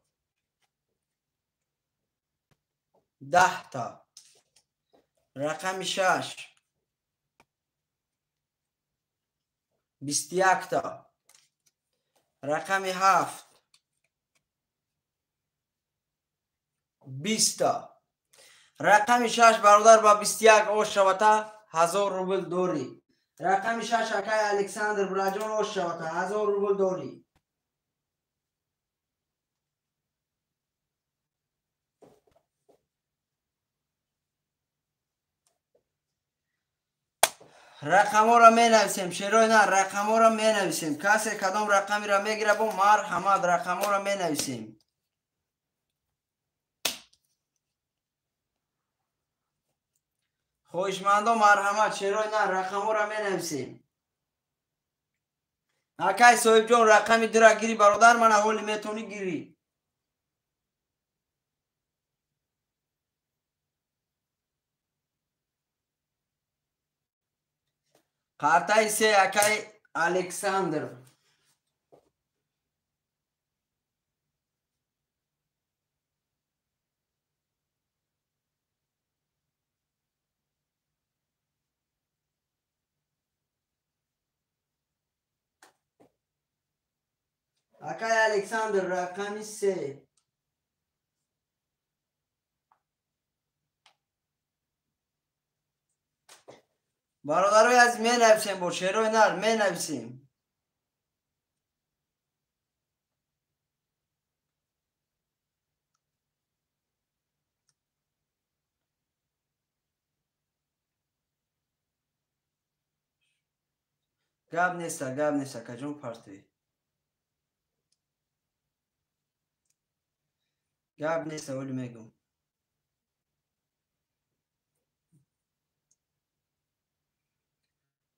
10 та. Рақами 6 21 та. Рақами 7 20 та. Рақами 6 бародар ба 21 ош шавата, 1000 рубл дорӣ. Рақами 6 акай Александр Бураҷон ош шавата, 1000 рубл дорӣ. Рақамҳоро менависем, шерои на, рақамҳоро менависем. Касе кадом рақамеро мегира, бо марҳамат, рақамҳоро менависем. Хоҳишмандо, марҳамат, шерои на, рақамҳоро менависем. Акай Соҳибҷон, рақами 2-ра гири, бародар, мана ҳоли метавонӣ гирӣ. Картаи 3 акай Александр. Акай Александр, рақами 3. Бародарои азиз, менависем, бо шерои нар менависем. Гап неста, гап нест, акаҷон, партӣ. Гап неста, оли мегум.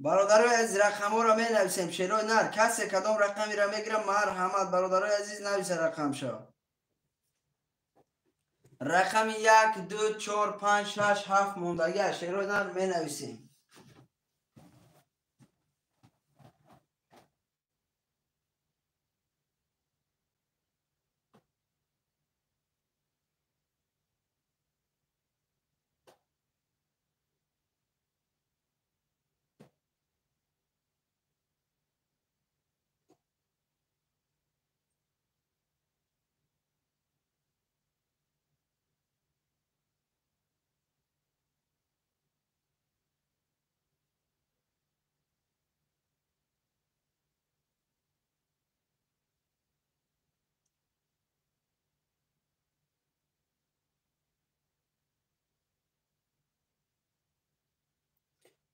Бародарои азиз, рақамҳоро менависем, шерои нар. Касе кадом рақамеро мегира, марҳамат, бародарои азиз, нависа рақамшо. Рақами 1, 2, 4, 5, 6, 7 мондагиа, шерои нар менависем.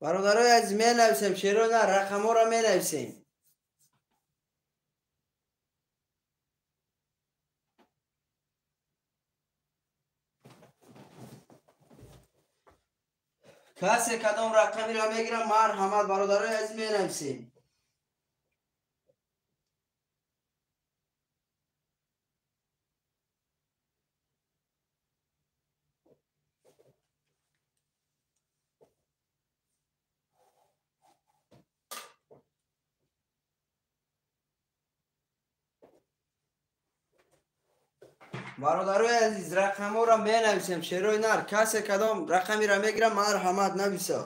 Бародарои азиз, менависем, шерои нар, рақамҳоро менависем. Касе кадом рақамиро мегирам, марҳамат, бародарои азиз, менависем. Бародарои азиз, рақамҳоро менависем. Шерои нар, касе кадом рақамиро мегирам, марҳамат, нависа.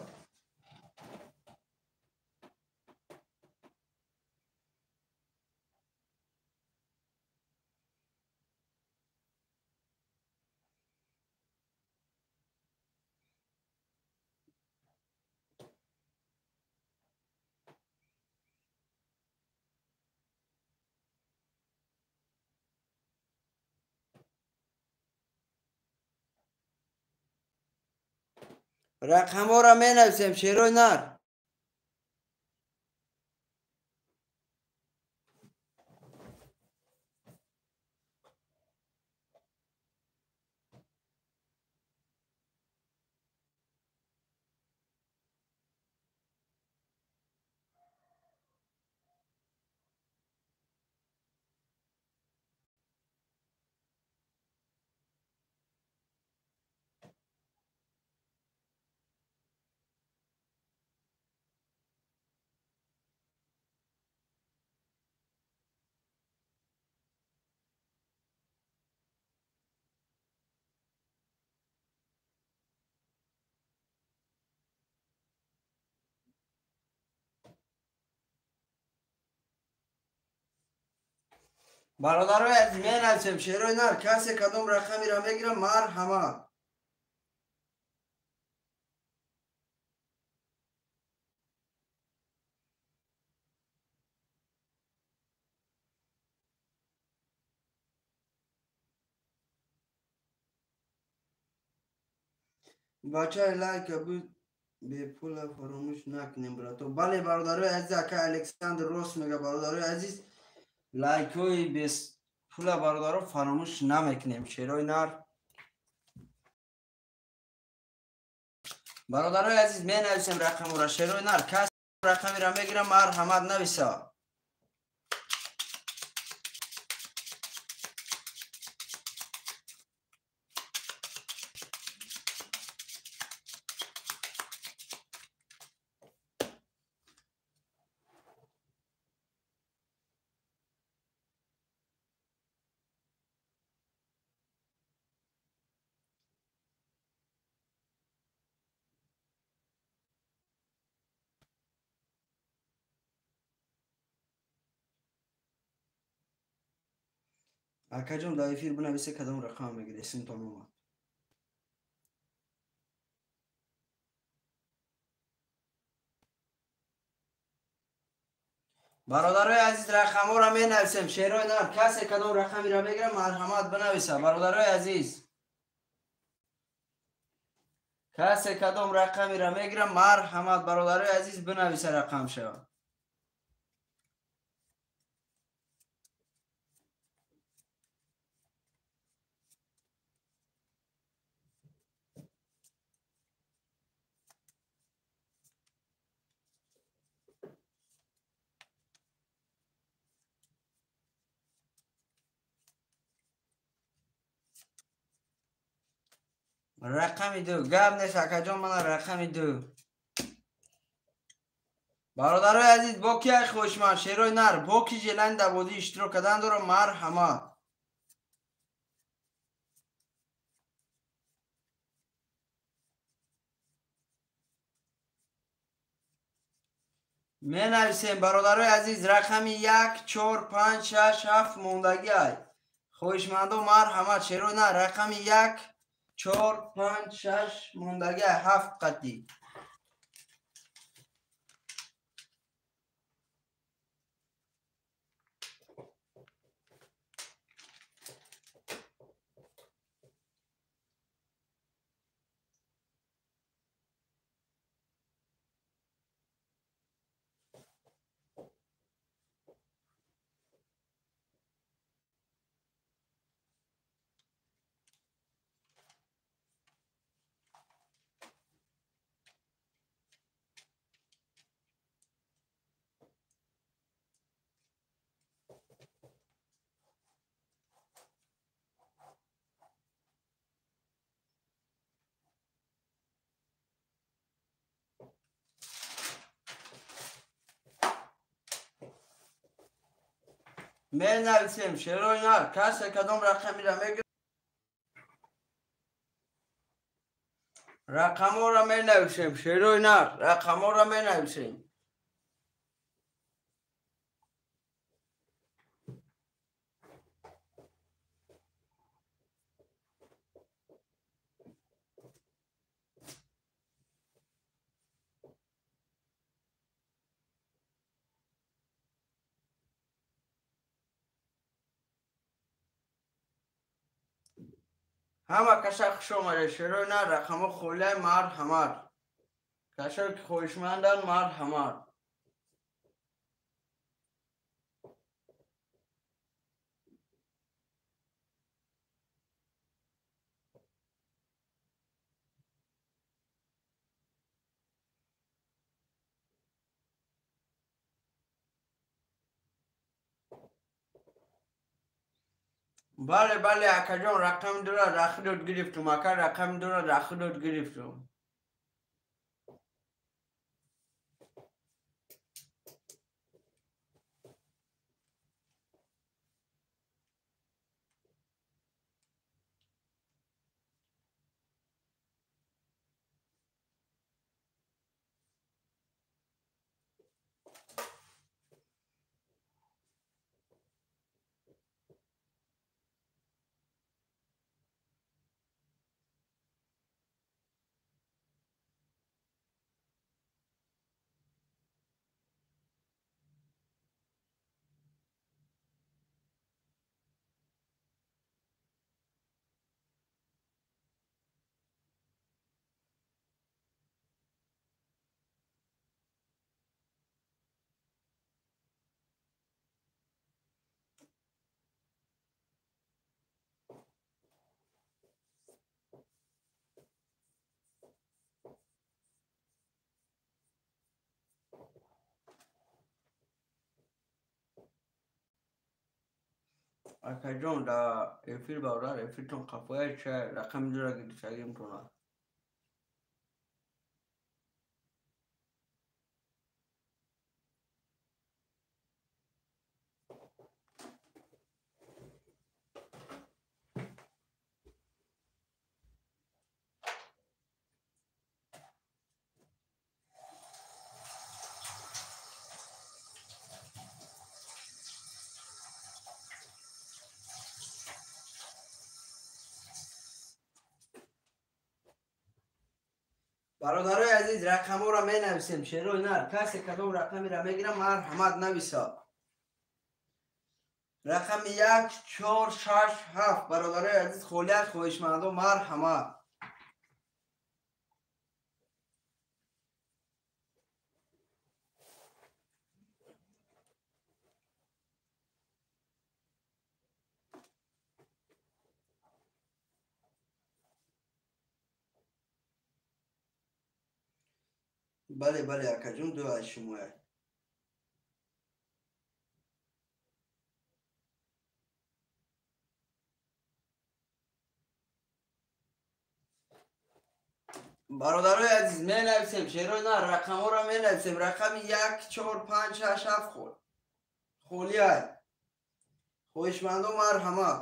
Рақамҳоро менависем, шерои нар. Бародарои азиз, менависем, шерои нар. Касе кадом рақамиро мегирам, марҳамат. Бачаи лайка буд, бепула фаромӯш накунем, брато. Бале, бародарои азиз, ака Александр рост мега, бародарои азиз, лайкҳои бепула, бародаро, фаромӯш намекунем. Шерои нар. Бародарои азиз, менависем рақамҳоро, шерои нар. Кас рақамиро мегирам, марҳамат, нависа. Акаҷон, дар эфир бинависе, кадом рақам мегирӣ, синтон омад. Бародарои азиз, рақамҳоро менависем, шерои нар. Касе кадом рақамиро мегирам, марҳамат, бинависа. Бародарои азиз, касе кадом рақамиро мегирам, марҳамат, бародарои азиз, бинависа рақамша. Рақами ду. Гап нест, акаҷон, мана рақами ду. Бародарои азиз, бо ки ай хоҳишманд, шерои нар, бо ки желани дар бозӣ иштирок кардан дорам, марҳамат. Менависем, бародарои азиз, рақами як, чор, панҷ, шаш, ҳафт мондагӣ ай. Хоҳишмандо, марҳамат, шерои нар, рақами як, чор, панҷ, шаш мондагӣ ай, ҳафт қатӣ. Менависем шерои нар, касе кадом рақамира мегирад, рақамҳоро менависем, шерои нар, рақамҳоро менависем. Ҳама каша хуш омаде, шерои нар, рақамҳо холиай, марҳамат. Кашое ки хоҳишманданд, марҳамат. Бале, бале, акаҷон, рақами дура рахидот гирифтум, ака, рақами дура рахидот гирифтум. Акаҷон, дар эфир бародар, эфиртон қафоя ча рақами дура гирифтагимтона. Бародарои азиз, рақамҳоро менависем, шерои нар, касе кадом рақамеро мегирам, марҳамат нависа. Рақами 1, 4, 6, 7. Бародарои азиз, холиаш хоҳишмандо, марҳамат. Бале, бале, акаҷон, ду аз шумоя. Бародарои азиз, менависем, шерои нар, рақамҳоро менависем. Рақами 1, 4, 5, 6, 7 холиай. Хоҳишмандо, марҳамат.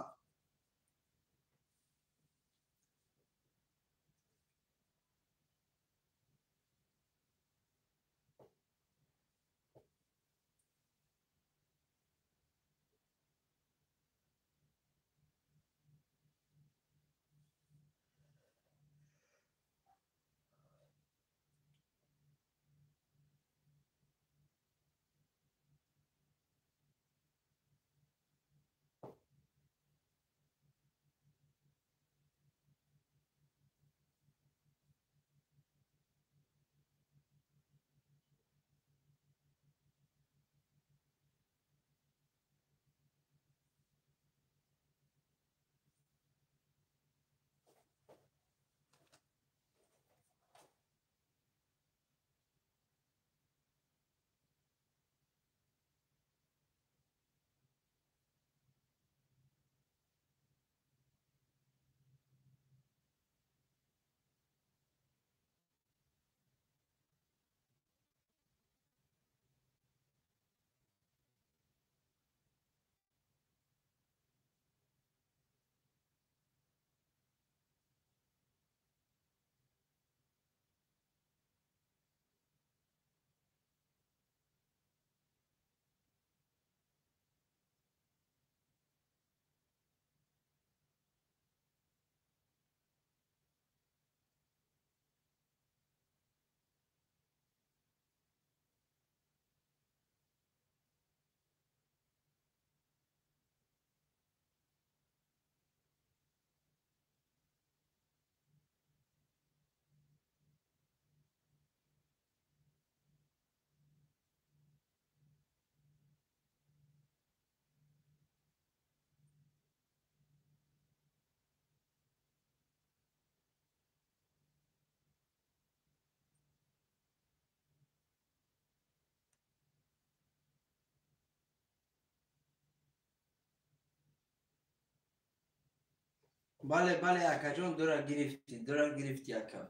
Бале, бале, акаҷон, дура гирифтӣ, дура гирифтӣ, ака.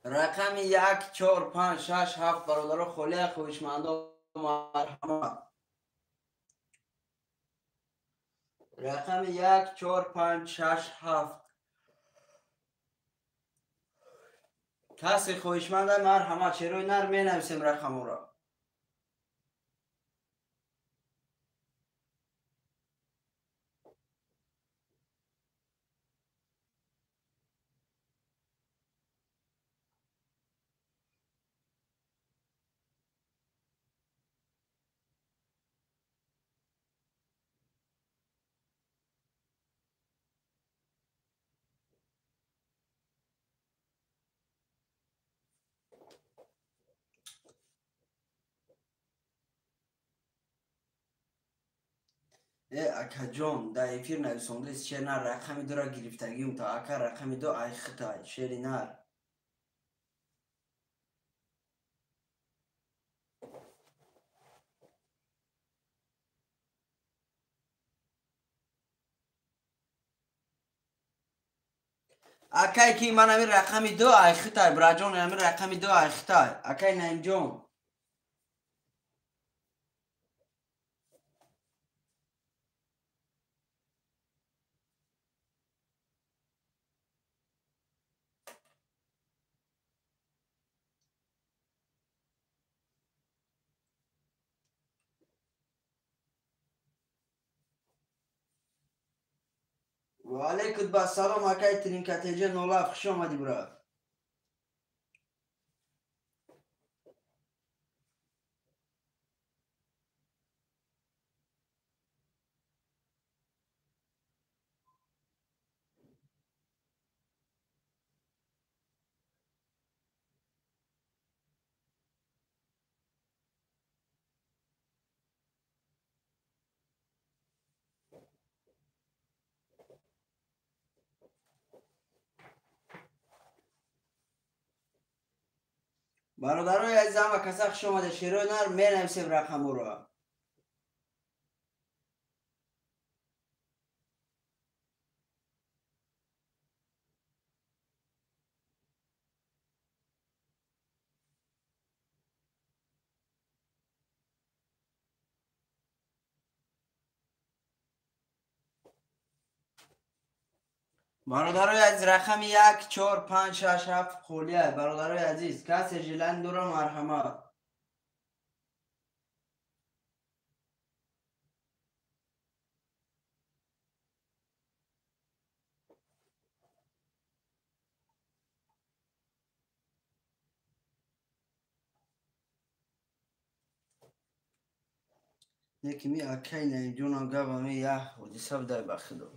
Рақами 1, 4, 5, 6, 7 бародаро холия, хоҳишмандо марҳамат. Рақами 1, 4, 5, 6, 7. Касе хоҳишманда марҳамат, шерои нар менависем рақаморо. Акаҷон, дар эфир нависондааст, шер нар рақами дура гирифтагиум та ака рақами ду ай хитай, шери нар. Акай ки ман ами рақами ду ай хитай, браҷон, ами рақами ду ай хитай. Акай Наимҷон. Ва алейкум ассалом, акай Тринкатеҷа Нолав, хуш омадӣ, брат. Бародарои азиз, ҳама каса хуш омада, шерои нар менависем рақаморо. Бародарои азиз, рақами 1, 4, 5, 6, 7 холия. Бародарои азиз, касе желание дора, марҳамат. Неки ми акай Наимҷонам гапами як ҳодиса будай, ба худо.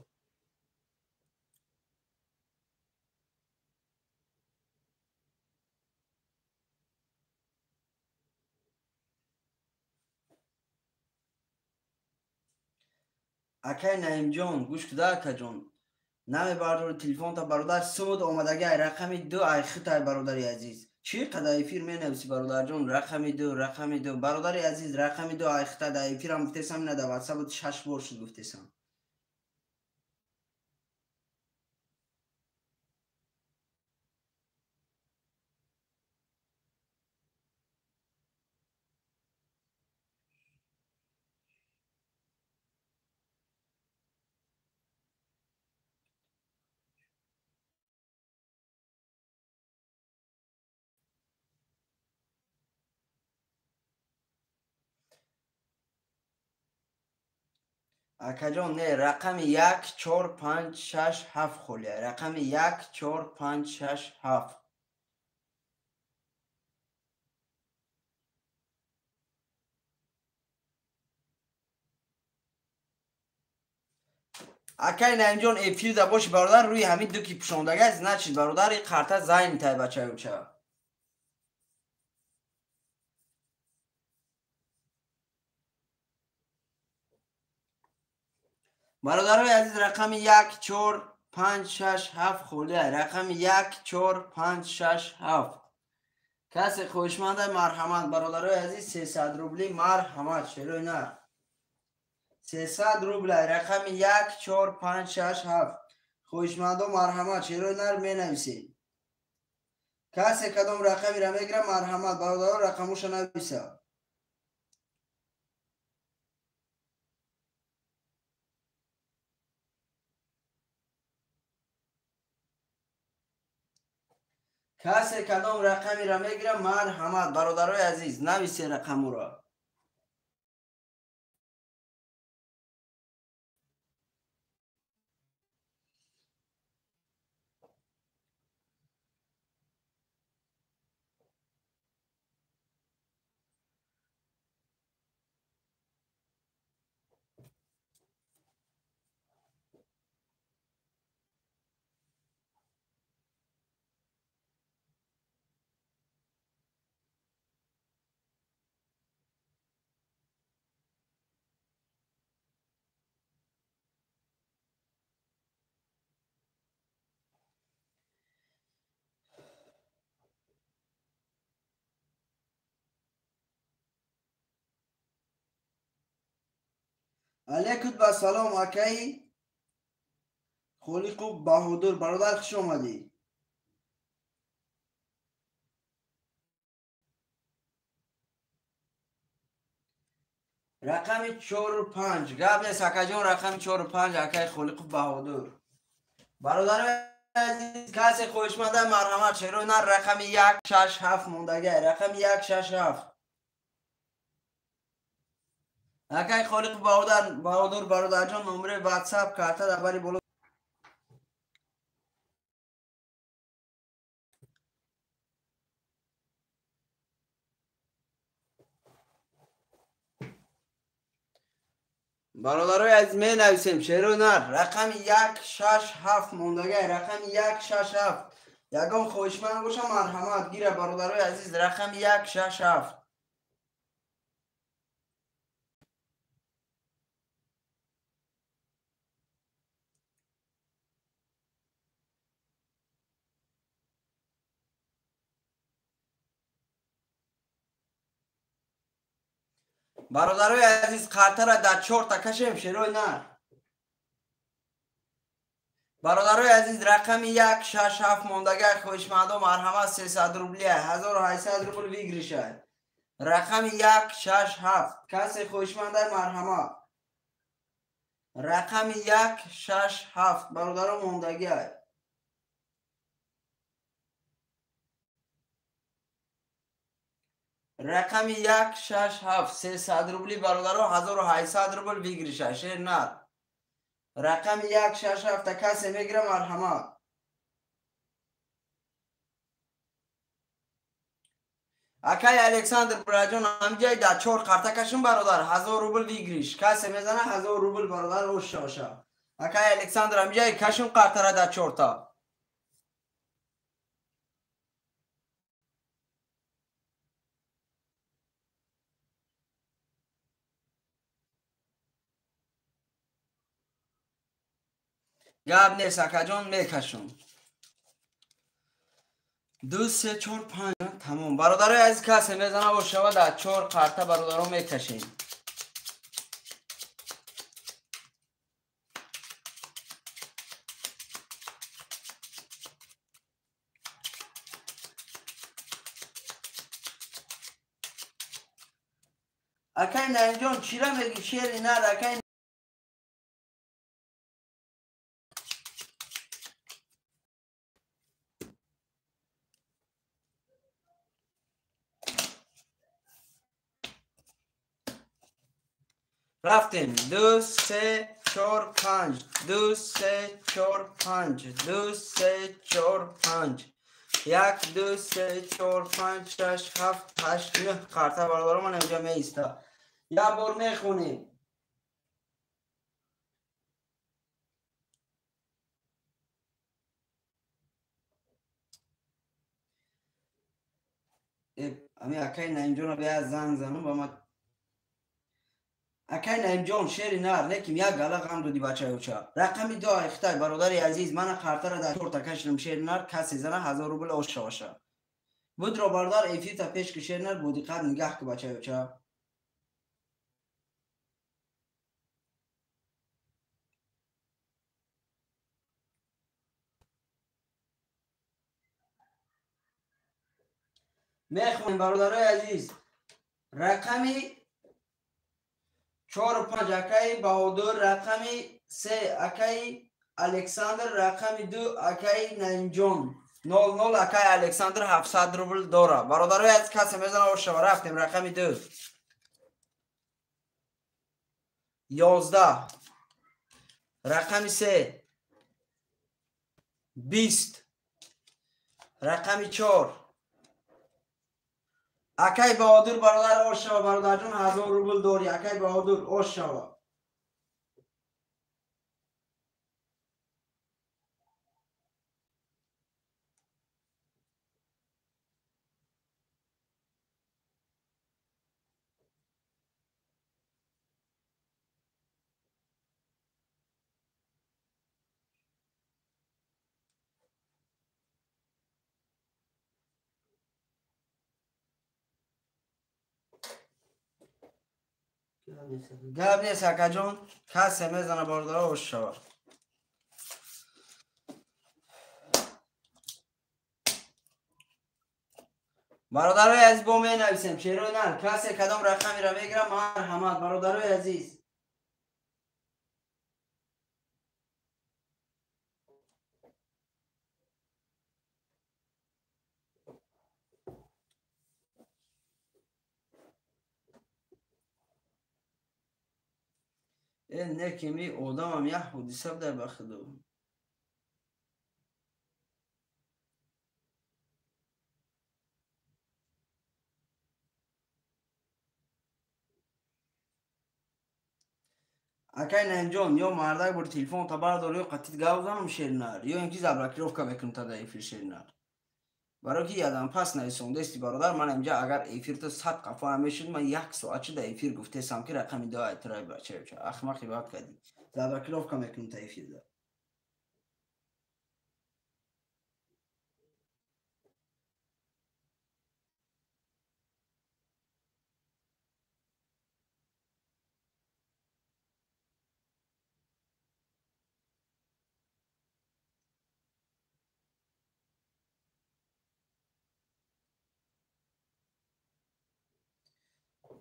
Акай Наимҷон, гӯш куда, акаҷон. Намебардори телефонта, бародар, сумуд омадаги ай рақами ду ай хитай, бародари азиз. Чӣ қадар эфир менависӣ, бародарҷон? Рақами ду, рақами ду. Бародари азиз, рақами ду ай хитай, дар эфирам гуфтесам, ина дар ватсап 6 бор шуд гуфтесам. Акаҷон, не, рақами 1, 4, 5, 6, 7 холия. Рақами 1, 4, 5, 6, 7. Акай Наимҷон, эфирда боши, бародар, рӯи ҳамин ду ки пӯшондага, значит, бародар, и қарта зайнитай, бачаюча. Бародарои азиз, рақами 1, 4, 5, 6, 7 холия. Рақами 1, 4, 5, 6, 7. Касе хоҳишманда, марҳамат, бародарои азиз, 300 рубли, марҳамат, шерои нар. 300 рубля. Рақами 1 4 5 6 7. Хоҳишмандо марҳамат, шерои нар менависед. Касе кадом рақамиро мегирад, марҳамат, бародарон рақамоша нависа. Касе кадом рақамиро мегирад, марҳамат, бародарои азиз, нависе рақамуро. Алейкум ба салом, акаи Холиқу Баҳодур, бародар, хуш омадӣ. Рақами 4 5. Гап нест, акаҷон, рақами 4 5, акаи Холиқу Баҳодур. Бародарои азиз, касе хоҳишманда, марҳамат, шерои нар рақами 1 6 7 мондагай, рақами 1 6 7. Акай Холиқ Баҳодур, бародарҷон, номери WhatsApp карта дар бари боло. Бародарои азиз, менависем шерои нар рақами 1 6 7 мондагай, рақами 1 6 7. Ягон хоҳишманд боша, марҳамат, гира, бародарои азиз, рақами 1 6 7. Бародарои азиз, қартара дар чорта кашем, шерои нар. Бародарои азиз, рақами 1 6 7 мондагай, хоҳишмандо, марҳамат, 300 рубля, 1800 рубл выигрышай. Рақами 1 6 7. Касе хоҳишмандай, марҳамат. Рақами 1 6 7, бародаро, мондагай. Рақами 1 6 7, 300 рубли, бародаро, 1800 рубл выигрыша, шер нар. Рақами 1 6 7 касе мегира, марҳамат. Акай Александр браҷон, ҳамҷай дар 4 қарта кашум, бародар, 1000 рубл выигрыш. Касе мезана 1000 рубл, бародар, оша оша. Акай Александр, ҳамҷай кашум қартара дар 4 та. Гап нест, акаҷон, мекашум. 2 3 4 5, тамом. Бародарои азиз, касе мезана бошава, дар 4 қарта, бародаро, мекашем. Акай Наимҷон, чира меги, шери нар, акай Рафтем. 2 3 4 5 2 3 4 5 2 3 4 5 1 2 3 4 5 6 7 8 9 қарта, бародаро, ман инҷа меиста. Як бор мехонем. Ами акай Наимҷонро бия занг занум ба ма. Акай Наимҷон, шери нар, лекин як гала ғам доди, бачаюча. Рақами 2 ихтай, бародари азиз, мана қартара дар чорта кашидам, шери нар, касе зана 1000 рубл оша оша. Будро, бародар, эфирта пеш ки, шери нар, бо диққат нигаҳ ки, бачаюча. Мехонем бародарои азиз. Рақами 4 5 акаи Баҳодур, рақами 3 акаи Александр, рақами 2 акаи Наимҷон. 00 акаи Александр 700 рубл дора. Бародарои азиз, касе мезана ошава. Рафтем рақами 2. 11. Рақами 3. 20. Рақами 4. Акай Баҳодур бародар ошава, бародарҷон 1000 рубл дорӣ. Акай Баҳодур ошава. Гап нест акаҷон, касе мезана бародаро ошава. Бародарои азиз, бо менависем шерои нар. Касе кадом рақамеро мегирам, марҳамат бародарои азиз. Некими одамам як ҳодиса будай ба худо. Акай Наимҷон, ё мардак бор телефонта бардор, ё қатит гап занам шернар, ё ин ки заблокировка мекунам та дар эфир шернар. Барои ки ядам пас нависондести бародар, ман инҷа агар эфирто 100 қафо мешуд, ман як соат чи дар эфир гуфтесам ки рақами 2 айтрай бача, ахмақи бад кардӣ. Заблокировка мекунам та эфирда.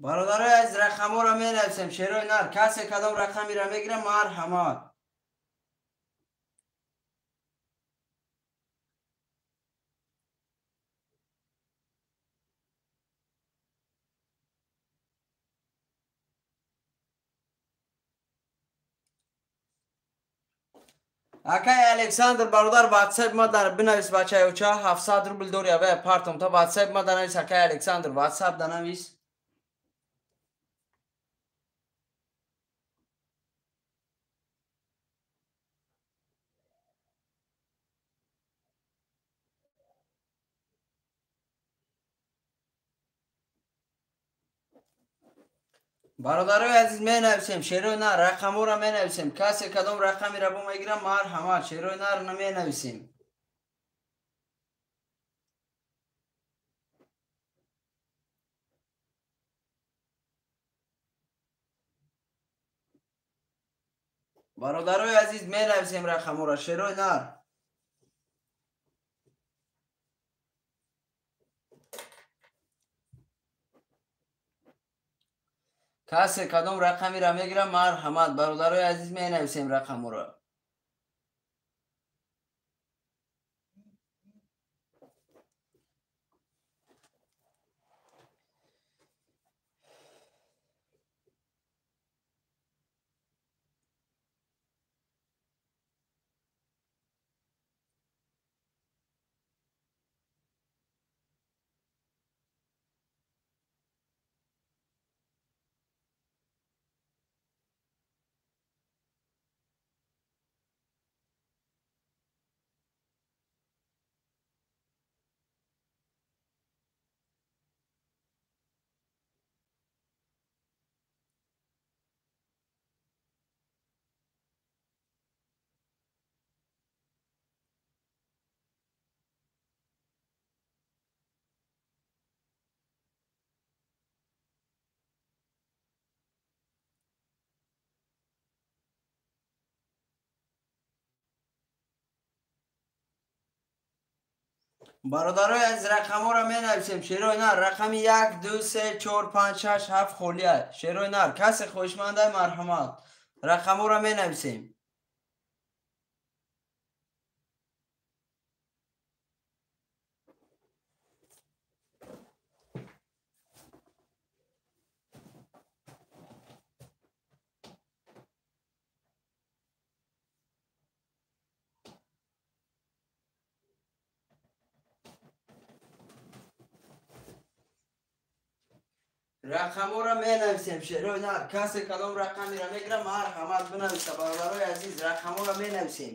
Бародарои азиз, рақамҳоро менависем шерои нар. Касе кадом рақамеро мегирам, марҳамат. Акай Александр бародар, ватсап ма дар бинавис бачаёча, 700 рубл дори авая партом та ватсап ма данавис. Акай Александр, ватсап данавис. Бародарои азиз, менависем шерои нар, рақамҳоро менависем. Касе кадом рақамеро бо мегирам, марҳамат, шерои нар менависем. Бародарои азиз, менависем рақамҳоро шерои нар. Касе кадом рақамеро мегирам, марҳамат бародарои азиз, менависем рақамҳоро. Бародарои аз рақамҳоро менависем. Шерои нар рақами 1, 2, 3, 4, 5, 6, 7 холия. Шерои нар касе хоҳишмандай марҳамат. Рақамҳоро менависем. Рақамҳоро менависем. Шерои нар касе кадом рақамеро мегирам марҳамат бинависа. Бародарои азиз, рақамҳоро менависем.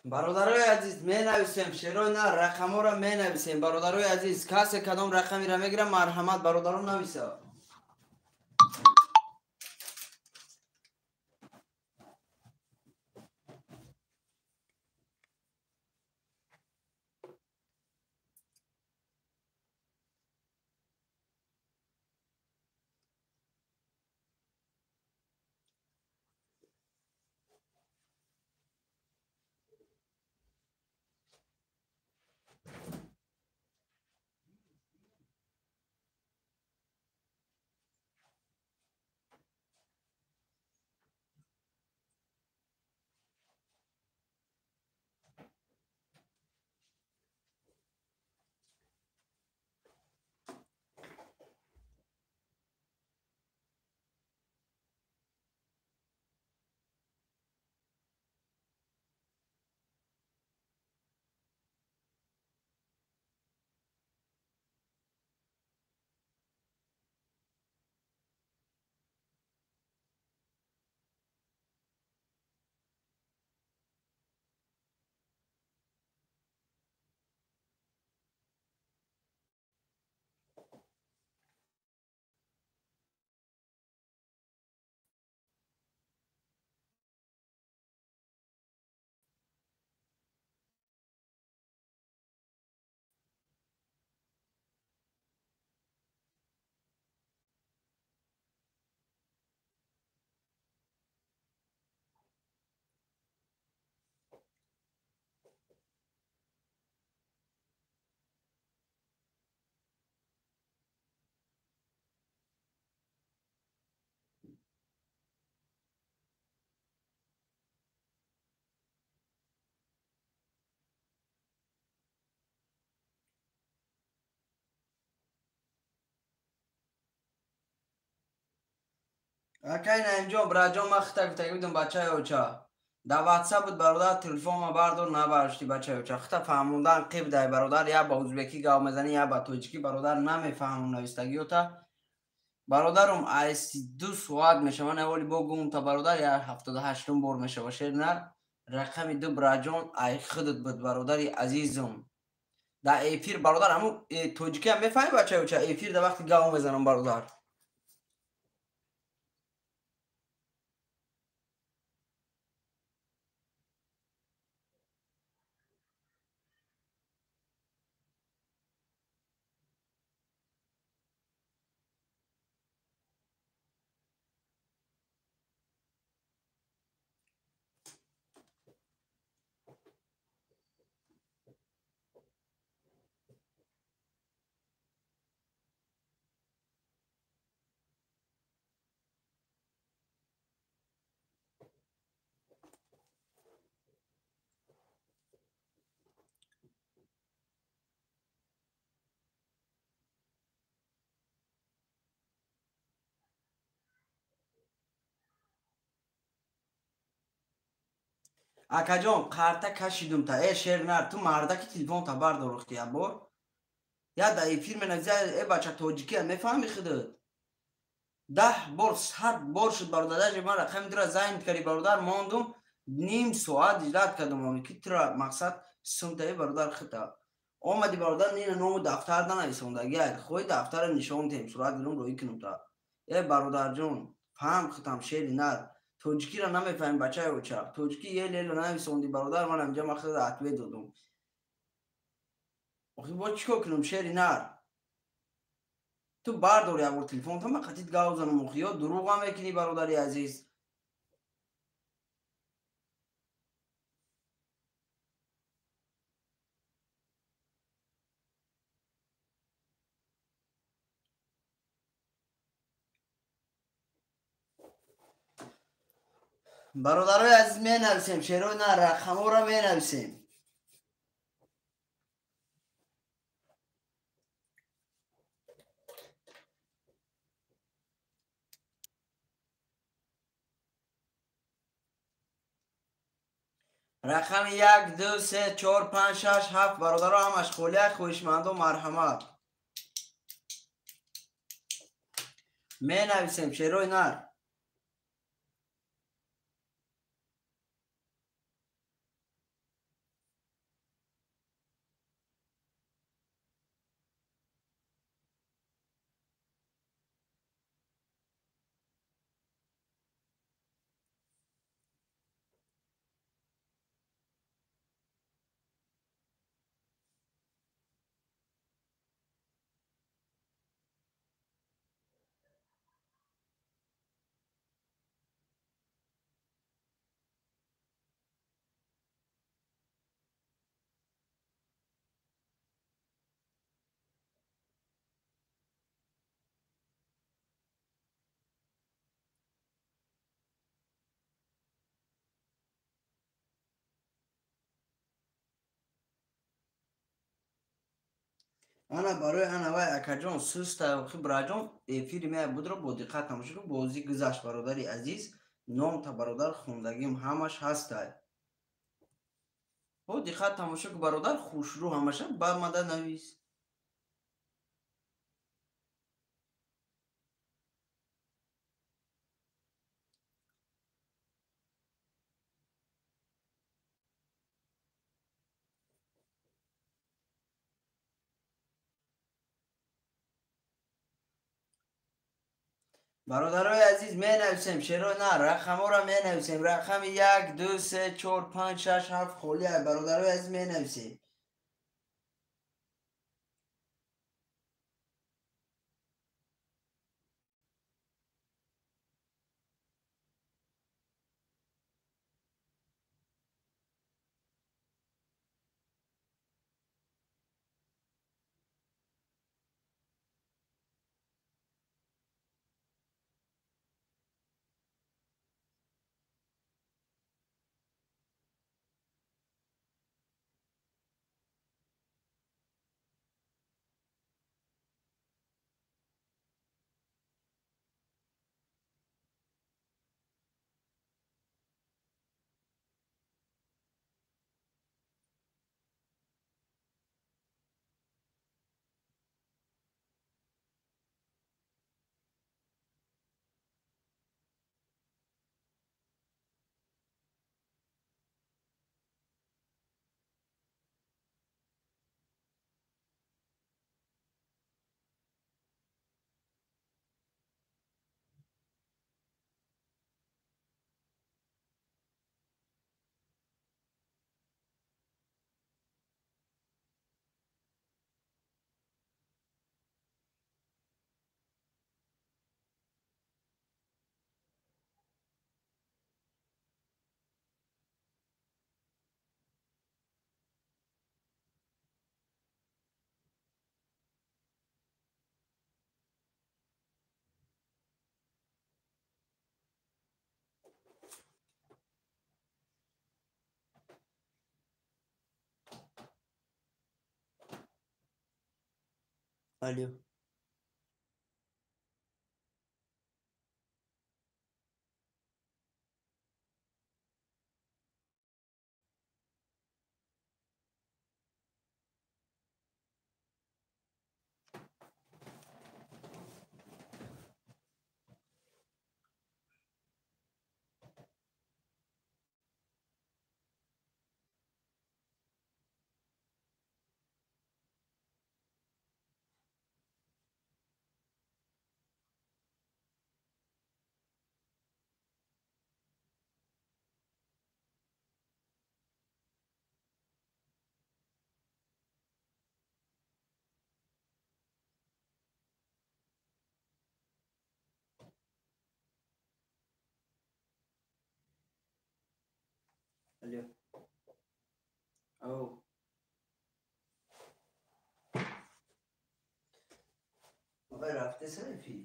Бародарои азиз, менависем. Шерои нар рақамҳоро менависем. Бародарои азиз, касе кадом рақамеро мегирам марҳамат бародарон нависа. Акай Наимҷон, браҷон, ман хита гуфтагӣ будам бачаи оча. Дар ватсап буд бародар, телефонма бардор набардошти бачаи оча. Хита фаҳмондан қиб дай бародар, я ба узбекӣ гав мезанӣ, я ба тоҷикӣ бародар намефаҳмам навистагиёта. Бародарум, ай 2 соат мешава, ман аввали бо гум та бародар, я 78 бор мешава шери нар. Рақами 2 браҷон, ай худат буд бародари азизум. Дар эфир бародар, ҳамун тоҷикиам мефаҳми бачаё ча? Эфир дар вақти гав мезанам бародар. Акаҷон, қарта кашидум та. Э, шернар, ту мардаки телефон та бардор охти як бор. Я дар эфир менависи, э бача тоҷикия мефаҳми худат? 10 бор, 100 бор шуд бародар, даже ман рақами тура занг карди бародар, мондум, ним соат ждать кардум, ки тура мақсад сумта э бародар хита. Омади бародар, нина ному дафтар нанависондаги, хоҳи дафтара нишон тем, сурат гирум роӣ кунум та. Э бародарҷон, фаҳм хитам шери нар. Тоҷикиро намефаҳмем бачаи оча. Тоҷики ел-ел нависонди бародар, ман ҳамҷа ман худа ответ додум. Охи бо чӣ кор кунам шери нар? Ту бардор як бор телефон та, ман қатит гав занам охи, ё дурӯғам мекунӣ бародари азиз. Бародарои азиз менависем, шерои на рақамҳоро менависем. Рақами 1, 2, 3, 4, 5, 6, 7 бародаро ҳамаш холия, хоҳишмандо марҳамат. Менависем шерои нар. Ана барои ана вай акаҷон суста охи браҷон эфири мея будро бо диққат тамошо кун, бозӣ гузашт бародари азиз, ном та бародар хондагим ҳамаш ҳастай. Бо диққат тамошо кун бародар, хушрӯ ҳамаша ба мада навис. Бародарои азиз менависем, шеро на рақамҳоро менависем. Рақами 1, 2, 3, 4, 5, 6, 7 холия. Бародарои азиз менависем. Алло. Алло. Ау. Оқои рафте сайфи.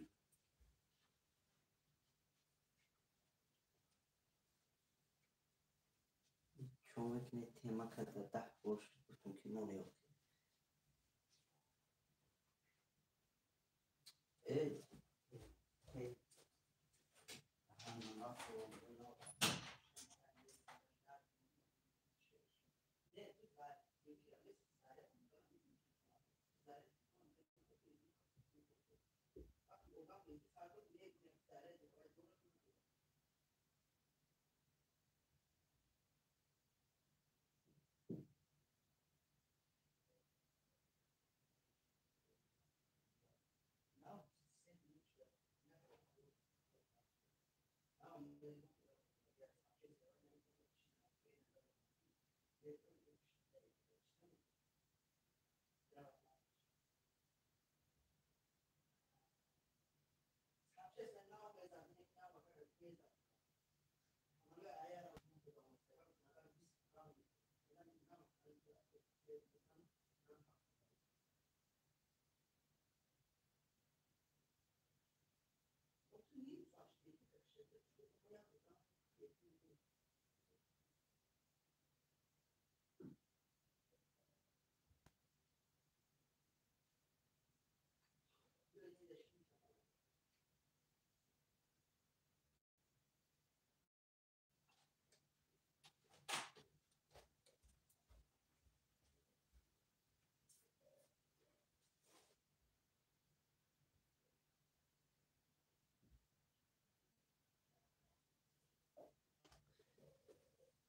Чо мекунед тема карда 10 бор шуд гуфтум ки мо меёфтем. Э.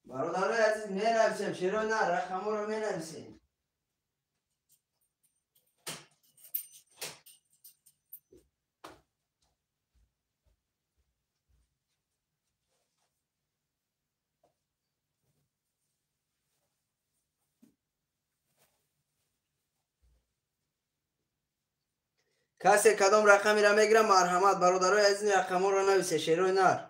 Бародарои азиз, менависем, шеро на, рақаморо менависем. Касе кадом рақамеро мегирам, марҳамат, бародарои азиз, рақаморо нависе, шерои нар.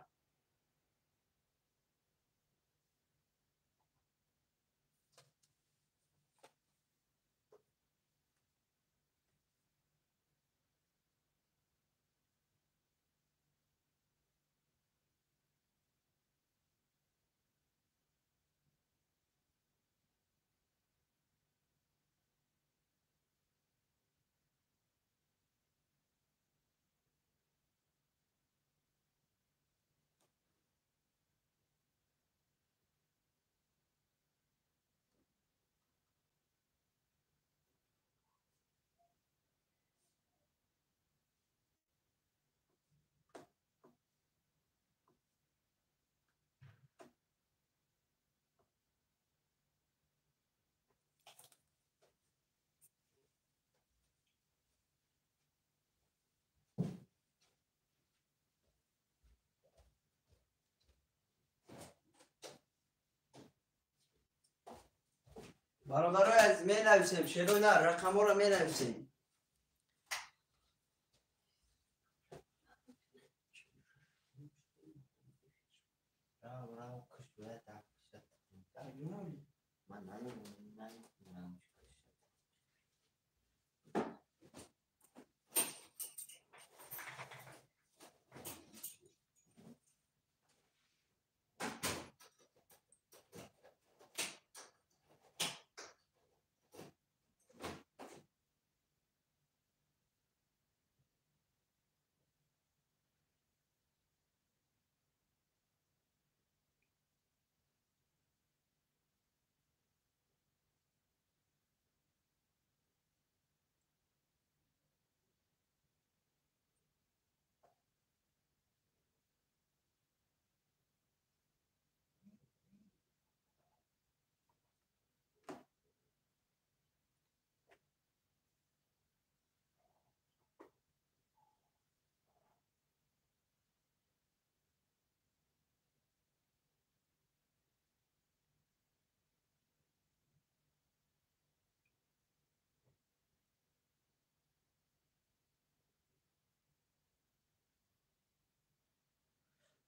Бародарои азиз, менависем, шерои на, рақаморо менависем. Рав, рав, кушвая так. Ман намедонам.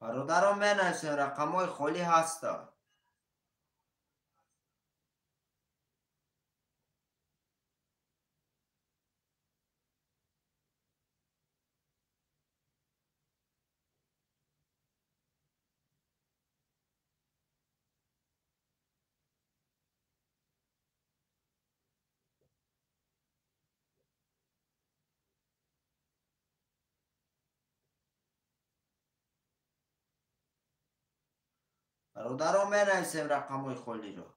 Бародарон, менависем, рақамҳои холӣ ҳаста. Бародарон, менависем рақамҳои холиро.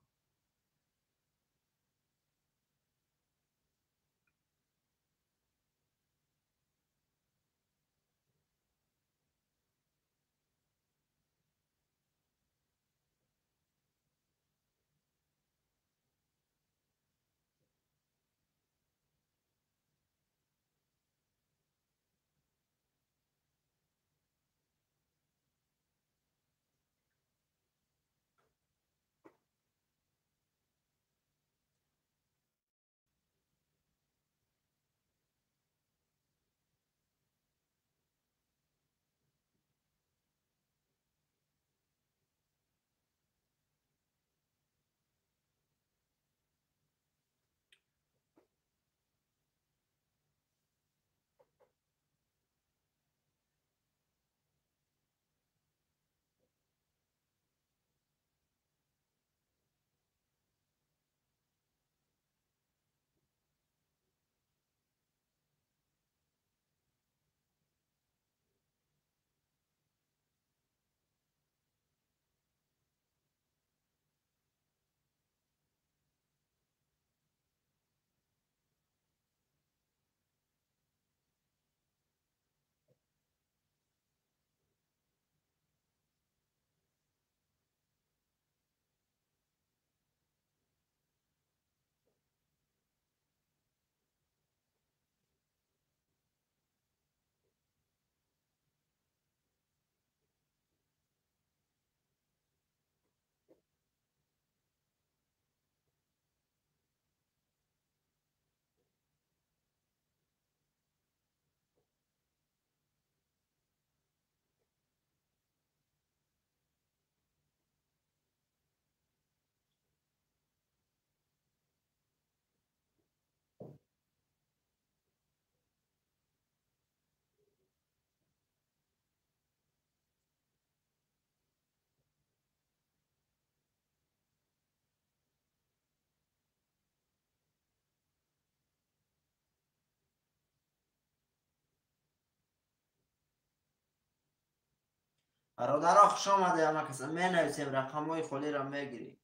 Бародарон, хуш омаде ҳама каса. Менависем, рақамҳои холиро мегирем.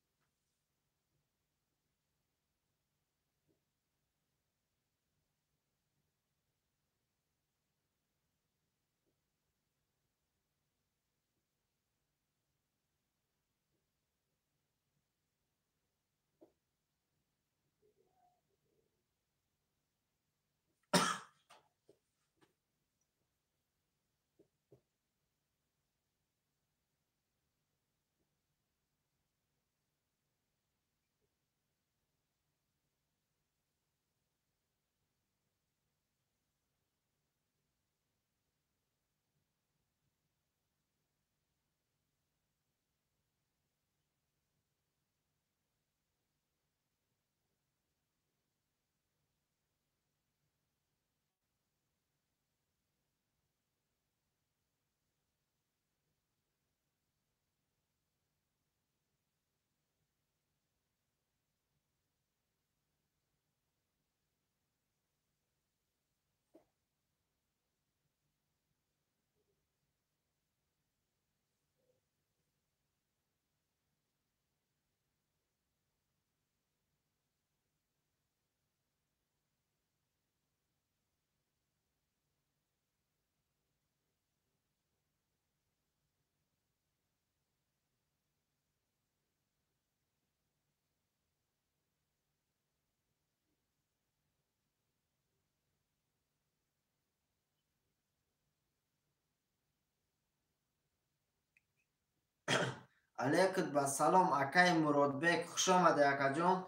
Алейкум ба салом, акай Муродбек, хуш омаде, акаҷон.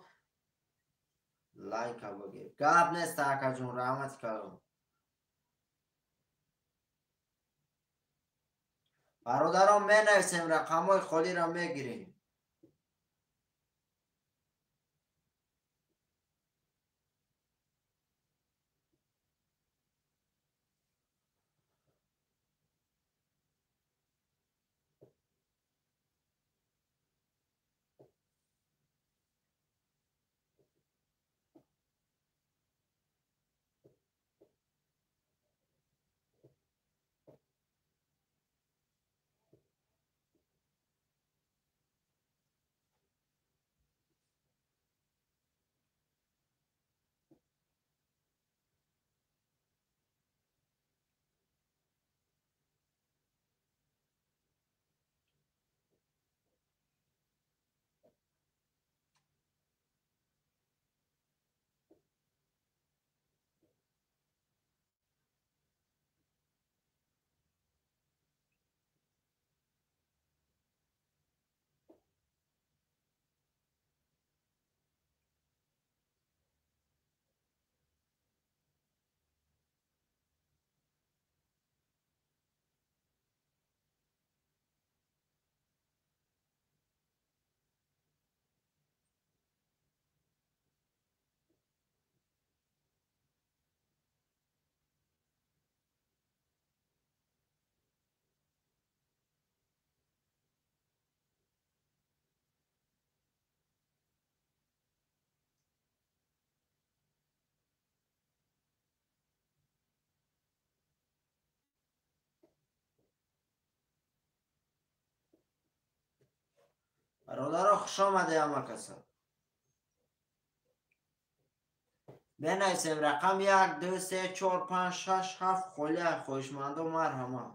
Лайка бигир. Гап нест, акаҷон, раҳмати калон. Бародарон, менависем, рақамҳои холиро мегирем. Бародаро, хуш омаде ҳама каса. Менависем рақам 1, 2, 3, 4, 5, 6, 7 холия. Хоҳишмандо, марҳамат.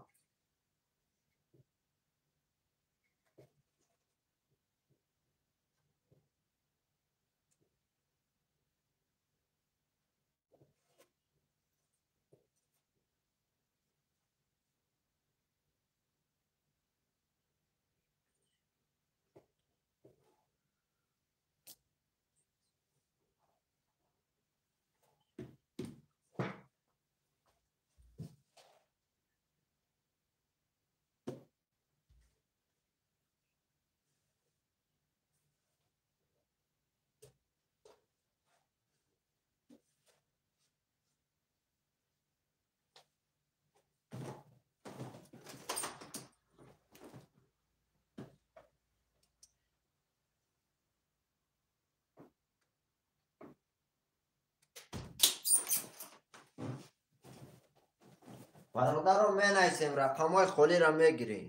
Бародаро, менависем, рақамҳои холиро мегирем.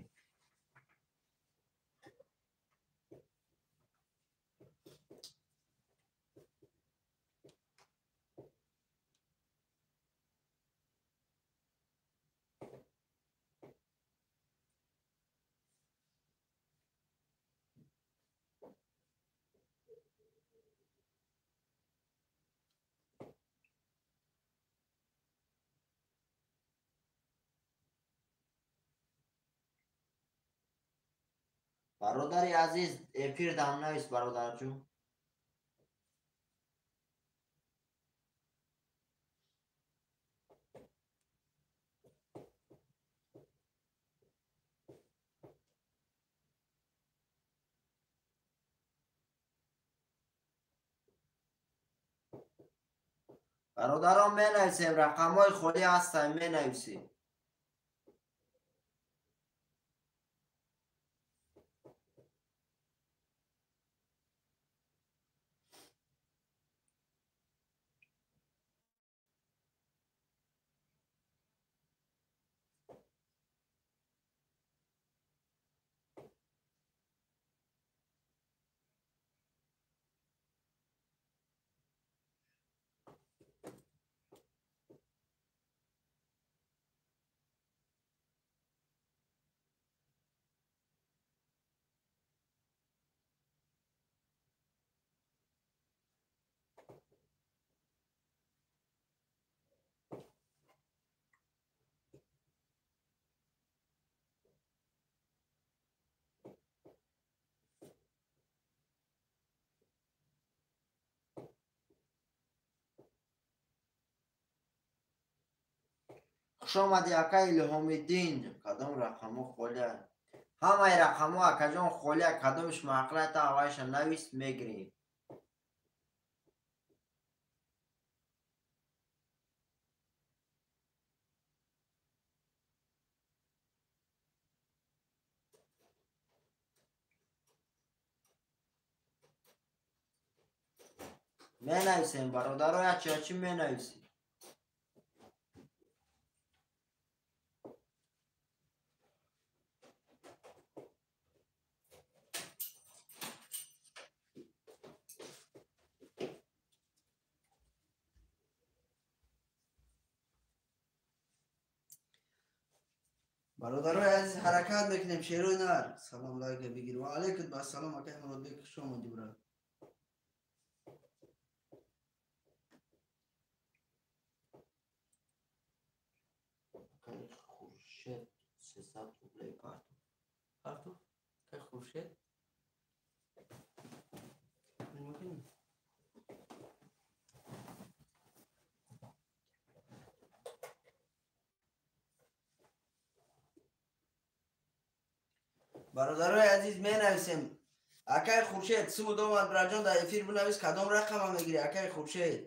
Бародари азиз, эфир дам навис, бародарҷун. Бародарон, менависем, рақамҳои холӣ ҳастанд, менависем. Хуш омадӣ ака Илҳомиддин. Кадом рақамҳо холия? Ҳамаи рақамҳо акаҷон холия. Кадомиш маъқул та аввалиша навис, мегирем. Менависем бародаро, ячи менависем. Бародарои азиз, ҳаракат мекунем. Шерои нар, салом лайка бигир. Ва алайкум ассалом, акай Муродбек, хуш омадӣ, брат. Акай Хуршед 300 рублей парту. Парту? Акай Хуршед? Бародарои азиз, менависем. Акай Хуршед, сумуд омад, браҷон, дар эфир бинавис, кадом рақама мегирӣ, акай Хуршед.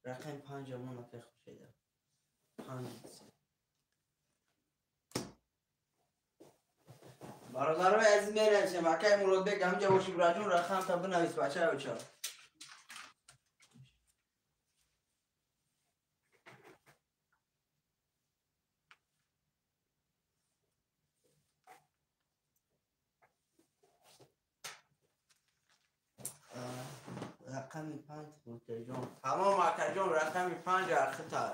Рақами панҷамон, акай Хуршеда. 5. Бародарои азиз, менависем. Акай Муродбек, ҳамҷа боши, браҷон, рақамта бинавис, бачаи оча. Рақами 5, Хуршедҷон. Тамом, акаҷон, рақами 5 архита.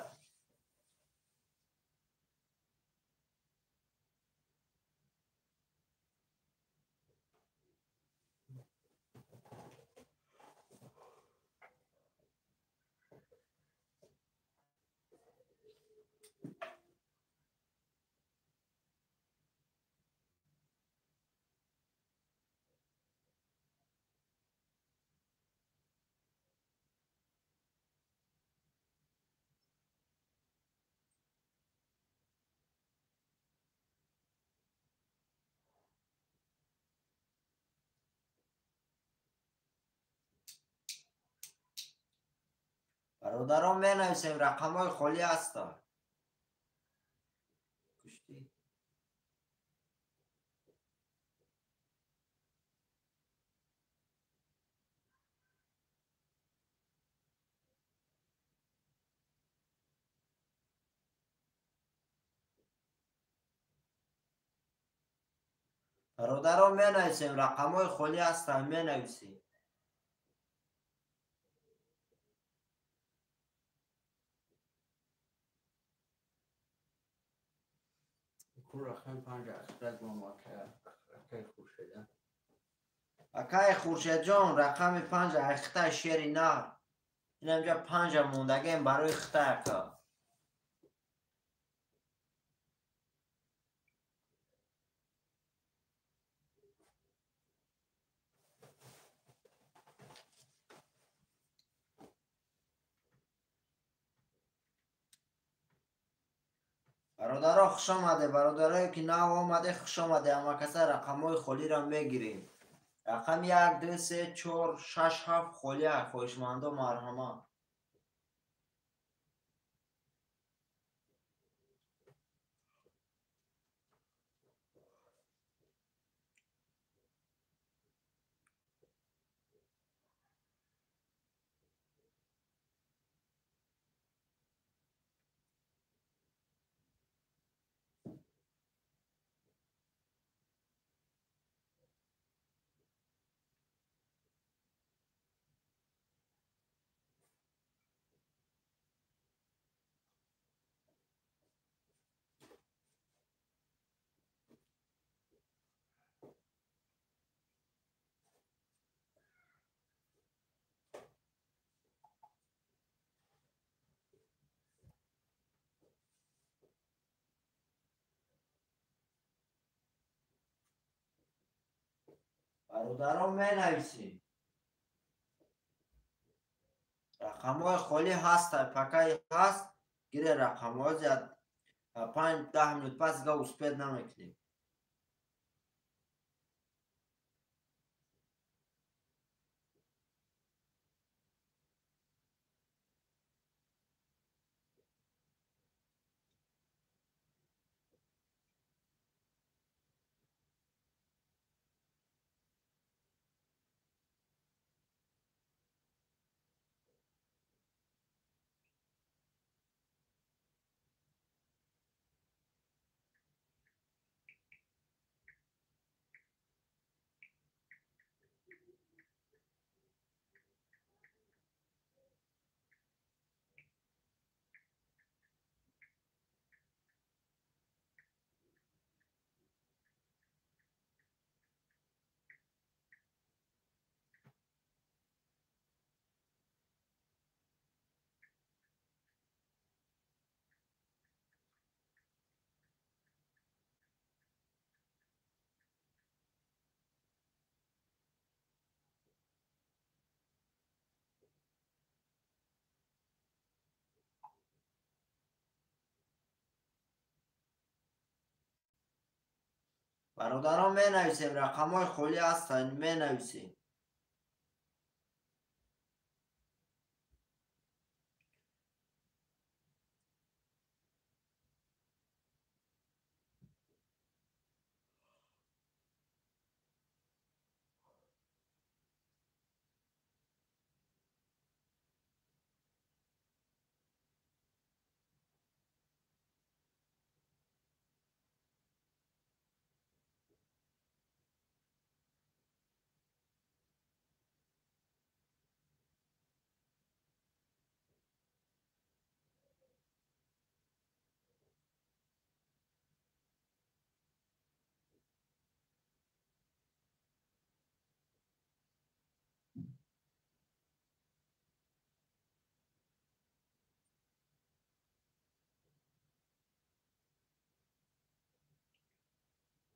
Бародарон, менависем, рақамҳои холӣ ҳастанд. Куштӣ. Бародарон, менависем, рақамҳои холӣ ҳастанд, менависем. Рақами 5 ахират бо акай Хуршеда. Акай Хуршедҷон, рақами 5 ахитай шери нар. Инамҷа 5 мондагем барои хитай ака. Бародаро, хуш омаде. Бародарое ки нав омаде, хуш омаде. Ҳама каса рақамҳои холиро мегирем. Рақами 1, 2, 3, 4, 6, 7 холия. Хоҳишмандо, марҳамат. Бародарон менависем. Рақамҳои холӣ ҳаста, пакаи ҳаст, гире рақамҳо зиёд 5-10 минут пас га успед намекунем. Бародарон менависем, рақамҳои холӣ ҳастанд, менависем.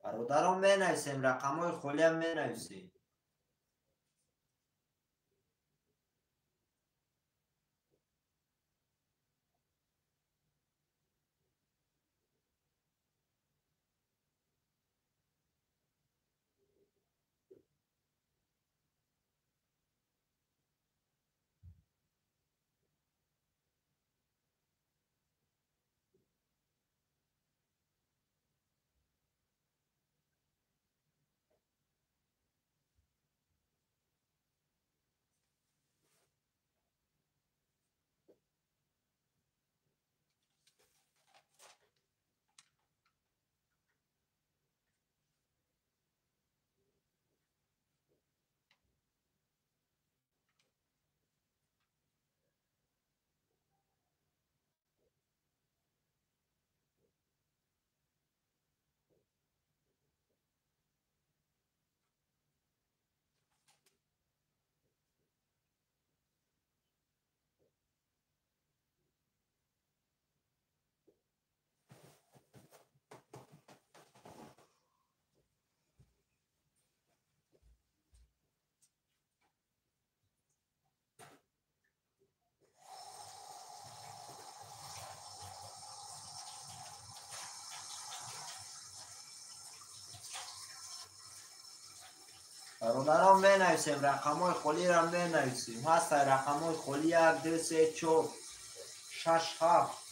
Бародарон менависем, рақамҳои холиам менависем. Бародарон менависем, рақамҳои холиро менависем. Ҳастай рақамҳои холи 1, 2, 3, 4, 6, 7.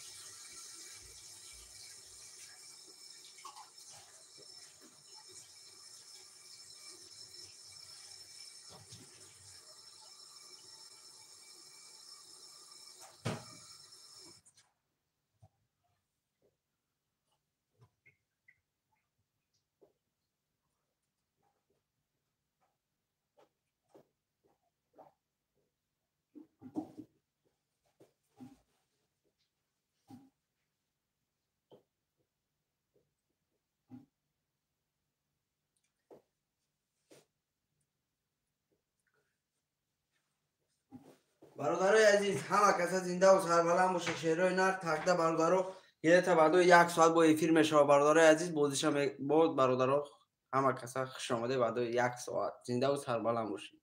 Бародарои азиз, ҳама каса зиндаву сарбаланд боша. Шерои нар такда бародаро, гирета баъдои як соат бо эфир мешава. Бародарои азиз, бозиша боз бародаро. Ҳама каса хуш омаде. Баъдои як соат зиндаву сарбаланд бошед.